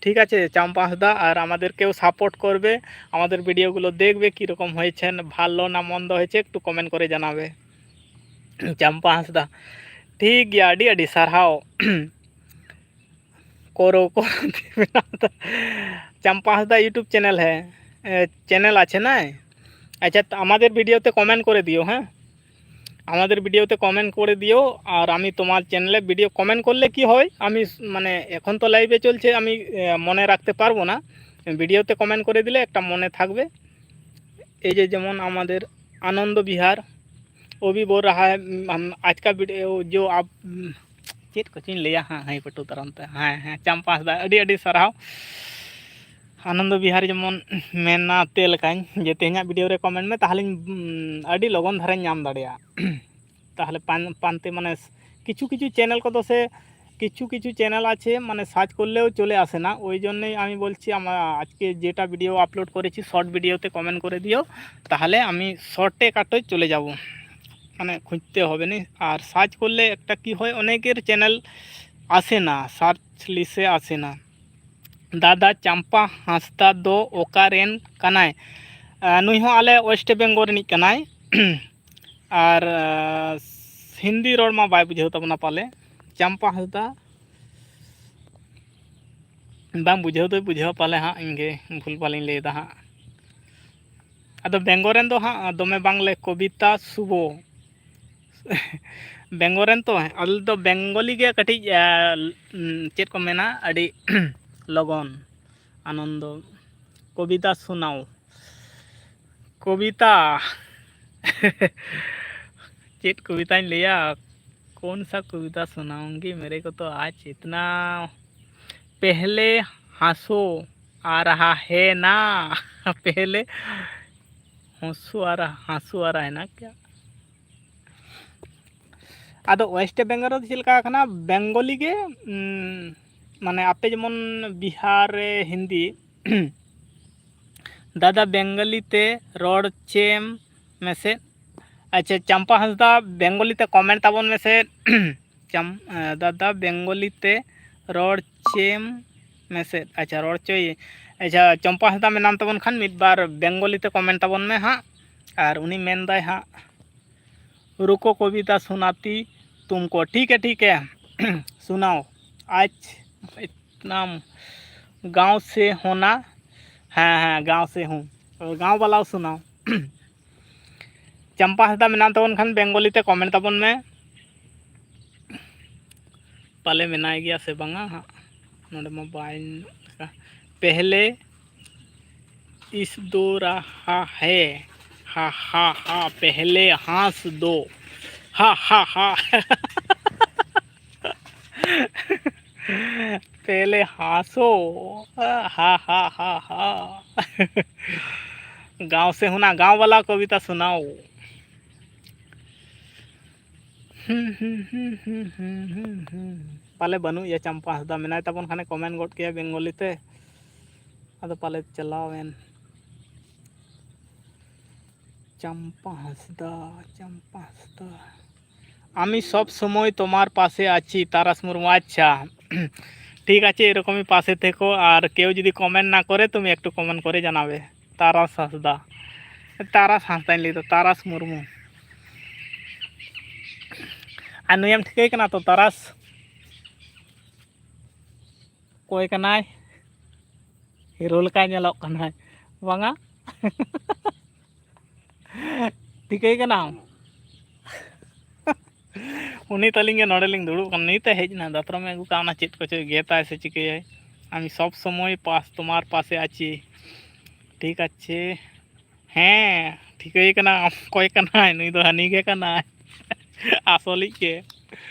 ঠিক আছে চাম্পা হাঁসদা, আর আমাদেরকেও সাপোর্ট করবে, আমাদের ভিডিওগুলো দেখবে, কীরকম হয়েছে, ভালো না মন্দ হয়েছে একটু কমেন্ট করে জানাবে। চাম্পা হাঁসদা, ঠিক গিয়া, ᱟᱹᱰᱤ ᱟᱹᱰᱤ ᱥᱟᱨᱦᱟᱣ᱾ করো করো। চাম্পা হাঁসদা ইউটিউব চ্যানেল হ্যাঁ, চ্যানেল আছে না? আচ্ছা, তো আমাদের ভিডিওতে কমেন্ট করে দিও, হ্যাঁ, আমাদের ভিডিওতে কমেন্ট করে দিও। আর আমি তোমার চ্যানেলে ভিডিও কমেন্ট করলে কি হয়, আমি স- মানে এখন তো লাইভে চলছে, আমি আহ, মনে রাখতে পারবো না। ভিডিওতে কমেন্ট করে দিলে একটা মনে থাকবে। এই যে যেমন আমাদের আনন্দ বিহার, ও ভি বোল রাহা হ্যায়, উম, হাম আজ কা ভিডিও জো আপ, উম, ᱪᱮᱫ ᱠᱚᱪᱚᱧ ᱞᱟᱹᱭᱟ ᱦᱟᱸᱜ, ᱦᱟᱺᱭ ᱯᱟᱹᱴᱩ ᱛᱟᱨᱟᱢ ᱛᱮ᱾ ᱦᱮᱸ, ᱦᱮᱸ, ᱪᱟᱢᱯᱟ ᱦᱟᱸᱥᱫᱟ, ᱟᱹᱰᱤ, ᱟᱹᱰᱤ ᱥᱟᱨᱦᱟᱣ᱾ ᱟᱱᱚᱱᱫᱚ ᱵᱤᱦᱟᱨᱤ ᱡᱮᱢᱚᱱ ᱢᱮᱱᱟ ᱛᱮ ᱞᱮᱠᱟᱧ ᱡᱮ ᱛᱮᱦᱮᱧᱟᱜ ᱵᱷᱤᱰᱤᱭᱳ ᱨᱮ ᱠᱚᱢᱮᱱᱴ ᱢᱮ, ᱛᱟᱦᱚᱞᱮᱧ, ᱩᱸ, ᱟᱹᱰᱤ ᱞᱚᱜᱚᱱ ᱫᱷᱟᱨᱟᱧ ᱧᱟᱢ ᱫᱟᱲᱮᱭᱟᱜᱼᱟ᱾ ᱛᱟᱦᱚᱞᱮ ᱯᱟᱱ-, ᱯᱟᱱᱛᱮ ᱢᱟᱱᱮ ᱠᱤᱪᱷᱩ ᱠᱤᱪᱷᱩ ᱪᱮᱱᱮᱞ ᱠᱚᱫᱚ ᱥᱮ ᱠᱤᱪᱷᱩ ᱠᱤᱪᱷᱩ ᱪᱮᱱᱮᱞ ᱟᱪᱷᱮ ᱢᱟᱱᱮ ᱥᱟᱨᱪ ᱠᱚᱨᱞᱮᱣ ᱪᱚᱞᱮ ᱟᱥᱮ ᱱᱟ, ᱳᱭ ᱡᱚᱱᱱᱮ ᱟᱢᱤ ᱵᱚᱞᱪᱷᱤ ᱟᱢᱟ ᱟᱡᱠᱮ ᱡᱮᱴᱟ ᱵᱷᱤᱰᱤᱭᱳ ᱟᱯᱞᱳᱰ ᱠᱚᱨᱮᱪᱷᱤ ᱥᱚᱨᱴ ᱵᱷᱤᱰᱤᱭᱳ ᱛᱮ ᱠᱚᱢᱮᱱᱴ ᱠᱚᱨᱮ ᱫᱤᱭᱳ, ᱛᱟᱦᱚᱞᱮ ᱟᱢᱤ ᱥᱚᱨᱴ ᱮ ᱠᱟᱴᱚᱡ ᱪᱚᱞᱮ ᱡᱟᱵᱚ, ᱢᱟᱱᱮ ᱠᱷᱩᱸᱡᱛᱮ ᱦᱚᱵᱮ ᱱᱤ᱾ ᱟᱨ ᱥᱟᱨᱪ ᱠᱚᱨᱞᱮ ᱮᱠᱴᱟ ᱠᱤ ᱦᱚᱭ ᱚᱱᱮᱠᱮᱨ ᱪᱮᱱᱮᱞ ᱟᱥᱮ ᱱᱟ, ᱥᱟᱨᱪ ᱞᱤᱥᱮ ᱟᱥᱮ ᱱᱟ᱾ ᱫᱟᱫᱟ ᱪᱟᱢᱯᱟ ᱦᱟᱸᱥᱫᱟ ᱫᱚ ᱚᱠᱟ ᱨᱮᱱ ᱠᱟᱱᱟᱭ? ᱟᱸ, ᱱᱩᱭ ᱦᱚᱸ ᱟᱞᱮ ᱳᱭᱮᱥᱴ ᱵᱮᱝᱜᱚᱞ ᱨᱤᱱᱤᱡ ᱠᱟᱱᱟᱭ᱾ ᱟᱨ, ᱟᱸ, ᱦᱤᱱᱫᱤ ᱨᱚᱲ ᱢᱟ ᱵᱟᱭ ᱵᱩᱡᱷᱟᱹᱣ ᱛᱟᱵᱚᱱᱟ ᱯᱟᱞᱮ᱾ ᱪᱟᱢᱯᱟ ᱦᱟᱸᱥᱫᱟ, ᱵᱟᱝ ᱵᱩᱡᱷᱟᱹᱣ ᱫᱚᱭ ᱵᱩᱡᱷᱟᱹᱣᱟ ᱯᱟᱞᱮ ᱦᱟᱸᱜ, ᱤᱧᱜᱮ ᱵᱷᱩᱞ ᱵᱷᱟᱞᱤᱧ ᱞᱟᱹᱭᱫᱟ ᱦᱟᱸᱜ᱾ ᱟᱫᱚ ᱵᱮᱝᱜᱚᱞ ᱨᱮᱱ ᱫᱚ ᱦᱟᱸᱜ ᱫᱚᱢᱮ ᱵᱟᱝᱞᱮ ᱠᱚᱵᱤᱛᱟ ᱥᱩᱵᱷᱚ᱾ ᱵᱮᱝᱜᱚᱞ ᱨᱮᱱ ᱛᱚ, ᱟᱞᱮ ᱫᱚ ᱵᱮᱝᱜᱚᱞᱤ ᱜᱮ ᱠᱟᱹᱴᱤᱡ, ᱟᱸ, ᱪᱮᱫ ᱠᱚ ᱢᱮᱱᱟ, ᱟᱹᱰᱤ ᱞᱚᱜᱚᱱ ᱟᱱᱚᱱᱫᱚ᱾ ᱠᱚᱵᱤᱛᱟ ᱥᱩᱱᱟᱣ᱾ ᱠᱚᱵᱤᱛᱟ᱾ ᱪᱮᱫ ᱠᱚᱵᱤᱛᱟᱧ ᱞᱟᱹᱭᱟ? कौन सा कविता सुनाऊंगी? मेरे को तो आज इतना, पहले हंसो आ रहा है ना, पहले हंसो आ रहा, हंसो आ रहा है ना क्या? ᱟᱫᱚ ᱳᱭᱮᱥᱴ ᱵᱮᱝᱜᱚᱞ ᱨᱮᱫᱚ ᱪᱮᱫ ᱞᱮᱠᱟ ᱠᱟᱱᱟ, ᱵᱮᱝᱜᱚᱞᱤ ᱜᱮ, ᱩᱸ, ᱢᱟᱱᱮ ᱟᱯᱮ ᱡᱮᱢᱚᱱ ᱵᱤᱦᱟᱨ ᱨᱮ ᱦᱤᱱᱫᱤ, ᱫᱟᱫᱟ ᱵᱮᱝᱜᱚᱞᱤ ᱛᱮ ᱨᱚᱲ ᱪᱮᱢ ᱢᱮᱥᱮ᱾ ᱟᱪᱪᱷᱟ, ᱪᱟᱢᱯᱟ ᱦᱟᱸᱥᱫᱟ, ᱵᱮᱝᱜᱚᱞᱤ ᱛᱮ ᱠᱚᱢᱮᱱᱴ ᱛᱟᱵᱚᱱ ᱢᱮᱥᱮ᱾ ᱪᱟᱢ-, ᱮ, ᱫᱟᱫᱟ ᱵᱮᱝᱜᱚᱞᱤ ᱛᱮ ᱨᱚᱲ ᱪᱮᱢ ᱢᱮᱥᱮᱫ, ᱟᱪᱪᱷᱟ, ᱨᱚᱲ ᱦᱚᱪᱚᱭ᱾ ᱟᱪᱪᱷᱟ, ᱪᱚᱢᱯᱟ ᱦᱟᱸᱥᱫᱟ ᱢᱮᱱᱟᱢ ᱛᱟᱵᱚᱱ ᱠᱷᱟᱱ ᱢᱤᱫ ᱵᱟᱨ ᱵᱮᱝᱜᱚᱞᱤ ᱛᱮ ᱠᱚᱢᱮᱱᱴ ᱛᱟᱵᱚᱱ ᱢᱮ ᱦᱟᱸᱜ᱾ ᱟᱨ ᱩᱱᱤ ᱢᱮᱱᱫᱟᱭ ᱦᱟᱸᱜ, ᱨᱩᱠᱳ ᱠᱚᱵᱤᱛᱟ ᱥᱩᱱᱟᱛᱤ ᱛᱩᱢᱠᱳ᱾ ᱴᱷᱤᱠ ᱦᱮ, ᱴᱷᱤᱠ ᱦᱮ᱾ ᱥᱩᱱᱟᱣ᱾ ᱟᱡ ᱱᱟᱢ ᱜᱟᱸᱣ ᱥᱮ ᱦᱳᱱᱟ᱾ ᱦᱮᱸ, ᱦᱮᱸ, ᱜᱟᱸᱣ ᱥᱮ ᱦᱩᱸ᱾ ᱜᱟᱸᱣ ᱵᱟᱞᱟᱣ ᱥᱩᱱᱟᱣ᱾ ᱪᱟᱢᱯᱟ ᱦᱟᱸᱥᱫᱟ ᱢᱮᱱᱟᱜ ᱛᱟᱵᱚᱱ ᱠᱷᱟᱱ ᱵᱮᱝᱜᱚᱞᱤ ᱛᱮ ᱠᱚᱢᱮᱱᱴ ᱛᱟᱵᱚᱱ ᱢᱮ᱾ ᱯᱟᱞᱮ ᱢᱮᱱᱟᱭ ᱜᱮᱭᱟ ᱥᱮ ᱵᱟᱝᱟ ᱦᱟᱸᱜ, ᱱᱚᱰᱮ ᱢᱟ ᱵᱟᱭ ᱯᱮᱦᱞᱮ ᱤᱥ ᱫᱳ ᱨᱟᱦᱟ ᱦᱮ, ᱦᱟ ᱦᱟ ᱦᱟ, ᱯᱮᱦᱞᱮ ᱦᱟᱸᱥ ᱫᱳ, ᱦᱟ ᱦᱟ ᱦᱟ᱾ ᱯᱮᱦᱞᱮ ᱦᱟᱸᱥᱳ, ᱦᱟ ᱦᱟ ᱦᱟ ᱦᱟ᱾ ᱜᱟᱸᱣ ᱥᱮ ᱦᱩᱱᱟ, ᱜᱟᱸᱣ ᱵᱟᱞᱟ ᱠᱚᱵᱤᱛᱟ ᱥᱩᱱᱟᱣ᱾ ᱯᱟᱞᱮ ᱵᱟᱹᱱᱩᱜ ᱭᱟ ᱪᱟᱢᱯᱟ ᱦᱟᱸᱥᱫᱟ, ᱢᱮᱱᱟᱭ ᱛᱟᱵᱚᱱ ᱠᱷᱟᱱᱮ ᱠᱚᱢᱮᱱᱴ ᱜᱚᱫ ᱠᱮᱭᱟ ᱵᱮᱝᱜᱚᱞᱤ ᱛᱮ, ᱟᱫᱚ ᱯᱟᱞᱮ ᱪᱟᱞᱟᱣᱮᱱ᱾ ᱪᱟᱢᱯᱟ ᱦᱟᱸᱥᱫᱟ, ᱪᱟᱢᱯᱟ ᱦᱟᱸᱥᱫᱟ᱾ আমি সব সময় তোমার পাশে আছি, তারাস মুর্মু। আচ্ছা, ঠিক আছে, এরকমই পাশে থেকো। আর কেউ যদি কমেন্ট না করে, তুমি একটু কমেন্ট করে জানাবে। তারাস হাঁসদা, ᱛᱟᱨᱟᱥ ᱦᱟᱸᱥᱫᱟᱧ ᱞᱟᱹᱭᱫᱟ, ᱛᱟᱨᱟᱥ ᱢᱩᱨᱢᱩ᱾ ᱟᱨ ᱱᱩᱭᱮᱢ ᱴᱷᱤᱠᱟᱹᱭ ᱠᱟᱱᱟ ᱛᱚ, ᱛᱟᱨᱟᱥ? ᱚᱠᱚᱭ ᱠᱟᱱᱟᱭ? ᱦᱤᱨᱳ ᱞᱮᱠᱟᱭ ᱧᱮᱞᱚᱜ ᱠᱟᱱᱟᱭ, ᱵᱟᱝᱟ? ᱴᱷᱤᱠᱟᱹᱭ ᱠᱟᱱᱟᱢ? ᱩᱱᱤ ᱛᱟᱹᱞᱤᱧ ᱜᱮ ᱱᱚᱰᱮ ᱞᱤᱧ ᱫᱩᱲᱩᱵ ᱠᱟᱱᱟ, ᱱᱤᱛ ᱮ ᱦᱮᱡ ᱮᱱᱟ, ᱫᱟᱛᱨᱚᱢ ᱮ ᱟᱹᱜᱩ ᱠᱟᱜᱼᱟ, ᱚᱱᱟ ᱪᱮᱫ ᱠᱚᱪᱚᱭ ᱜᱮᱫᱟᱭ ᱥᱮ ᱪᱤᱠᱟᱹᱭᱟᱭ᱾ আমি সব সময় পাশ, তোমার পাশে আছি, ঠিক আছে? ᱦᱮᱸ, ᱴᱷᱤᱠᱟᱹᱭ ᱠᱟᱱᱟ ᱚᱠᱚᱭ ᱠᱟᱱᱟᱭ, ᱱᱩᱭ ᱫᱚ ᱦᱟᱹᱱᱤ ᱜᱮ ᱠᱟᱱᱟᱭ, ᱟᱥᱚᱞᱤᱡ ᱜᱮ᱾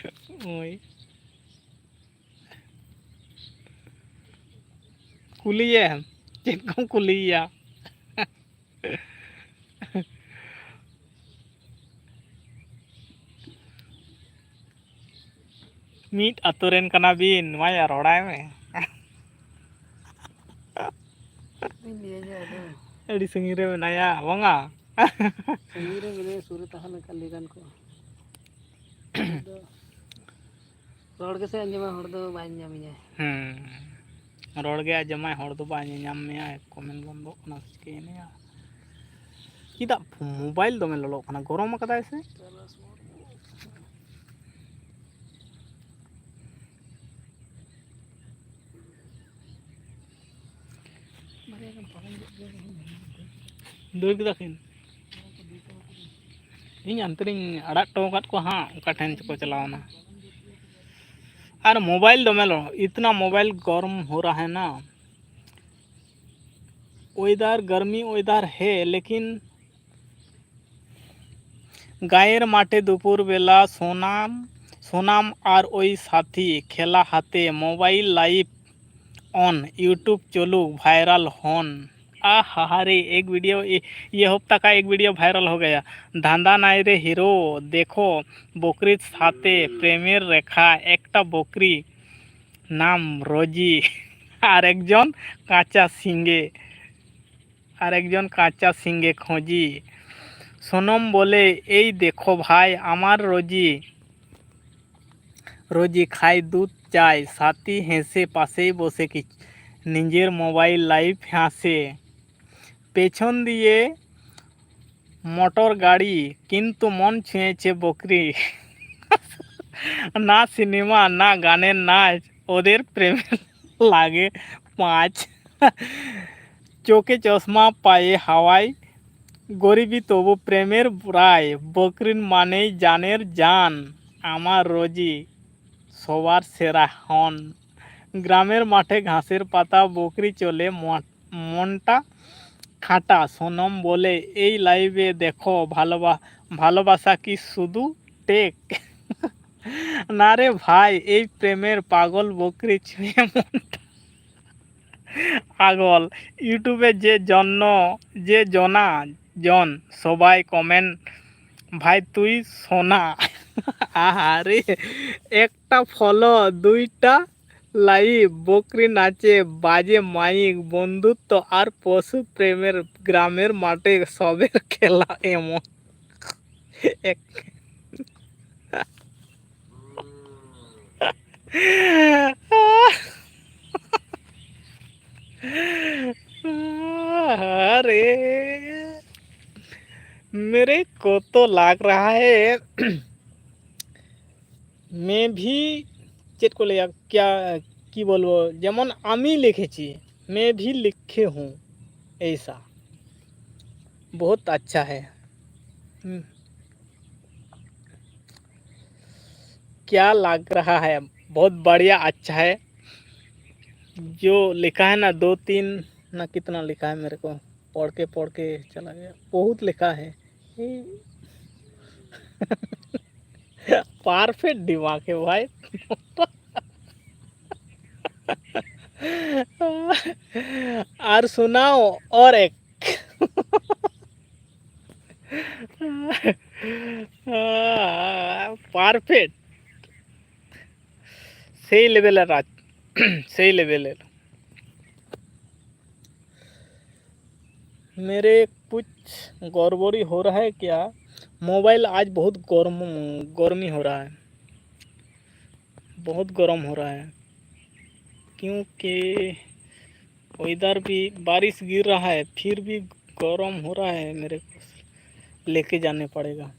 ᱳᱭ᱾ ᱠᱩᱞᱤᱭᱮᱢ? ᱪᱮᱫ ᱠᱚᱢ ᱠᱩᱞᱤᱭᱮᱭᱟ? ᱢᱤᱫ ᱟᱛᱳ ᱨᱮᱱ ᱠᱟᱱᱟ ᱵᱤᱱ, ᱢᱟᱭᱟ, ᱨᱚᱲᱟᱭ ᱢᱮ᱾ ᱪᱮᱫ ᱤᱧ ᱞᱟᱹᱭᱟ ᱡᱮ ᱟᱫᱚ᱾ ᱟᱹᱰᱤ ᱥᱟᱺᱜᱤᱧ ᱨᱮ ᱢᱮᱱᱟᱭᱟ, ᱵᱟᱝᱟ? ᱥᱟᱺᱜᱤᱧ ᱨᱮ ᱢᱮᱱᱟᱭᱟ, ᱥᱩᱨ ᱨᱮ ᱛᱟᱦᱮᱸ ᱞᱮᱱᱠᱷᱟᱱ ᱞᱟᱹᱭ ᱜᱟᱱ ᱠᱚᱜᱼᱟ᱾ ᱟᱫᱚ ᱨᱚᱲ ᱜᱮᱥᱮ ᱟᱸᱡᱚᱢᱟ, ᱦᱚᱲ ᱫᱚ ᱵᱟᱭ ᱟᱸᱡᱚᱢᱤᱧᱟᱭ᱾ ᱦᱮᱸ᱾ ᱨᱚᱲ ᱜᱮ ᱟᱸᱡᱚᱢᱟᱭ, ᱦᱚᱲ ᱫᱚ ᱵᱟᱭ ᱧᱮᱧᱟᱢ ᱢᱮᱭᱟ, ᱠᱚᱢᱮᱱᱴ ᱵᱚᱱᱫᱚᱜ ᱠᱟᱱᱟ ᱥᱮ ᱪᱤᱠᱟᱹᱭᱮᱱᱟ? ᱪᱮᱫᱟᱜ ᱢᱳᱵᱟᱭᱤᱞ ᱫᱚᱢᱮ ᱞᱚᱞᱚᱜ ᱠᱟᱱᱟ, ᱜᱚᱨᱚᱢ ᱟᱠᱟᱫᱟᱭ ᱥᱮ? ᱫᱟᱹᱲ ᱠᱮᱫᱟ ᱠᱤᱱ᱾ ᱤᱧ ᱦᱟᱱᱛᱮ ᱨᱤᱧ ᱟᱲᱟᱜ ᱦᱚᱴᱚ ᱟᱠᱟᱫ ᱠᱚᱣᱟ ᱦᱟᱸᱜ, ᱚᱠᱟ ᱴᱷᱮᱱ ᱪᱚᱠᱚ ᱪᱟᱞᱟᱣ ᱮᱱᱟ᱾ ᱟᱨ ᱢᱳᱵᱟᱭᱤᱞ ᱫᱚᱢᱮ ᱞᱚ, ᱤᱛᱱᱟ ᱢᱳᱵᱟᱭᱤᱞ ᱜᱚᱨᱢ ᱦᱳ ᱨᱟᱦᱟ ᱦᱮ ᱱᱟ᱾ ᱳᱭᱮᱫᱟᱨ ᱜᱟᱨᱢᱤ ᱳᱭᱮᱫᱟᱨ ᱦᱮ, ᱞᱮᱠᱤᱱ ᱜᱟᱭᱮᱨ ᱢᱟᱴᱷᱮ ᱫᱩᱯᱩᱨ ᱵᱮᱞᱟ ᱥᱳᱱᱟᱢ, ᱥᱳᱱᱟᱢ ᱟᱨ ᱳᱭ ᱥᱟᱛᱷᱤ ᱠᱷᱮᱞᱟ ᱦᱟᱛᱮ ᱢᱳᱵᱟᱭᱤᱞ ᱞᱟᱭᱤᱵᱷ ᱚᱱ YouTube ᱪᱚᱞᱩ ᱵᱷᱟᱭᱨᱟᱞ ᱦᱚᱱ᱾ ᱟᱦᱟᱦᱟᱨᱮ, ᱮᱠ ᱵᱷᱤᱰᱤᱭᱳ, ᱤ-, ᱤᱭᱟᱹ ᱦᱚᱯᱛᱟ ᱠᱟ ᱮᱠ ᱵᱷᱤᱰᱤᱭᱳ ᱵᱷᱟᱭᱨᱟᱞ ᱦᱳ ᱜᱟᱭᱟ᱾ ᱫᱷᱟᱸᱫᱟ ᱱᱟᱭ ᱨᱮ ᱦᱤᱨᱳ, ᱫᱮᱠᱷᱳ ᱵᱚᱠᱨᱤ ᱥᱟᱛᱮ ᱯᱨᱮᱢᱮᱨ ᱨᱮᱠᱷᱟ, ᱮᱠᱴᱟ ᱵᱚᱠᱨᱤ ᱱᱟᱢ ᱨᱳᱡᱤ, ᱟᱨ ᱮᱠᱡᱚᱱ ᱠᱟᱸᱪᱟ ᱥᱤᱸᱜᱮ, ᱟᱨ ᱮᱠᱡᱚᱱ ᱠᱟᱸᱪᱟ ᱥᱤᱸᱜᱮ ᱠᱷᱚᱸᱡᱤ᱾ ᱥᱚᱱᱚᱢ ᱵᱚᱞᱮ, ᱮᱭ ᱫᱮᱠᱷᱳ ᱵᱷᱟᱭ, ᱟᱢᱟᱨ ᱨᱳᱡᱤ, ᱨᱳᱡᱤ ᱠᱷᱟᱭ ᱫᱩᱫᱷ ᱪᱟᱭ, ᱥᱟᱛᱤ ᱦᱮᱸᱥᱮ ᱯᱟᱥᱮᱭ ᱵᱚᱥᱮ ᱠᱤ, ᱱᱤᱡᱮᱨ ᱢᱳᱵᱟᱭᱤᱞ ᱞᱟᱭᱤᱵᱷ ᱦᱮᱸᱥᱮ᱾ ᱯᱮᱪᱷᱚᱱ ᱫᱤᱭᱮ ᱢᱚᱴᱚᱨ ᱜᱟᱲᱤ, ᱠᱤᱱᱛᱩ ᱢᱚᱱ ᱪᱷᱩᱸᱭᱮᱪᱷᱮ ᱵᱚᱠᱨᱤ᱾ ᱱᱟ ᱥᱤᱱᱮᱢᱟ, ᱱᱟ ᱜᱟᱱᱮ, ᱱᱟ ᱳᱫᱮᱨ ᱯᱨᱮᱢ ᱞᱟᱜᱮ ᱯᱟᱸᱪ᱾ ᱪᱳᱠᱮ ᱪᱚᱥᱢᱟ ᱯᱟᱭᱮ ᱦᱟᱣᱟᱭ, ᱜᱚᱨᱤᱵᱤ ᱛᱚᱵᱩ ᱯᱨᱮᱢᱮᱨ ᱵᱨᱟᱭ, ᱵᱚᱠᱨᱤᱱ ᱢᱟᱱᱮᱭ ᱡᱟᱱᱮᱨ ᱡᱟᱱ, ᱟᱢᱟᱨ ᱨᱳᱡᱤ, ᱥᱚᱵᱟᱨ ᱥᱮᱨᱟ ᱦᱚᱱ᱾ ᱜᱨᱟᱢᱮᱨ ᱢᱟᱴᱷᱮ ᱜᱷᱟᱥᱮᱨ ᱯᱟᱛᱟ, ᱵᱚᱠᱨᱤ ᱪᱚᱞᱮ ᱢᱚ-, ᱢᱚᱱᱴᱟ ᱠᱷᱟᱴᱟ, ᱥᱚᱱᱚᱢ ᱵᱚᱞᱮ, ᱮᱭ ᱞᱟᱭᱤᱵᱷ ᱮ ᱫᱮᱠᱷᱳ, ᱵᱷᱟᱞᱳᱵᱟ-, ᱵᱷᱟᱞᱳᱵᱟᱥᱟ ᱠᱤ ᱥᱩᱫᱩ ᱴᱮᱠ᱾ ᱱᱟᱨᱮ ᱵᱷᱟᱭ, ᱮᱭ ᱯᱨᱮᱢᱮᱨ ᱯᱟᱜᱚᱞ ᱵᱚᱠᱨᱤ ᱪᱷᱩᱸᱭᱮ ᱢᱚᱱᱴᱟ᱾ আগল, YouTube-এ যে জন্য, যে জনা জন, সবাই কমেন্ট, ভাই তুই সোনা। আহারে, একটা ফলো, দুইটা লাইভ, বকরি নাচে, বাজে মাইক, বন্ধুত্ব আর পশু প্রেমের গ্রামের মাঠে সবের খেলা এমন। এক- अरे, मेरे को तो लग रहा है, मैं भी, ᱪᱮᱫ ᱠᱚ ᱞᱟᱹᱭᱟ, क्या, ᱠᱤ ᱵᱚᱞᱵᱚ, ᱡᱮᱢᱚᱱ ᱟᱢᱤ লিখেছি, मैं भी लिखे हूँ, ऐसा। बहुत अच्छा है। हम्म। क्या लग रहा है? बहुत बढ़िया, अच्छा है। जो लिखा है ना, दो तीन ना, कितना लिखा है, मेरे को पढ़ के, पढ़ के चला गया, बहुत लिखा है। परफेक्ट दिमाग है भाई। और सुनाओ, और एक। परफेक्ट। সেই লেভেলের রাজ, সেই লেভেলের। मेरे कुछ गड़बड़ी हो रहा है क्या? मोबाइल आज बहुत गर्म, गर्मी हो रहा है, बहुत गर्म हो रहा है, क्योंकि वेदर भी, बारिश गिर रहा है, फिर भी गर्म हो रहा है। मेरे को लेके जाने पड़ेगा,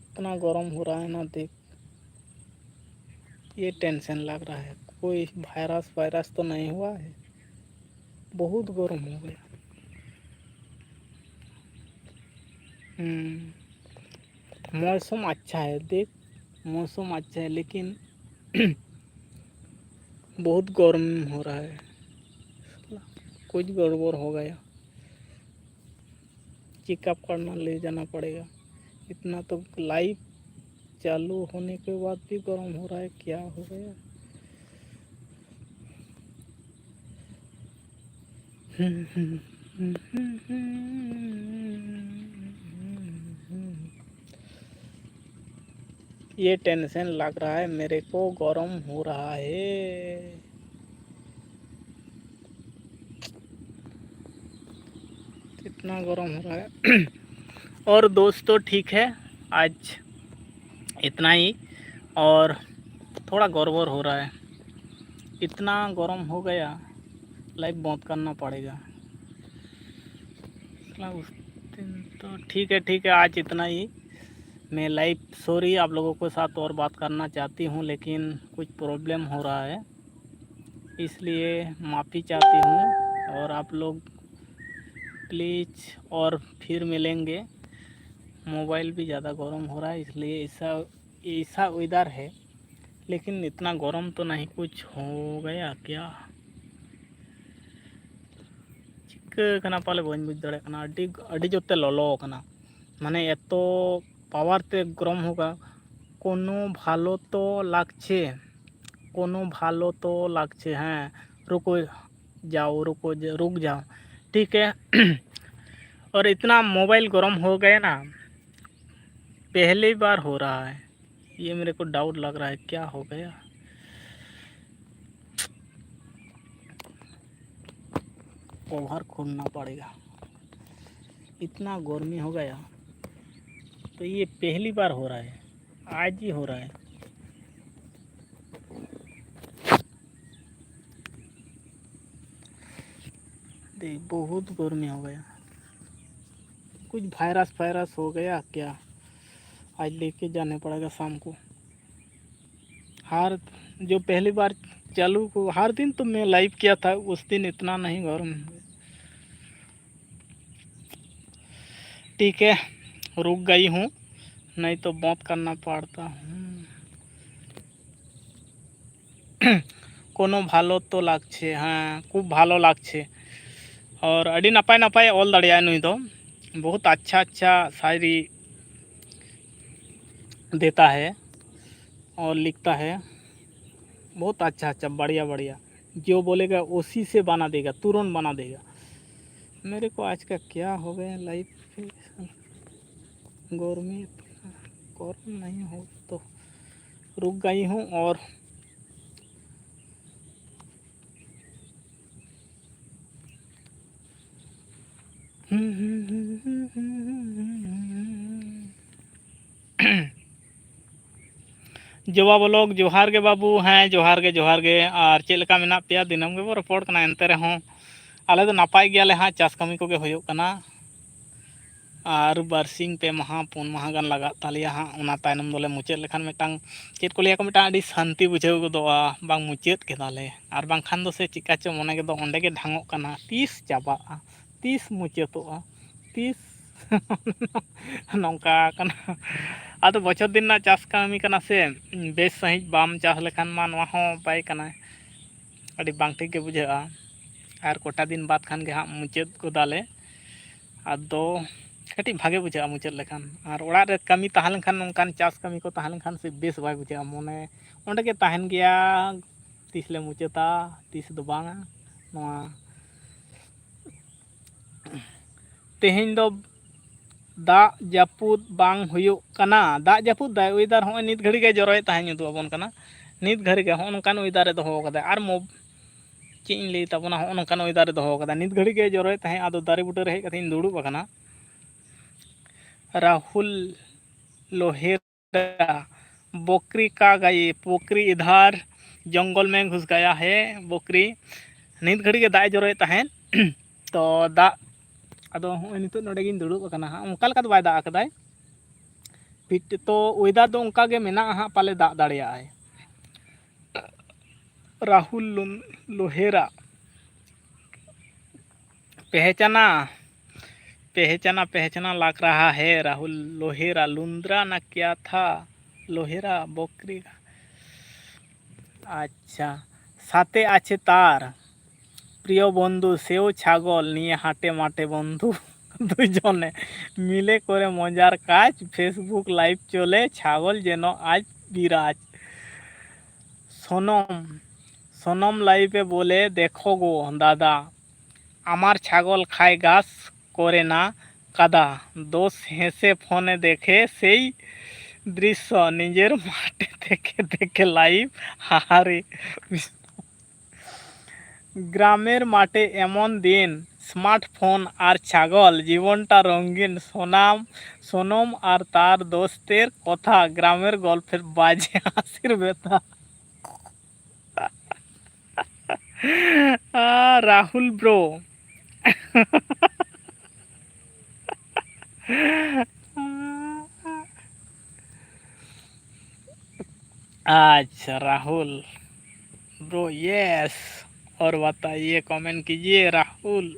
इतना गर्म हो रहा है ना, देख, ये टेंशन लग रहा है। कोई वायरस, वायरस तो नहीं हुआ है? बहुत गर्म हो गया। हम्म, मौसम अच्छा है, देख, मौसम अच्छा है, लेकिन बहुत गर्म हो रहा है। कुछ गड़बड़ हो गया, चेकअप करना ले जाना पड़ेगा। इतना तो लाइव चालू होने के बाद भी गर्म हो रहा है, क्या हो गया? ये टेंशन लग रहा है मेरे को, गर्म हो रहा है, इतना गर्म हो रहा है। और दोस्तों, ठीक है, आज इतना ही। और थोड़ा गड़बड़ हो रहा है, इतना गर्म हो गया, लाइव बंद करना पड़ेगा। साला उस दिन तो ठीक है, ठीक है, आज इतना ही। मैं लाइव, सॉरी, आप लोगों के साथ और बात करना चाहती हूँ, लेकिन कुछ प्रॉब्लम हो रहा है, इसलिए माफ़ी चाहती हूँ। और आप लोग प्लीज, और फिर मिलेंगे। मोबाइल भी ज़्यादा गर्म हो रहा है, इसलिए ऐसा, ऐसा वेदर है। लेकिन इतना गर्म तो नहीं कुछ हो गया क्या? ᱪᱤᱠᱟᱹ ᱠᱟᱱᱟ ᱯᱟᱞᱮ ᱵᱟᱹᱧ ᱵᱩᱡᱽ ᱫᱟᱲᱮᱭᱟᱜ ᱠᱟᱱᱟ, ᱟᱹᱰᱤ, ᱟᱹᱰᱤ ᱡᱳᱨ ᱛᱮ ᱞᱚᱞᱚ ᱠᱟᱱᱟ, ᱢᱟᱱᱮ ᱮᱛᱚ ᱯᱟᱣᱟᱨ ᱛᱮ ᱜᱚᱨᱚᱢ ᱦᱳᱜᱟ᱾ ᱠᱳᱱᱳ ᱵᱷᱟᱞᱚ ᱛᱚ ᱞᱟᱜᱽᱪᱷᱮ, ᱠᱳᱱᱳ ᱵᱷᱟᱞᱚ ᱛᱚ ᱞᱟᱜᱽᱪᱷᱮ, ᱦᱮᱸ, ᱨᱩᱠᱳ ᱡᱟᱣ, ᱨᱩᱠᱳ ᱡᱟ-, ᱨᱩᱠ ᱡᱟᱣ, ᱴᱷᱤᱠ ᱦᱮ᱾ ᱚᱨ ᱤᱛᱱᱟ ᱢᱳᱵᱟᱭᱤᱞ ᱜᱚᱨᱚᱢ ᱦᱳ ᱜᱟᱭᱟ ᱱᱟ, ᱯᱮᱦᱞᱤ ᱵᱟᱨ ᱦᱳ ᱨᱟᱦᱟ ᱦᱮ᱾ ये मेरे को डाउट लग रहा है, क्या हो गया? कवर खोलना पड़ेगा, इतना गर्मी हो गया। तो ये पहली बार हो रहा है, आज ही हो रहा है। देख, बहुत गर्मी हो गया, कुछ वायरस फायरस हो गया क्या? आज लेके जाने पड़ेगा शाम को। हर, जो पहली बार चालू को हर दिन तो मैं लाइव किया था, उस दिन इतना नहीं गर्म। ठीक है, रुक गई हूँ, नहीं तो बंद करना पड़ता हूँ। कोनो भालो तो लागछे, हाँ, खूब भालो लागछे। और ᱟᱹᱰᱤ ᱱᱟᱯᱟᱭ ᱱᱟᱯᱟᱭ ᱚᱞ ᱫᱟᱲᱮᱭᱟᱜᱼᱟ ᱱᱩᱭ ᱫᱚ, बहुत अच्छा अच्छा शायरी देता है और लिखता है, बहुत अच्छा अच्छा, बढ़िया बढ़िया। जो बोलेगा उसी से बना देगा, तुरंत बना देगा। मेरे को आज का क्या हो गया लाइफ पे, गर्मी गर्म नहीं हो तो रुक गई हूँ और ᱡᱚᱵᱟ ᱵᱞᱚᱜ, ᱡᱚᱦᱟᱨ ᱜᱮ ᱵᱟᱹᱵᱩ᱾ ᱦᱮᱸ, ᱡᱚᱦᱟᱨ ᱜᱮ, ᱡᱚᱦᱟᱨ ᱜᱮ᱾ ᱟᱨ ᱪᱮᱫ ᱞᱮᱠᱟ ᱢᱮᱱᱟᱜ ᱯᱮᱭᱟ? ᱫᱤᱱᱟᱹᱢ ᱜᱮᱵᱚ ᱨᱚᱯᱚᱲ ᱠᱟᱱᱟ, ᱮᱱᱛᱮ ᱨᱮᱦᱚᱸ ᱟᱞᱮ ᱫᱚ ᱱᱟᱯᱟᱭ ᱜᱮᱭᱟᱞᱮ ᱦᱟᱸᱜ, ᱪᱟᱥ ᱠᱟᱹᱢᱤ ᱠᱚᱜᱮ ᱦᱩᱭᱩᱜ ᱠᱟᱱᱟ᱾ ᱟᱨ ᱵᱟᱨᱥᱤᱧ ᱯᱮ ᱢᱟᱦᱟ, ᱯᱩᱱ ᱢᱟᱦᱟ ᱜᱟᱱ ᱞᱟᱜᱟᱜ ᱛᱟᱞᱮᱭᱟ ᱦᱟᱸᱜ, ᱚᱱᱟ ᱛᱟᱭᱱᱚᱢ ᱫᱚᱞᱮ ᱢᱩᱪᱟᱹᱫ ᱞᱮᱠᱷᱟᱱ ᱢᱤᱫᱴᱟᱝ, ᱪᱮᱫ ᱠᱚ ᱞᱟᱹᱭᱟ ᱠᱚ, ᱢᱤᱫᱴᱟᱝ ᱟᱹᱰᱤ ᱥᱟᱱᱛᱤ ᱵᱩᱡᱷᱟᱹᱣ ᱜᱚᱫᱚᱜᱼᱟ, ᱵᱟᱝ ᱢᱩᱪᱟᱹᱫ ᱠᱮᱫᱟᱞᱮ᱾ ᱟᱨ ᱵᱟᱝᱠᱷᱟᱱ ᱫᱚ ᱥᱮ ᱪᱮᱠᱟ ᱪᱚ ᱢᱚᱱᱮ ᱜᱮᱫᱚ ᱚᱸᱰᱮ ᱜᱮ ᱰᱷᱟᱝᱚᱜ ᱠᱟᱱᱟ, ᱛᱤᱥ ᱪᱟᱵᱟᱜᱼᱟ, ᱛᱤᱥ ᱢᱩᱪᱟᱹᱫᱚᱜᱼᱟ, ᱛᱤᱥ ᱱᱚᱝᱠᱟ ᱠᱟᱱᱟ᱾ ᱟᱫᱚ ᱵᱚᱪᱷᱚᱨ ᱫᱤᱱ ᱨᱮᱱᱟᱜ ᱪᱟᱥ ᱠᱟᱹᱢᱤ ᱠᱟᱱᱟ ᱥᱮ, ᱵᱮᱥ ᱥᱟᱺᱦᱤᱡ ᱵᱟᱢ ᱪᱟᱥ ᱞᱮᱠᱷᱟᱱ ᱢᱟ ᱱᱚᱣᱟ ᱦᱚᱸ ᱵᱟᱭ ᱠᱟᱱᱟ, ᱟᱹᱰᱤ ᱵᱟᱝ ᱴᱷᱤᱠ ᱜᱮ ᱵᱩᱡᱷᱟᱹᱜᱼᱟ᱾ ᱟᱨ ᱠᱚᱴᱟ ᱫᱤᱱ ᱵᱟᱫᱽ ᱠᱷᱟᱱ ᱜᱮ ᱦᱟᱸᱜ ᱢᱩᱪᱟᱹᱫ ᱜᱚᱫᱟᱞᱮ᱾ ᱟᱫᱚ ᱠᱟᱹᱴᱤᱡ ᱵᱷᱟᱜᱮ ᱵᱩᱡᱷᱟᱹᱜᱼᱟ ᱢᱩᱪᱟᱹᱫ ᱞᱮᱠᱷᱟᱱ᱾ ᱟᱨ ᱚᱲᱟᱜ ᱨᱮ ᱠᱟᱹᱢᱤ ᱛᱟᱦᱮᱸ ᱞᱮᱱᱠᱷᱟᱱ, ᱱᱚᱝᱠᱟᱱ ᱪᱟᱥ ᱠᱟᱹᱢᱤ ᱠᱚ ᱛᱟᱦᱮᱸ ᱞᱮᱱᱠᱷᱟᱱ ᱥᱮ ᱵᱮᱥ ᱵᱟᱭ ᱵᱩᱡᱷᱟᱹᱜᱼᱟ, ᱢᱚᱱᱮ ᱚᱸᱰᱮ ᱜᱮ ᱛᱟᱦᱮᱱ ᱜᱮᱭᱟ, ᱛᱤᱥ ᱞᱮ ᱢᱩᱪᱟᱹᱫᱟ, ᱛᱤᱥ ᱫᱚ ᱵᱟᱝᱟ᱾ ᱱᱚᱣᱟ ᱛᱮᱦᱮᱧ ᱫᱚ ᱫᱟᱜ ᱡᱟᱹᱯᱩᱫ ᱵᱟᱝ ᱦᱩᱭᱩᱜ ᱠᱟᱱᱟ᱾ ᱫᱟᱜ ᱡᱟᱹᱯᱩᱫ ᱫᱟᱭ, ᱚᱭᱮᱫᱟᱨ ᱦᱚᱸᱜᱼᱚᱭ ᱱᱤᱛ ᱜᱷᱟᱹᱲᱤᱡ ᱜᱮ ᱡᱚᱨᱚᱭᱮᱫ ᱛᱟᱦᱮᱸᱫ, ᱧᱩᱛᱩ ᱟᱵᱚᱱ ᱠᱟᱱᱟ᱾ ᱱᱤᱛ ᱜᱷᱟᱹᱲᱤᱡ ᱜᱮ ᱦᱚᱸᱜᱼᱚ ᱱᱚᱝᱠᱟᱱ ᱚᱭᱮᱫᱟᱨᱮ ᱫᱚᱦᱚ ᱠᱟᱫᱟᱭ᱾ ᱟᱨ ᱢᱚ-, ᱪᱮᱫ ᱤᱧ ᱞᱟᱹᱭ ᱛᱟᱵᱚᱱᱟ, ᱦᱚᱸᱜᱼᱚ ᱱᱚᱝᱠᱟᱱ ᱚᱭᱮᱫᱟᱨᱮ ᱫᱚᱦᱚ ᱠᱟᱫᱟ᱾ ᱱᱤᱛ ᱜᱷᱟᱹᱲᱤᱡ ᱜᱮ ᱡᱚᱨᱚᱭᱮᱫ ᱛᱟᱦᱮᱸᱫ, ᱟᱫᱚ ᱫᱟᱨᱮ ᱵᱩᱴᱟᱹ ᱨᱮ ᱦᱮᱡ ᱠᱟᱛᱮ ᱤᱧ ᱫᱩᱲᱩᱵ ᱟᱠᱟᱱᱟ᱾ ᱨᱟᱦᱩᱞ ᱞᱳᱦᱮᱨᱟ, ᱵᱚᱠᱨᱤ ᱠᱟ ᱜᱟᱭᱮ, ᱵᱚᱠᱨᱤ ᱤᱫᱷᱟᱨ ᱡᱚᱝᱜᱚᱞ ᱢᱮ ᱜᱷᱩᱥ ᱜᱟᱭᱟ ᱦᱮ ᱵᱚᱠᱨᱤ᱾ ᱱᱤᱛ ᱜᱷᱟᱹᱲᱤᱡ ᱜᱮ ᱫᱟᱜ ᱮ ᱡᱚᱨᱚᱭᱮᱫ ᱛᱟᱦᱮᱸᱫ᱾ ᱛᱚ ᱫᱟᱜ, ᱟᱫᱚ ᱦᱚᱸᱜᱼᱚᱭ ᱱᱤᱛᱚᱜ ᱱᱚᱰᱮ ᱜᱤᱧ ᱫᱩᱲᱩᱵ ᱟᱠᱟᱱᱟ ᱦᱟᱸᱜ, ᱚᱱᱠᱟ ᱞᱮᱠᱟ ᱫᱚ ᱵᱟᱭ ᱫᱟᱜ ᱟᱠᱟᱫᱟᱭ᱾ ᱯᱤᱴ-, ᱛᱚ ᱚᱭᱮᱫᱟᱨ ᱫᱚ ᱚᱱᱠᱟ ᱜᱮ ᱢᱮᱱᱟᱜᱼᱟ ᱦᱟᱸᱜ, ᱯᱟᱞᱮ ᱫᱟᱜ ᱫᱟᱲᱮᱭᱟᱜᱼᱟᱭ᱾ ᱨᱟᱦᱩᱞ ᱞᱩᱱ-, ᱞᱳᱦᱮᱨᱟ, ᱯᱮᱦᱮᱪᱟᱱᱟ, ᱯᱮᱦᱮᱪᱟᱱᱟ, ᱯᱮᱦᱮᱪᱟᱱᱟ ᱞᱟᱜ ᱨᱟᱦᱟ ᱦᱮ ᱨᱟᱦᱩᱞ ᱞᱳᱦᱮᱨᱟ, ᱞᱩᱱᱫᱽᱨᱟ ᱱᱟ ᱠᱭᱟ ᱛᱷᱟ, ᱞᱳᱦᱮᱨᱟ ᱵᱚᱠᱨᱤ᱾ ᱟᱪᱪᱷᱟ, ᱥᱟᱛᱮ ᱟᱪᱷᱮ ᱛᱟᱨ, প্রিয় বন্ধু, সেও ছাগল নিয়ে হাঁটে মাঠে বন্ধু। দুজনে মিলে করে মজার কাজ, Facebook লাইভ চলে, ছাগল যেন আজ বিরাজ। সোনম, সোনম লাইভে বলে, দেখো গো দাদা, আমার ছাগল খায় ঘাস, করে না কাদা। দোষ হেসে ফোনে দেখে সেই দৃশ্য, নিজের মাঠে থেকে দেখে লাইভ। হাহারে। গ্রামের মাঠে এমন দিন, স্মার্টফোন আর ছাগল, জীবনটা রঙিন, সোনাম, সোনম আর তার দোস্তের কথা, গ্রামের গল্পের বাজে হাসির ব্যথা। আহ, রাহুল ব্রো। अच्छा राहुल ब्रो, यस। और बताइए, कमेंट कीजिए राहुल।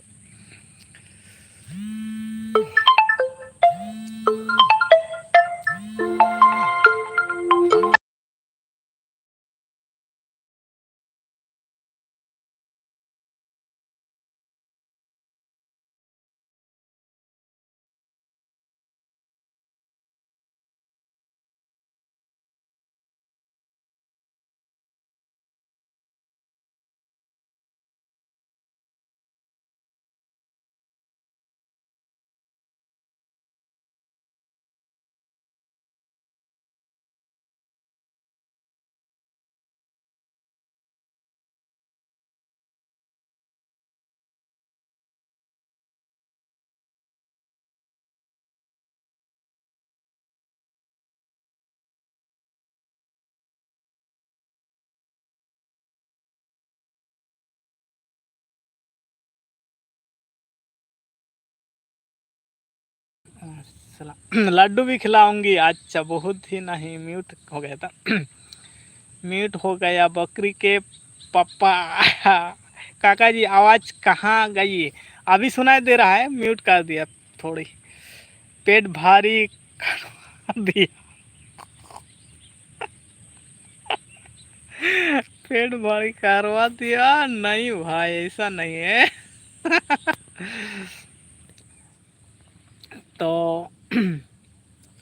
लाडू भी खिलाऊंगी। अच्छा, बहुत ही नहीं, म्यूट हो गया था। म्यूट हो गया बकरी के पापा। काका जी, आवाज कहाँ गई? अभी सुनाई दे रहा है, म्यूट कर दिया थोड़ी। पेट भारी करवा दिया। पेट भारी करवा दिया। नहीं भाई, ऐसा नहीं है। तो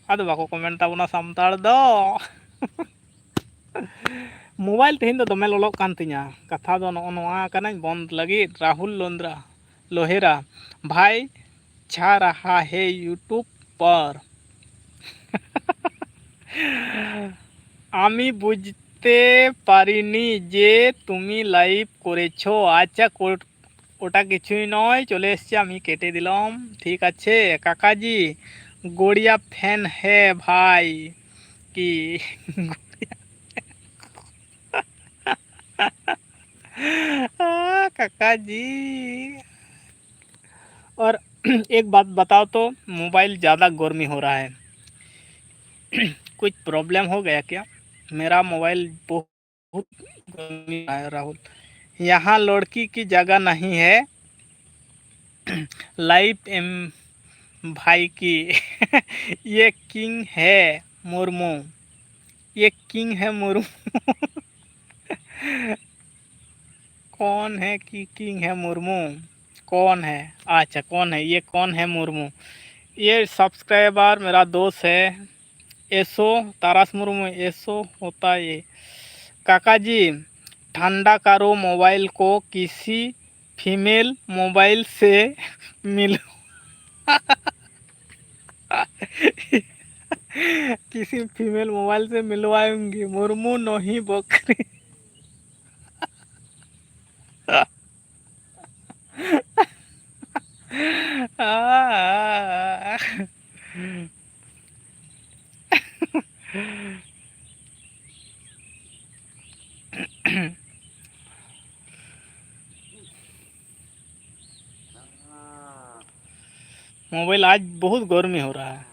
ᱟᱫᱚ ᱵᱟᱠᱚ ᱠᱚᱢᱮᱱᱴ ᱛᱟᱵᱚᱱᱟ ᱥᱟᱱᱛᱟᱲ ᱫᱚ᱾ ᱢᱳᱵᱟᱭᱤᱞ ᱛᱮᱦᱮᱧ ᱫᱚ ᱫᱚᱢᱮ ᱞᱚᱞᱚᱜ ᱠᱟᱱ ᱛᱤᱧᱟ᱾ ᱠᱟᱛᱷᱟ ᱫᱚ ᱱᱚᱜᱼᱚ ᱱᱚᱣᱟ ᱠᱟᱱᱟᱧ ᱵᱚᱱᱫ ᱞᱟᱹᱜᱤᱫ᱾ ᱨᱟᱦᱩᱞ ᱞᱳᱱᱫᱽᱨᱟ, ᱞᱳᱦᱮᱨᱟ, ᱵᱷᱟᱭ ᱪᱷᱟ ᱨᱟᱦᱟ ᱦᱮ YouTube ᱯᱚᱨ᱾ আমি বুঝ-, বুঝতে পারিনি যে তুমি লাইভ করেছো। আচ্ছা, কো-, ওটা কিছুই নয়, চলে এসছে, আমি কেটে দিলাম। ঠিক আছে কাকাজি, গড়িয়া ফ্যান হে ভাই। কি? आ, काका जी। और एक बात बताओ तो, मोबाइल ज़्यादा गर्मी हो रहा है। कुछ प्रॉब्लम हो गया क्या? मेरा मोबाइल बहुत गर्मी आ रहा है, राहुल। यहाँ लड़की की जगह नहीं है। लाइव एम भाई की। ये किंग है मुर्मू। ये किंग है मुर्मू। कौन है कि किंग है मुर्मू? कौन है? अच्छा, कौन है ये? कौन है मुर्मू? ये सब्सक्राइबर मेरा दोस्त है, एसो तारस मुर्मू। एसो होता ये। काका जी, ठंडा करो मोबाइल को, किसी फीमेल मोबाइल से मिलो। किसी फीमेल मोबाइल से मिलवाऊंगी, मुर्मू नहीं बकरी। मोबाइल आज बहुत गर्मी हो रहा है,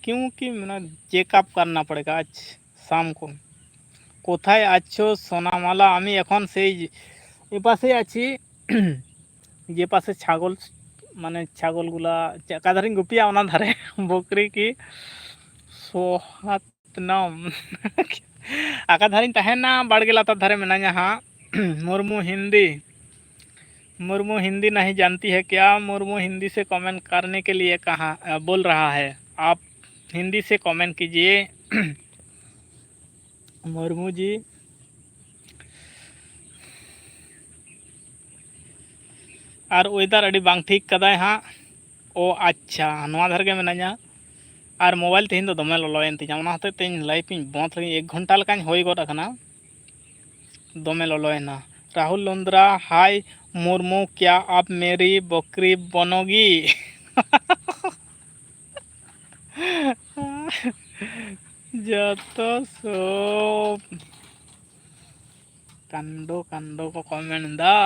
क्योंकि मैंने चेकअप करना पड़ेगा आज शाम को। কোথায় আছো সোনামালা? আমি এখন সেই এপাশে আছি, যে পাশে ছাগল, মানে ছাগলগুলা, ᱚᱠᱟ ᱫᱷᱟᱨᱮᱧ ᱜᱩᱯᱤᱭᱟ ᱚᱱᱟ ᱫᱷᱟᱨᱮ᱾ ᱵᱚᱠᱨᱤ ᱠᱤ ᱥᱚᱦᱟᱛᱱᱟᱢ᱾ ᱚᱠᱟ ᱫᱷᱟᱨᱮᱧ ᱛᱟᱦᱮᱱᱟ, ᱵᱟᱲᱜᱮ ᱞᱟᱛᱟᱨ ᱫᱷᱟᱨᱮ ᱢᱮᱱᱟᱧᱟ ᱦᱟᱸᱜ᱾ मुर्मू हिंदी, मुर्मू हिंदी नहीं जानती है क्या? मुर्मू हिंदी से कमेंट करने के लिए कहा, अ, बोल रहा है। आप हिंदी से कमेंट कीजिए। मुर्मू जी। ᱟᱨ ᱚᱭᱮᱫᱟᱨ ᱟᱹᱰᱤ ᱵᱟᱝ ᱴᱷᱤᱠ ᱠᱟᱫᱟᱭ ᱦᱟᱸᱜ᱾ ᱚ ᱟᱪᱪᱷᱟ, ᱱᱚᱣᱟ ᱫᱷᱟᱨᱮ ᱜᱮ ᱢᱮᱱᱟᱧᱟ᱾ ᱟᱨ ᱢᱳᱵᱟᱭᱤᱞ ᱛᱮᱦᱮᱧ ᱫᱚ ᱫᱚᱢᱮ ᱞᱚᱞᱚᱭᱮᱱ ᱛᱤᱧᱟ, ᱚᱱᱟ ᱦᱚᱛᱮᱡ ᱛᱮ ᱤᱧ ᱞᱟᱭᱤᱵᱷ ᱤᱧ ᱵᱚᱱᱫ ᱞᱮᱜᱮ᱾ ᱮᱠ ᱜᱷᱚᱱᱴᱟ ᱞᱮᱠᱟᱧ ᱦᱩᱭ ᱜᱚᱫ ᱟᱠᱟᱱᱟ, ᱫᱚᱢᱮ ᱞᱚᱞᱚᱭᱮᱱᱟ᱾ ᱨᱟᱦᱩᱞ ᱞᱩᱱᱫᱽᱨᱟ, ᱦᱟᱭ ᱢᱩᱨᱢᱩ, ᱠᱭᱟ ᱟᱯ ᱢᱮᱨᱤ ᱵᱚᱠᱨᱤ ᱵᱚᱱᱚᱜᱤ? ᱡᱚᱛᱚ ᱥᱚᱵ ᱠᱟᱱᱰᱚ ᱠᱟᱱᱰᱚ ᱠᱚ ᱠᱚᱢᱮᱱᱴ ᱫᱟ᱾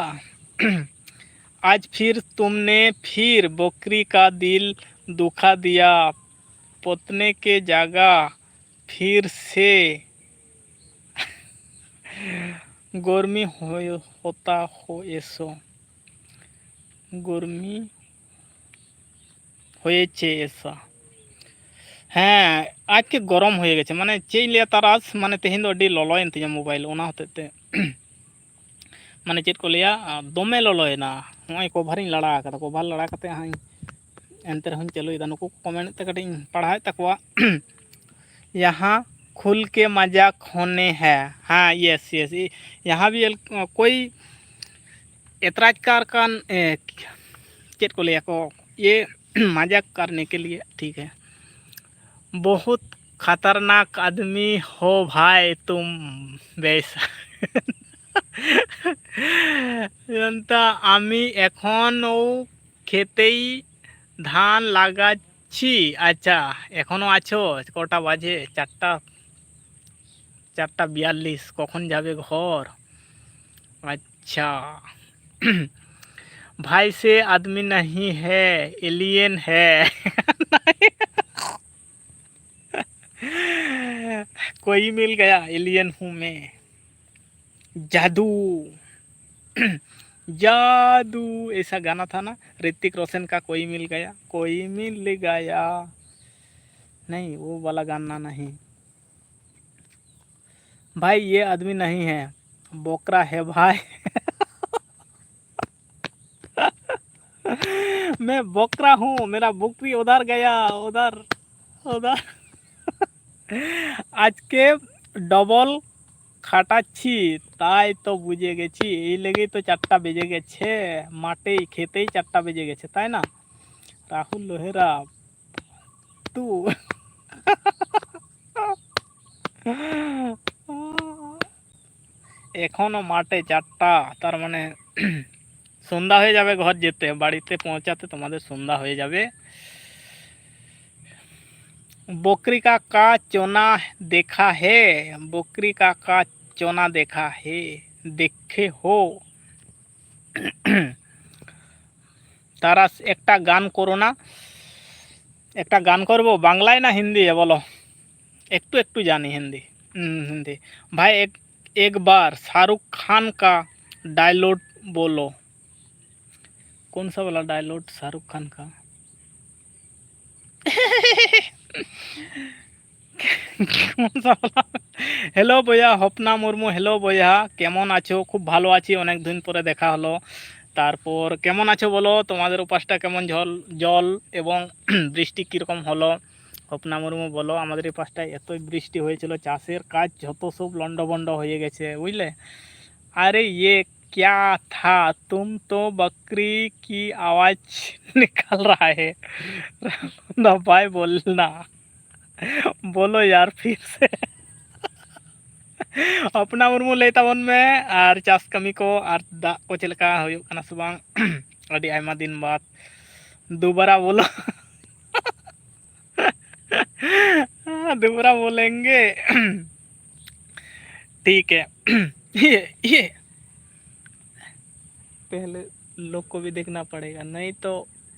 आज फिर तुमने फिर बकरी का दिल दुखा दिया, पोतने के जगह फिर से गर्मी हो, होता हो ऐसो। गर्मी ᱦᱚᱭᱮᱪᱮ ᱮᱥᱟ। ᱦᱮᱸ, ᱟᱡᱠᱮ ᱜᱚᱨᱚᱢ ᱦᱚᱭᱮ ᱜᱮᱪᱮ, ᱢᱟᱱᱮ ᱪᱮᱫ ᱤᱧ ᱞᱟᱹᱭᱟ ᱛᱟᱨᱟᱥ, ᱢᱟᱱᱮ ᱛᱮᱦᱮᱧ ᱫᱚ ᱟᱹᱰᱤ ᱞᱚᱞᱚᱭᱮᱱ ᱛᱤᱧᱟᱹ ᱢᱳᱵᱟᱭᱤᱞ, ᱚᱱᱟ ᱦᱚᱛᱮᱡ ᱛᱮ ᱢᱟᱱᱮ ᱪᱮᱫ ᱠᱚ ᱞᱟᱹᱭᱟ, ᱫᱚᱢᱮ ᱞᱚᱞᱚᱭᱮᱱᱟ᱾ ᱱᱚᱜᱼᱚᱭ ᱠᱚᱵᱷᱟᱨᱤᱧ ᱞᱟᱲᱟ ᱟᱠᱟᱫᱟ, ᱠᱚᱵᱷᱟᱨ ᱞᱟᱲᱟ ᱠᱟᱛᱮ ᱦᱟᱸᱜ ᱤᱧ ᱮᱱᱛᱮ ᱨᱮᱦᱚᱸᱧ ᱪᱟᱹᱞᱩᱭᱮᱫᱟ᱾ ᱱᱩᱠᱩ ᱠᱚ ᱠᱚᱢᱮᱱᱴ ᱛᱮ ᱠᱟᱹᱴᱤᱡ ᱤᱧ ᱯᱟᱲᱦᱟᱣᱮᱫ ᱛᱟᱠᱚᱣᱟ᱾ यहाँ खुल के मजाक होने हैं। हाँ, यस यस, यहाँ भी कोई ᱮᱛᱨᱟᱡᱽ ᱠᱟᱨ ᱠᱟᱱ, ᱮ, ᱪᱮᱫ ᱠᱚ ᱞᱟᱹᱭᱟ ᱠᱚ, ᱤᱭᱟᱹ ᱢᱟᱡᱟᱠ ᱠᱟᱨᱱᱮ ᱠᱮ ᱞᱤᱭᱮ ᱴᱷᱤᱠ ᱦᱮ᱾ ᱵᱚᱦᱩᱛ ᱠᱷᱟᱛᱟᱨᱱᱟᱠ ᱟᱫᱢᱤ ᱦᱳ ᱵᱷᱟᱭ ᱛᱩᱢ᱾ ᱵᱮᱥ᱾ ᱡᱚᱱᱛᱟ ᱟᱢᱤ ᱮᱠᱷᱚᱱ ᱠᱷᱮᱛᱮᱭ ᱫᱷᱟᱱ ᱞᱟᱜᱟᱪᱷᱤ᱾ ᱟᱪᱪᱷᱟ, ᱮᱠᱷᱚᱱᱳ ᱟᱪᱷᱚ? ᱠᱚᱴᱟ ᱵᱟᱡᱮ? ᱪᱟᱨᱴᱟ, ᱪᱟᱨᱴᱟ ᱵᱤᱭᱟᱞᱞᱤᱥ। কখন যাবে ঘর? আচ্ছা। भाई से आदमी नहीं है, एलियन है। कोई मिल गया, एलियन हूँ मैं। जादू। जादू ऐसा गाना था ना, ऋतिक रोशन का, कोई मिल गया, कोई मिल गया। नहीं, वो वाला गाना नहीं। भाई, ये आदमी नहीं है, बोकरा है भाई। मैं बोकरा हूँ, मेरा बकरी उधर गया, उधर, उधर। আজকে ডবল খাটাচ্ছি, তাই তো বুঝে গেছি, এই লেগেই তো চারটা বেজে গেছে, মাঠেই খেতেই চারটা বেজে গেছে, তাই না? রাহুল লোহেরা, तू। এখনো মাঠে চারটা, তার মানে সন্ধ্যা হয়ে যাবে ঘর যেতে, বাড়িতে পৌঁছাতে তোমাদের সন্ধ্যা হয়ে যাবে। বকরি কা কা চোনা দেখা হে, বকরি কা কা চোনা দেখা হে, দেখে হো। তারা একটা গান করো না, একটা গান করবো, বাংলায় না হিন্দি, বলো? একটু একটু জানি হিন্দি। হুম, হিন্দি। ভাই, এক, একবার শাহরুখ খান কা ডায়লগ বলো। কোন সা বালা ডায়লগ শাহরুখ খান কা? কোন সা বালা? হ্যালো বইয়া, হপনা মুর্মু, হ্যালো বইয়া, কেমন আছো? খুব ভালো আছি, অনেক দিন পরে দেখা হলো। তারপর কেমন আছো বলো, তোমাদের ওপাশটা কেমন জল, জল এবং বৃষ্টি কীরকম হলো? হপনা মুর্মু বলো, আমাদের এই পাশটায় এতই বৃষ্টি হয়েছিল, চাষের কাজ যত সব লণ্ডভণ্ড হয়ে গেছে, বুঝলে? আরে ইয়ে क्या था, तुम तो बकरी की आवाज निकाल रहा है। ᱫᱚ ᱵᱟᱭ ᱵᱚᱞᱱᱟ᱾ ᱵᱚᱞᱚ ᱭᱟᱨ ᱯᱷᱤᱨ ᱥᱮ᱾ ᱦᱚᱯᱱᱟ ᱢᱩᱨᱢᱩ ᱞᱟᱹᱭ ᱛᱟᱵᱚᱱ ᱢᱮ, ᱟᱨ ᱪᱟᱥ ᱠᱟᱹᱢᱤ ᱠᱚ ᱟᱨ ᱫᱟᱜ ᱠᱚ ᱪᱮᱫ ᱞᱮᱠᱟ ᱦᱩᱭᱩᱜ ᱠᱟᱱᱟ ᱥᱮ ᱵᱟᱝ? ᱟᱹᱰᱤ ᱟᱭᱢᱟ ᱫᱤᱱ ᱵᱟᱫ ᱫᱩᱵᱟᱨᱟ ᱵᱚᱞᱚ᱾ ᱫᱩᱵᱟᱨᱟ ᱵᱚᱞᱮᱝᱜᱮ᱾ ठीक है। ये, ये। पहले लोग को भी देखना पड़ेगा, नहीं तो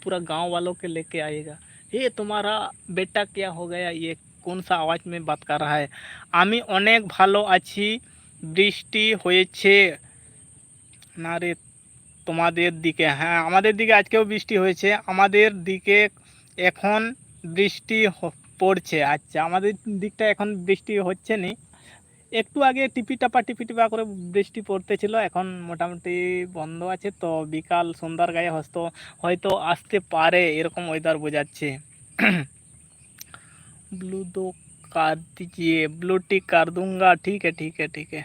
पूरा गांव वालों के लेके आएगा। ये तुम्हारा बेटा क्या हो गया, ये कौन सा आवाज़ में बात कर रहा है? আমি অনেক ভালো আছি, বৃষ্টি হয়েছে না রে তোমাদের দিকে? হ্যাঁ, আমাদের দিকে আজকেও বৃষ্টি হয়েছে। আমাদের দিকে এখন বৃষ্টি হ-, পড়ছে। আচ্ছা, আমাদের দিকটা এখন বৃষ্টি হচ্ছে নি, একটু আগে টিপি টাপা টিপি টাপা করে বৃষ্টি পড়তেছিল, এখন মোটামুটি বন্ধ আছে। তো বিকাল সন্ধ্যার গায়ে হয়তো, হয়তো আসতে পারে, এরকম ওয়েদার বোঝাচ্ছে। ब्लू दो कर दीजिए, ब्लू टिक कर दूंगा। ठीक है, ठीक है, ठीक है।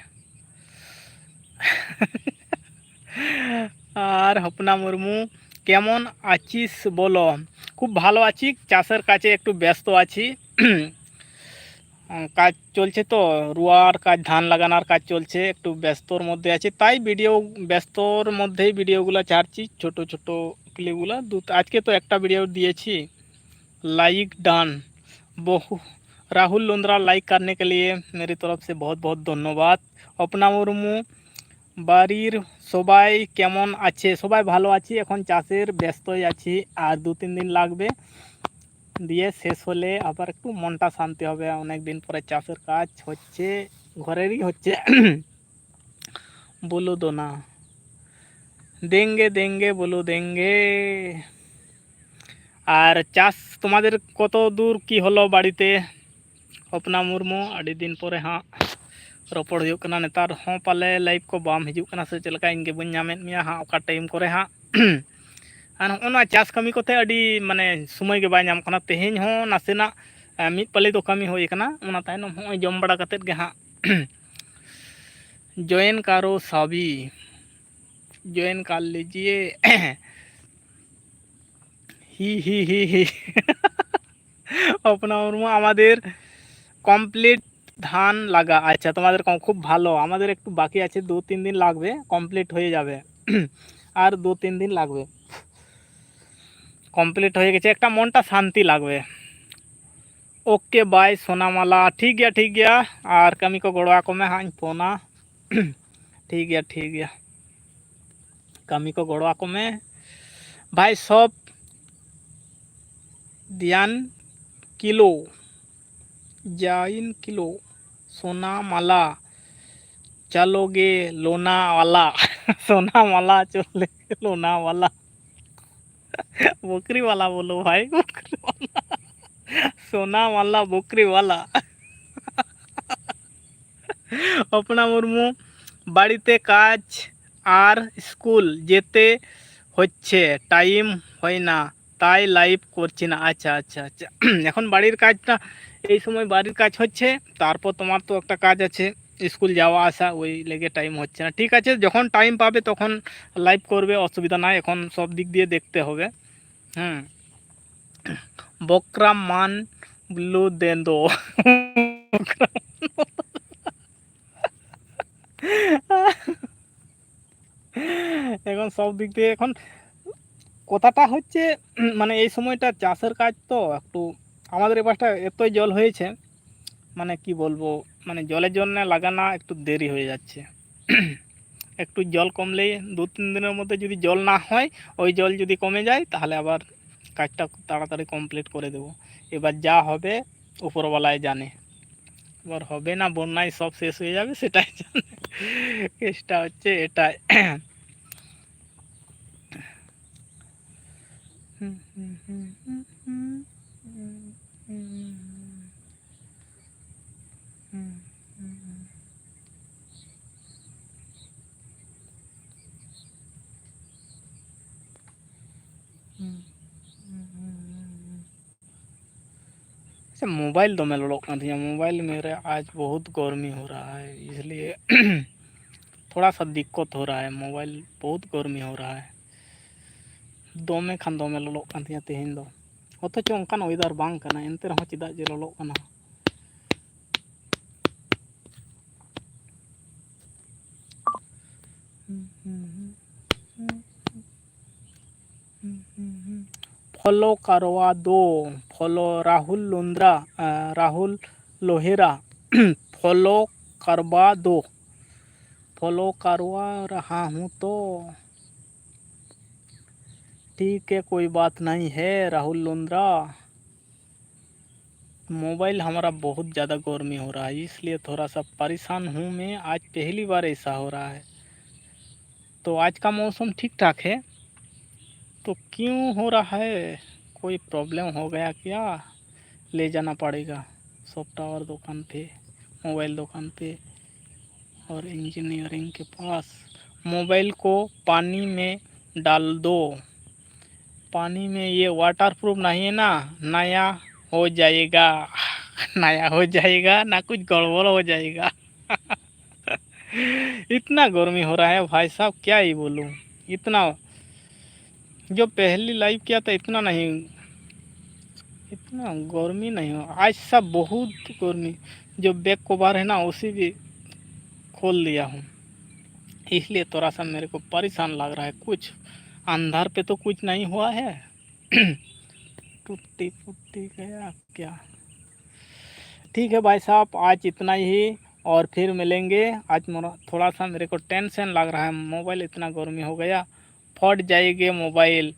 আর হপনা মুর্মু, কেমন আছিস বলো? খুব ভালো আছি, চাষের কাজে একটু ব্যস্ত আছি। কাজ চলছে তো, রোয়ার কাজ, ধান লাগানোর কাজ চলছে, একটু ব্যস্তর মধ্যে আছি, তাই ভিডিও, ব্যস্তর মধ্যেই ভিডিওগুলো ছাড়ছি, ছোট ছোট ক্লিপগুলো। দু আজকে তো একটা ভিডিও দিয়েছি। Like done. বহু রাহুল লুন্দ্রা, লাইক করনে কে লিয়ে মেরি তরফ সে বহুত বহুত ধন্যবাদ। অপনা মুর্মু, বাড়ির সবাই কেমন আছে? সবাই ভালো আছি, এখন চাষের ব্যস্তই আছি, আর দু তিন দিন লাগবে, দিয়ে শেষ হলে আবার একটু মনটা শান্তি হবে। অনেক দিন পরে চাষের কাজ হচ্ছে, ঘরেরই হচ্ছে। বলো দোনা, দেঙ্গে দেঙ্গে বলো দেঙ্গে। আর চাষ তোমাদের কত দূর কি হলো বাড়িতে? ᱚᱯᱱᱟ ᱢᱩᱨᱢᱩ, ᱟᱹᱰᱤ ᱫᱤᱱ ᱯᱚᱨᱮ ᱦᱟᱸᱜ ᱨᱚᱯᱚᱲ ᱦᱩᱭᱩᱜ ᱠᱟᱱᱟ᱾ ᱱᱮᱛᱟᱨ ᱦᱚᱸ ᱯᱟᱞᱮ ᱞᱟᱭᱤᱵᱷ ᱠᱚ ᱵᱟᱢ ᱦᱤᱡᱩᱜ ᱠᱟᱱᱟ ᱥᱮ ᱪᱮᱫ ᱞᱮᱠᱟ? ᱤᱧ ᱜᱮ ᱵᱟᱹᱧ ᱧᱟᱢᱮᱫ ᱢᱮᱭᱟ ᱦᱟᱸᱜ ᱚᱠᱟ ᱴᱟᱭᱤᱢ ᱠᱚᱨᱮ ᱦᱟᱸᱜ᱾ ᱟᱨ ᱱᱚᱜᱼᱚ ᱱᱚᱣᱟ ᱪᱟᱥ ᱠᱟᱹᱢᱤ ᱠᱚᱛᱮ ᱟᱹᱰᱤ ᱢᱟᱱᱮ ᱥᱚᱢᱚᱭ ᱜᱮ ᱵᱟᱭ ᱧᱟᱢ ᱠᱟᱱᱟ᱾ ᱛᱮᱦᱮᱧ ᱦᱚᱸ ᱱᱟᱥᱮᱱᱟᱜ ᱢᱤᱫ ᱯᱟᱹᱞᱤ ᱫᱚ ᱠᱟᱹᱢᱤ ᱦᱩᱭ ᱠᱟᱱᱟ, ᱚᱱᱟ ᱛᱟᱭᱱᱚᱢ ᱦᱚᱸᱜᱼᱚᱭ ᱡᱚᱢ ᱵᱟᱲᱟ ᱠᱟᱛᱮᱫ ᱜᱮ ᱦᱟᱸᱜ ᱡᱚᱭᱮᱱ ᱠᱟᱨᱳ ᱥᱟᱵᱤ, ᱡᱚᱭᱮᱱ ᱠᱟᱨ ᱞᱤᱡᱤᱭᱮ᱾ হি হি হি হি। অপনা মুর্মু, আমাদের কমপ্লিট ধান লাগা। আচ্ছা, তোমাদের কম, খুব ভালো। আমাদের একটু বাকি আছে, দু তিন দিন লাগবে, কমপ্লিট হয়ে যাবে। আর দু তিন দিন লাগবে, কমপ্লিট হয়ে গেছে, একটা মনটা শান্তি লাগবে। ওকে বাই সোনামালা, ᱴᱷᱤᱠ ᱜᱮᱭᱟ, ᱴᱷᱤᱠ ᱜᱮᱭᱟ᱾ ᱟᱨ ᱠᱟᱹᱢᱤ ᱠᱚ ᱜᱚᱲᱚ ᱟᱠᱚ ᱢᱮ, ᱦᱟᱸᱜ ᱤᱧ ᱯᱷᱳᱱᱟ᱾ ᱴᱷᱤᱠ ᱜᱮᱭᱟ, ᱴᱷᱤᱠ ᱜᱮᱭᱟ, ᱠᱟᱹᱢᱤ ᱠᱚ ᱜᱚᱲᱚ ᱟᱠᱚ ᱢᱮ᱾ ᱵᱷᱟᱭ ᱥᱚᱵ ᱫᱤᱭᱟᱱ ᱠᱤᱞᱳ, ᱡᱟᱭᱤᱱ ᱠᱤᱞᱳ, ᱥᱳᱱᱟ ᱢᱟᱞᱟ, ᱪᱟᱞᱳᱜᱮ ᱞᱳᱱᱟ ᱣᱟᱞᱟ᱾ ᱥᱳᱱᱟ ᱢᱟᱞᱟ ᱪᱚᱞᱮ ᱞᱳᱱᱟ ᱣᱟᱞᱟ᱾ ᱵᱚᱠᱨᱤ ᱣᱟᱞᱟ ᱵᱚᱞᱚ ᱵᱷᱟᱭ, ᱵᱚᱠᱨᱤ ᱣᱟᱞᱟ᱾ ᱥᱳᱱᱟ ᱢᱟᱞᱟ ᱵᱚᱠᱨᱤ ᱣᱟᱞᱟ᱾ ᱚᱯᱱᱟ ᱢᱩᱨᱢᱩ, ᱵᱟᱲᱤᱛᱮ ᱠᱟᱡᱽ ᱟᱨ ᱥᱠᱩᱞ ᱡᱮᱛᱮ ᱦᱚᱪᱪᱷᱮ, ᱴᱟᱭᱤᱢ ᱦᱚᱭᱱᱟ, ᱛᱟᱭ ᱞᱟᱭᱤᱵᱷ ᱠᱚᱨᱪᱷᱤ ᱱᱟ᱾ আচ্ছা, আচ্ছা, আচ্ছা। এখন বাড়ির কাজটা, এই সময় বাড়ির কাজ হচ্ছে, তারপর তোমার তো একটা কাজ আছে, স্কুল যাওয়া আসা, ওই লেগে টাইম হচ্ছে না। ঠিক আছে, যখন টাইম পাবে তখন লাইভ করবে, অসুবিধা নাই। এখন সব দিক দিয়ে দেখতে হবে। হুম। বকরা মান ব্লু দেন দো। এখন সব দিক দিয়ে এখন কথাটা হচ্ছে, মানে, এই সময়টা চাষের কাজ তো একটু, আমাদের এ পাশটা এতই জল হয়েছে, মানে কি বলবো, মানে জলের জন্য লাগানা একটু দেরি হয়ে যাচ্ছে। একটু জল কমলেই, দু তিন দিনের মধ্যে যদি জল না হয়, ওই জল যদি কমে যায়, তাহলে আবার কাজটা খুব তাড়াতাড়ি কমপ্লিট করে দেবো। এবার যা হবে, উপরওয়ালায় জানে। এবার হবে না, বন্যায় সব শেষ হয়ে যাবে, সেটাই জানে। কেসটা হচ্ছে এটাই। ᱟᱪᱪᱷᱟ, ᱢᱳᱵᱟᱭᱤᱞ ᱫᱚᱢᱮ ᱞᱚᱞᱚᱜ ᱠᱟᱱ ᱛᱤᱧᱟᱹ᱾ मोबाइल मेरे आज बहुत गर्मी हो रहा है, इसलिए थोड़ा सा दिक्कत हो रहा है। मोबाइल बहुत गर्मी हो रहा है, ᱫᱚᱢᱮ ᱠᱷᱟᱱ ᱫᱚᱢᱮ ᱞᱚᱞᱚᱜ ᱠᱟᱱ ᱛᱤᱧᱟᱹ ᱛᱮᱦᱮᱧ ᱫᱚ᱾ ᱚᱛᱷᱚᱪᱚ ᱚᱱᱠᱟᱱ ᱚᱭᱮᱫᱟᱨ ᱵᱟᱝ ᱠᱟᱱᱟ, ᱮᱱᱛᱮ ᱨᱮᱦᱚᱸ ᱪᱮᱫᱟᱜ ᱡᱮ ᱞᱚᱞᱚᱜ ᱠᱟᱱᱟ᱾ फॉलो करवा दो, फॉलो राहुल लुंद्रा, अ, राहुल लोहेरा। फॉलो करवा दो, फॉलो करवा रहा हूँ तो। ठीक है, कोई बात नहीं है राहुल लुंद्रा। मोबाइल हमारा बहुत ज़्यादा गर्मी हो रहा है, इसलिए थोड़ा सा परेशान हूँ मैं। आज पहली बार ऐसा हो रहा है। तो आज का मौसम ठीक ठाक है, तो क्यों हो रहा है, कोई प्रॉब्लम हो गया क्या? ले जाना पड़ेगा सॉफ्ट टावर दुकान पे, मोबाइल दुकान पे और इंजीनियरिंग के पास। मोबाइल को पानी में डाल दो। पानी में ये वाटर प्रूफ नहीं है ना, नया हो जाएगा। नया हो जाएगा ना, कुछ गड़बड़ हो जाएगा। इतना गर्मी हो रहा है भाई साहब, क्या ही बोलूँ। इतना, जो पहली लाइव किया था, इतना नहीं, इतना गर्मी नहीं हो। आज सब बहुत गर्मी, जो बैक कवर है ना, उसी भी खोल लिया हूँ, इसलिए थोड़ा सा मेरे को परेशान लग रहा है। कुछ अंधार पे तो कुछ नहीं हुआ है। टूटी फूटी गया क्या? ठीक है भाई साहब, आज इतना ही, और फिर मिलेंगे। आज मोरा थोड़ा सा मेरे को टेंशन लग रहा है, मोबाइल इतना गर्मी हो गया, फट जाएगी मोबाइल।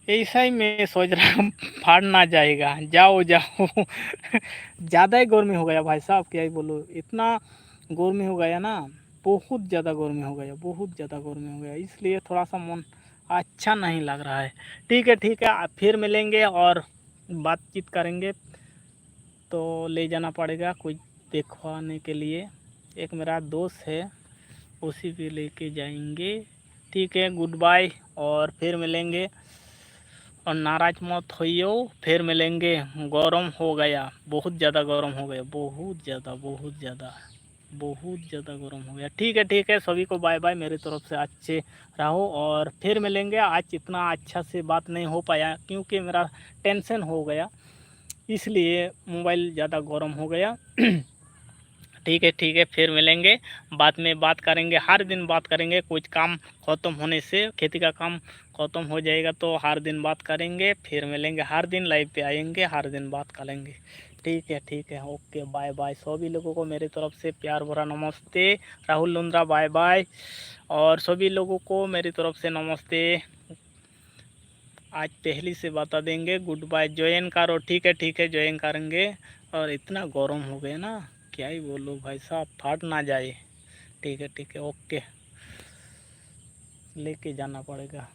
ऐसा ही मैं सोच रहा हूँ, फाड़ ना जाएगा। जाओ जाओ। ज़्यादा ही गर्मी हो गया भाई साहब, क्या ही बोलो, इतना गर्मी हो गया ना, बहुत ज़्यादा गर्मी हो गया, बहुत ज़्यादा गर्मी हो गया, इसलिए थोड़ा सा मन अच्छा नहीं लग रहा है। ठीक है, ठीक है, आप फिर मिलेंगे और बातचीत करेंगे। तो ले जाना पड़ेगा कुछ दिखवाने के लिए। एक मेरा दोस्त है, उसी भी लेके जाएंगे। ठीक है, गुड बाय, और फिर मिलेंगे। और नाराज मत होइयो, फिर मिलेंगे। गरम हो गया, बहुत ज़्यादा गरम हो गया, बहुत ज़्यादा, बहुत ज़्यादा, बहुत ज़्यादा गरम हो गया। ठीक है, ठीक है, सभी को बाय बाय, मेरी तरफ से अच्छे रहो और फिर मिलेंगे। आज इतना अच्छा से बात नहीं हो पाया क्योंकि मेरा टेंशन हो गया, इसलिए मोबाइल ज़्यादा गरम हो गया। ठीक है, ठीक है, फिर मिलेंगे, बाद में बात करेंगे, हर दिन बात करेंगे। कुछ काम ख़त्म होने से, खेती का काम ख़त्म हो जाएगा तो हर दिन बात करेंगे, फिर मिलेंगे, हर दिन लाइव पे आएंगे, हर दिन बात करेंगे। ठीक है, ठीक है, ओके, बाय बाय। सभी लोगों को मेरी तरफ से प्यार भरा नमस्ते। Rahul Lundra, bye bye. और सभी लोगों को मेरी तरफ से नमस्ते। आज पहली से बता देंगे गुड बाय। ज्वाइन करो, ठीक है, ठीक है, ज्वाइन करेंगे। और इतना गर्म हो गया ना, क्या ही बोलो भाई साहब, फाट ना जाए। ठीक है, ठीक है, ओके, लेके जाना पड़ेगा।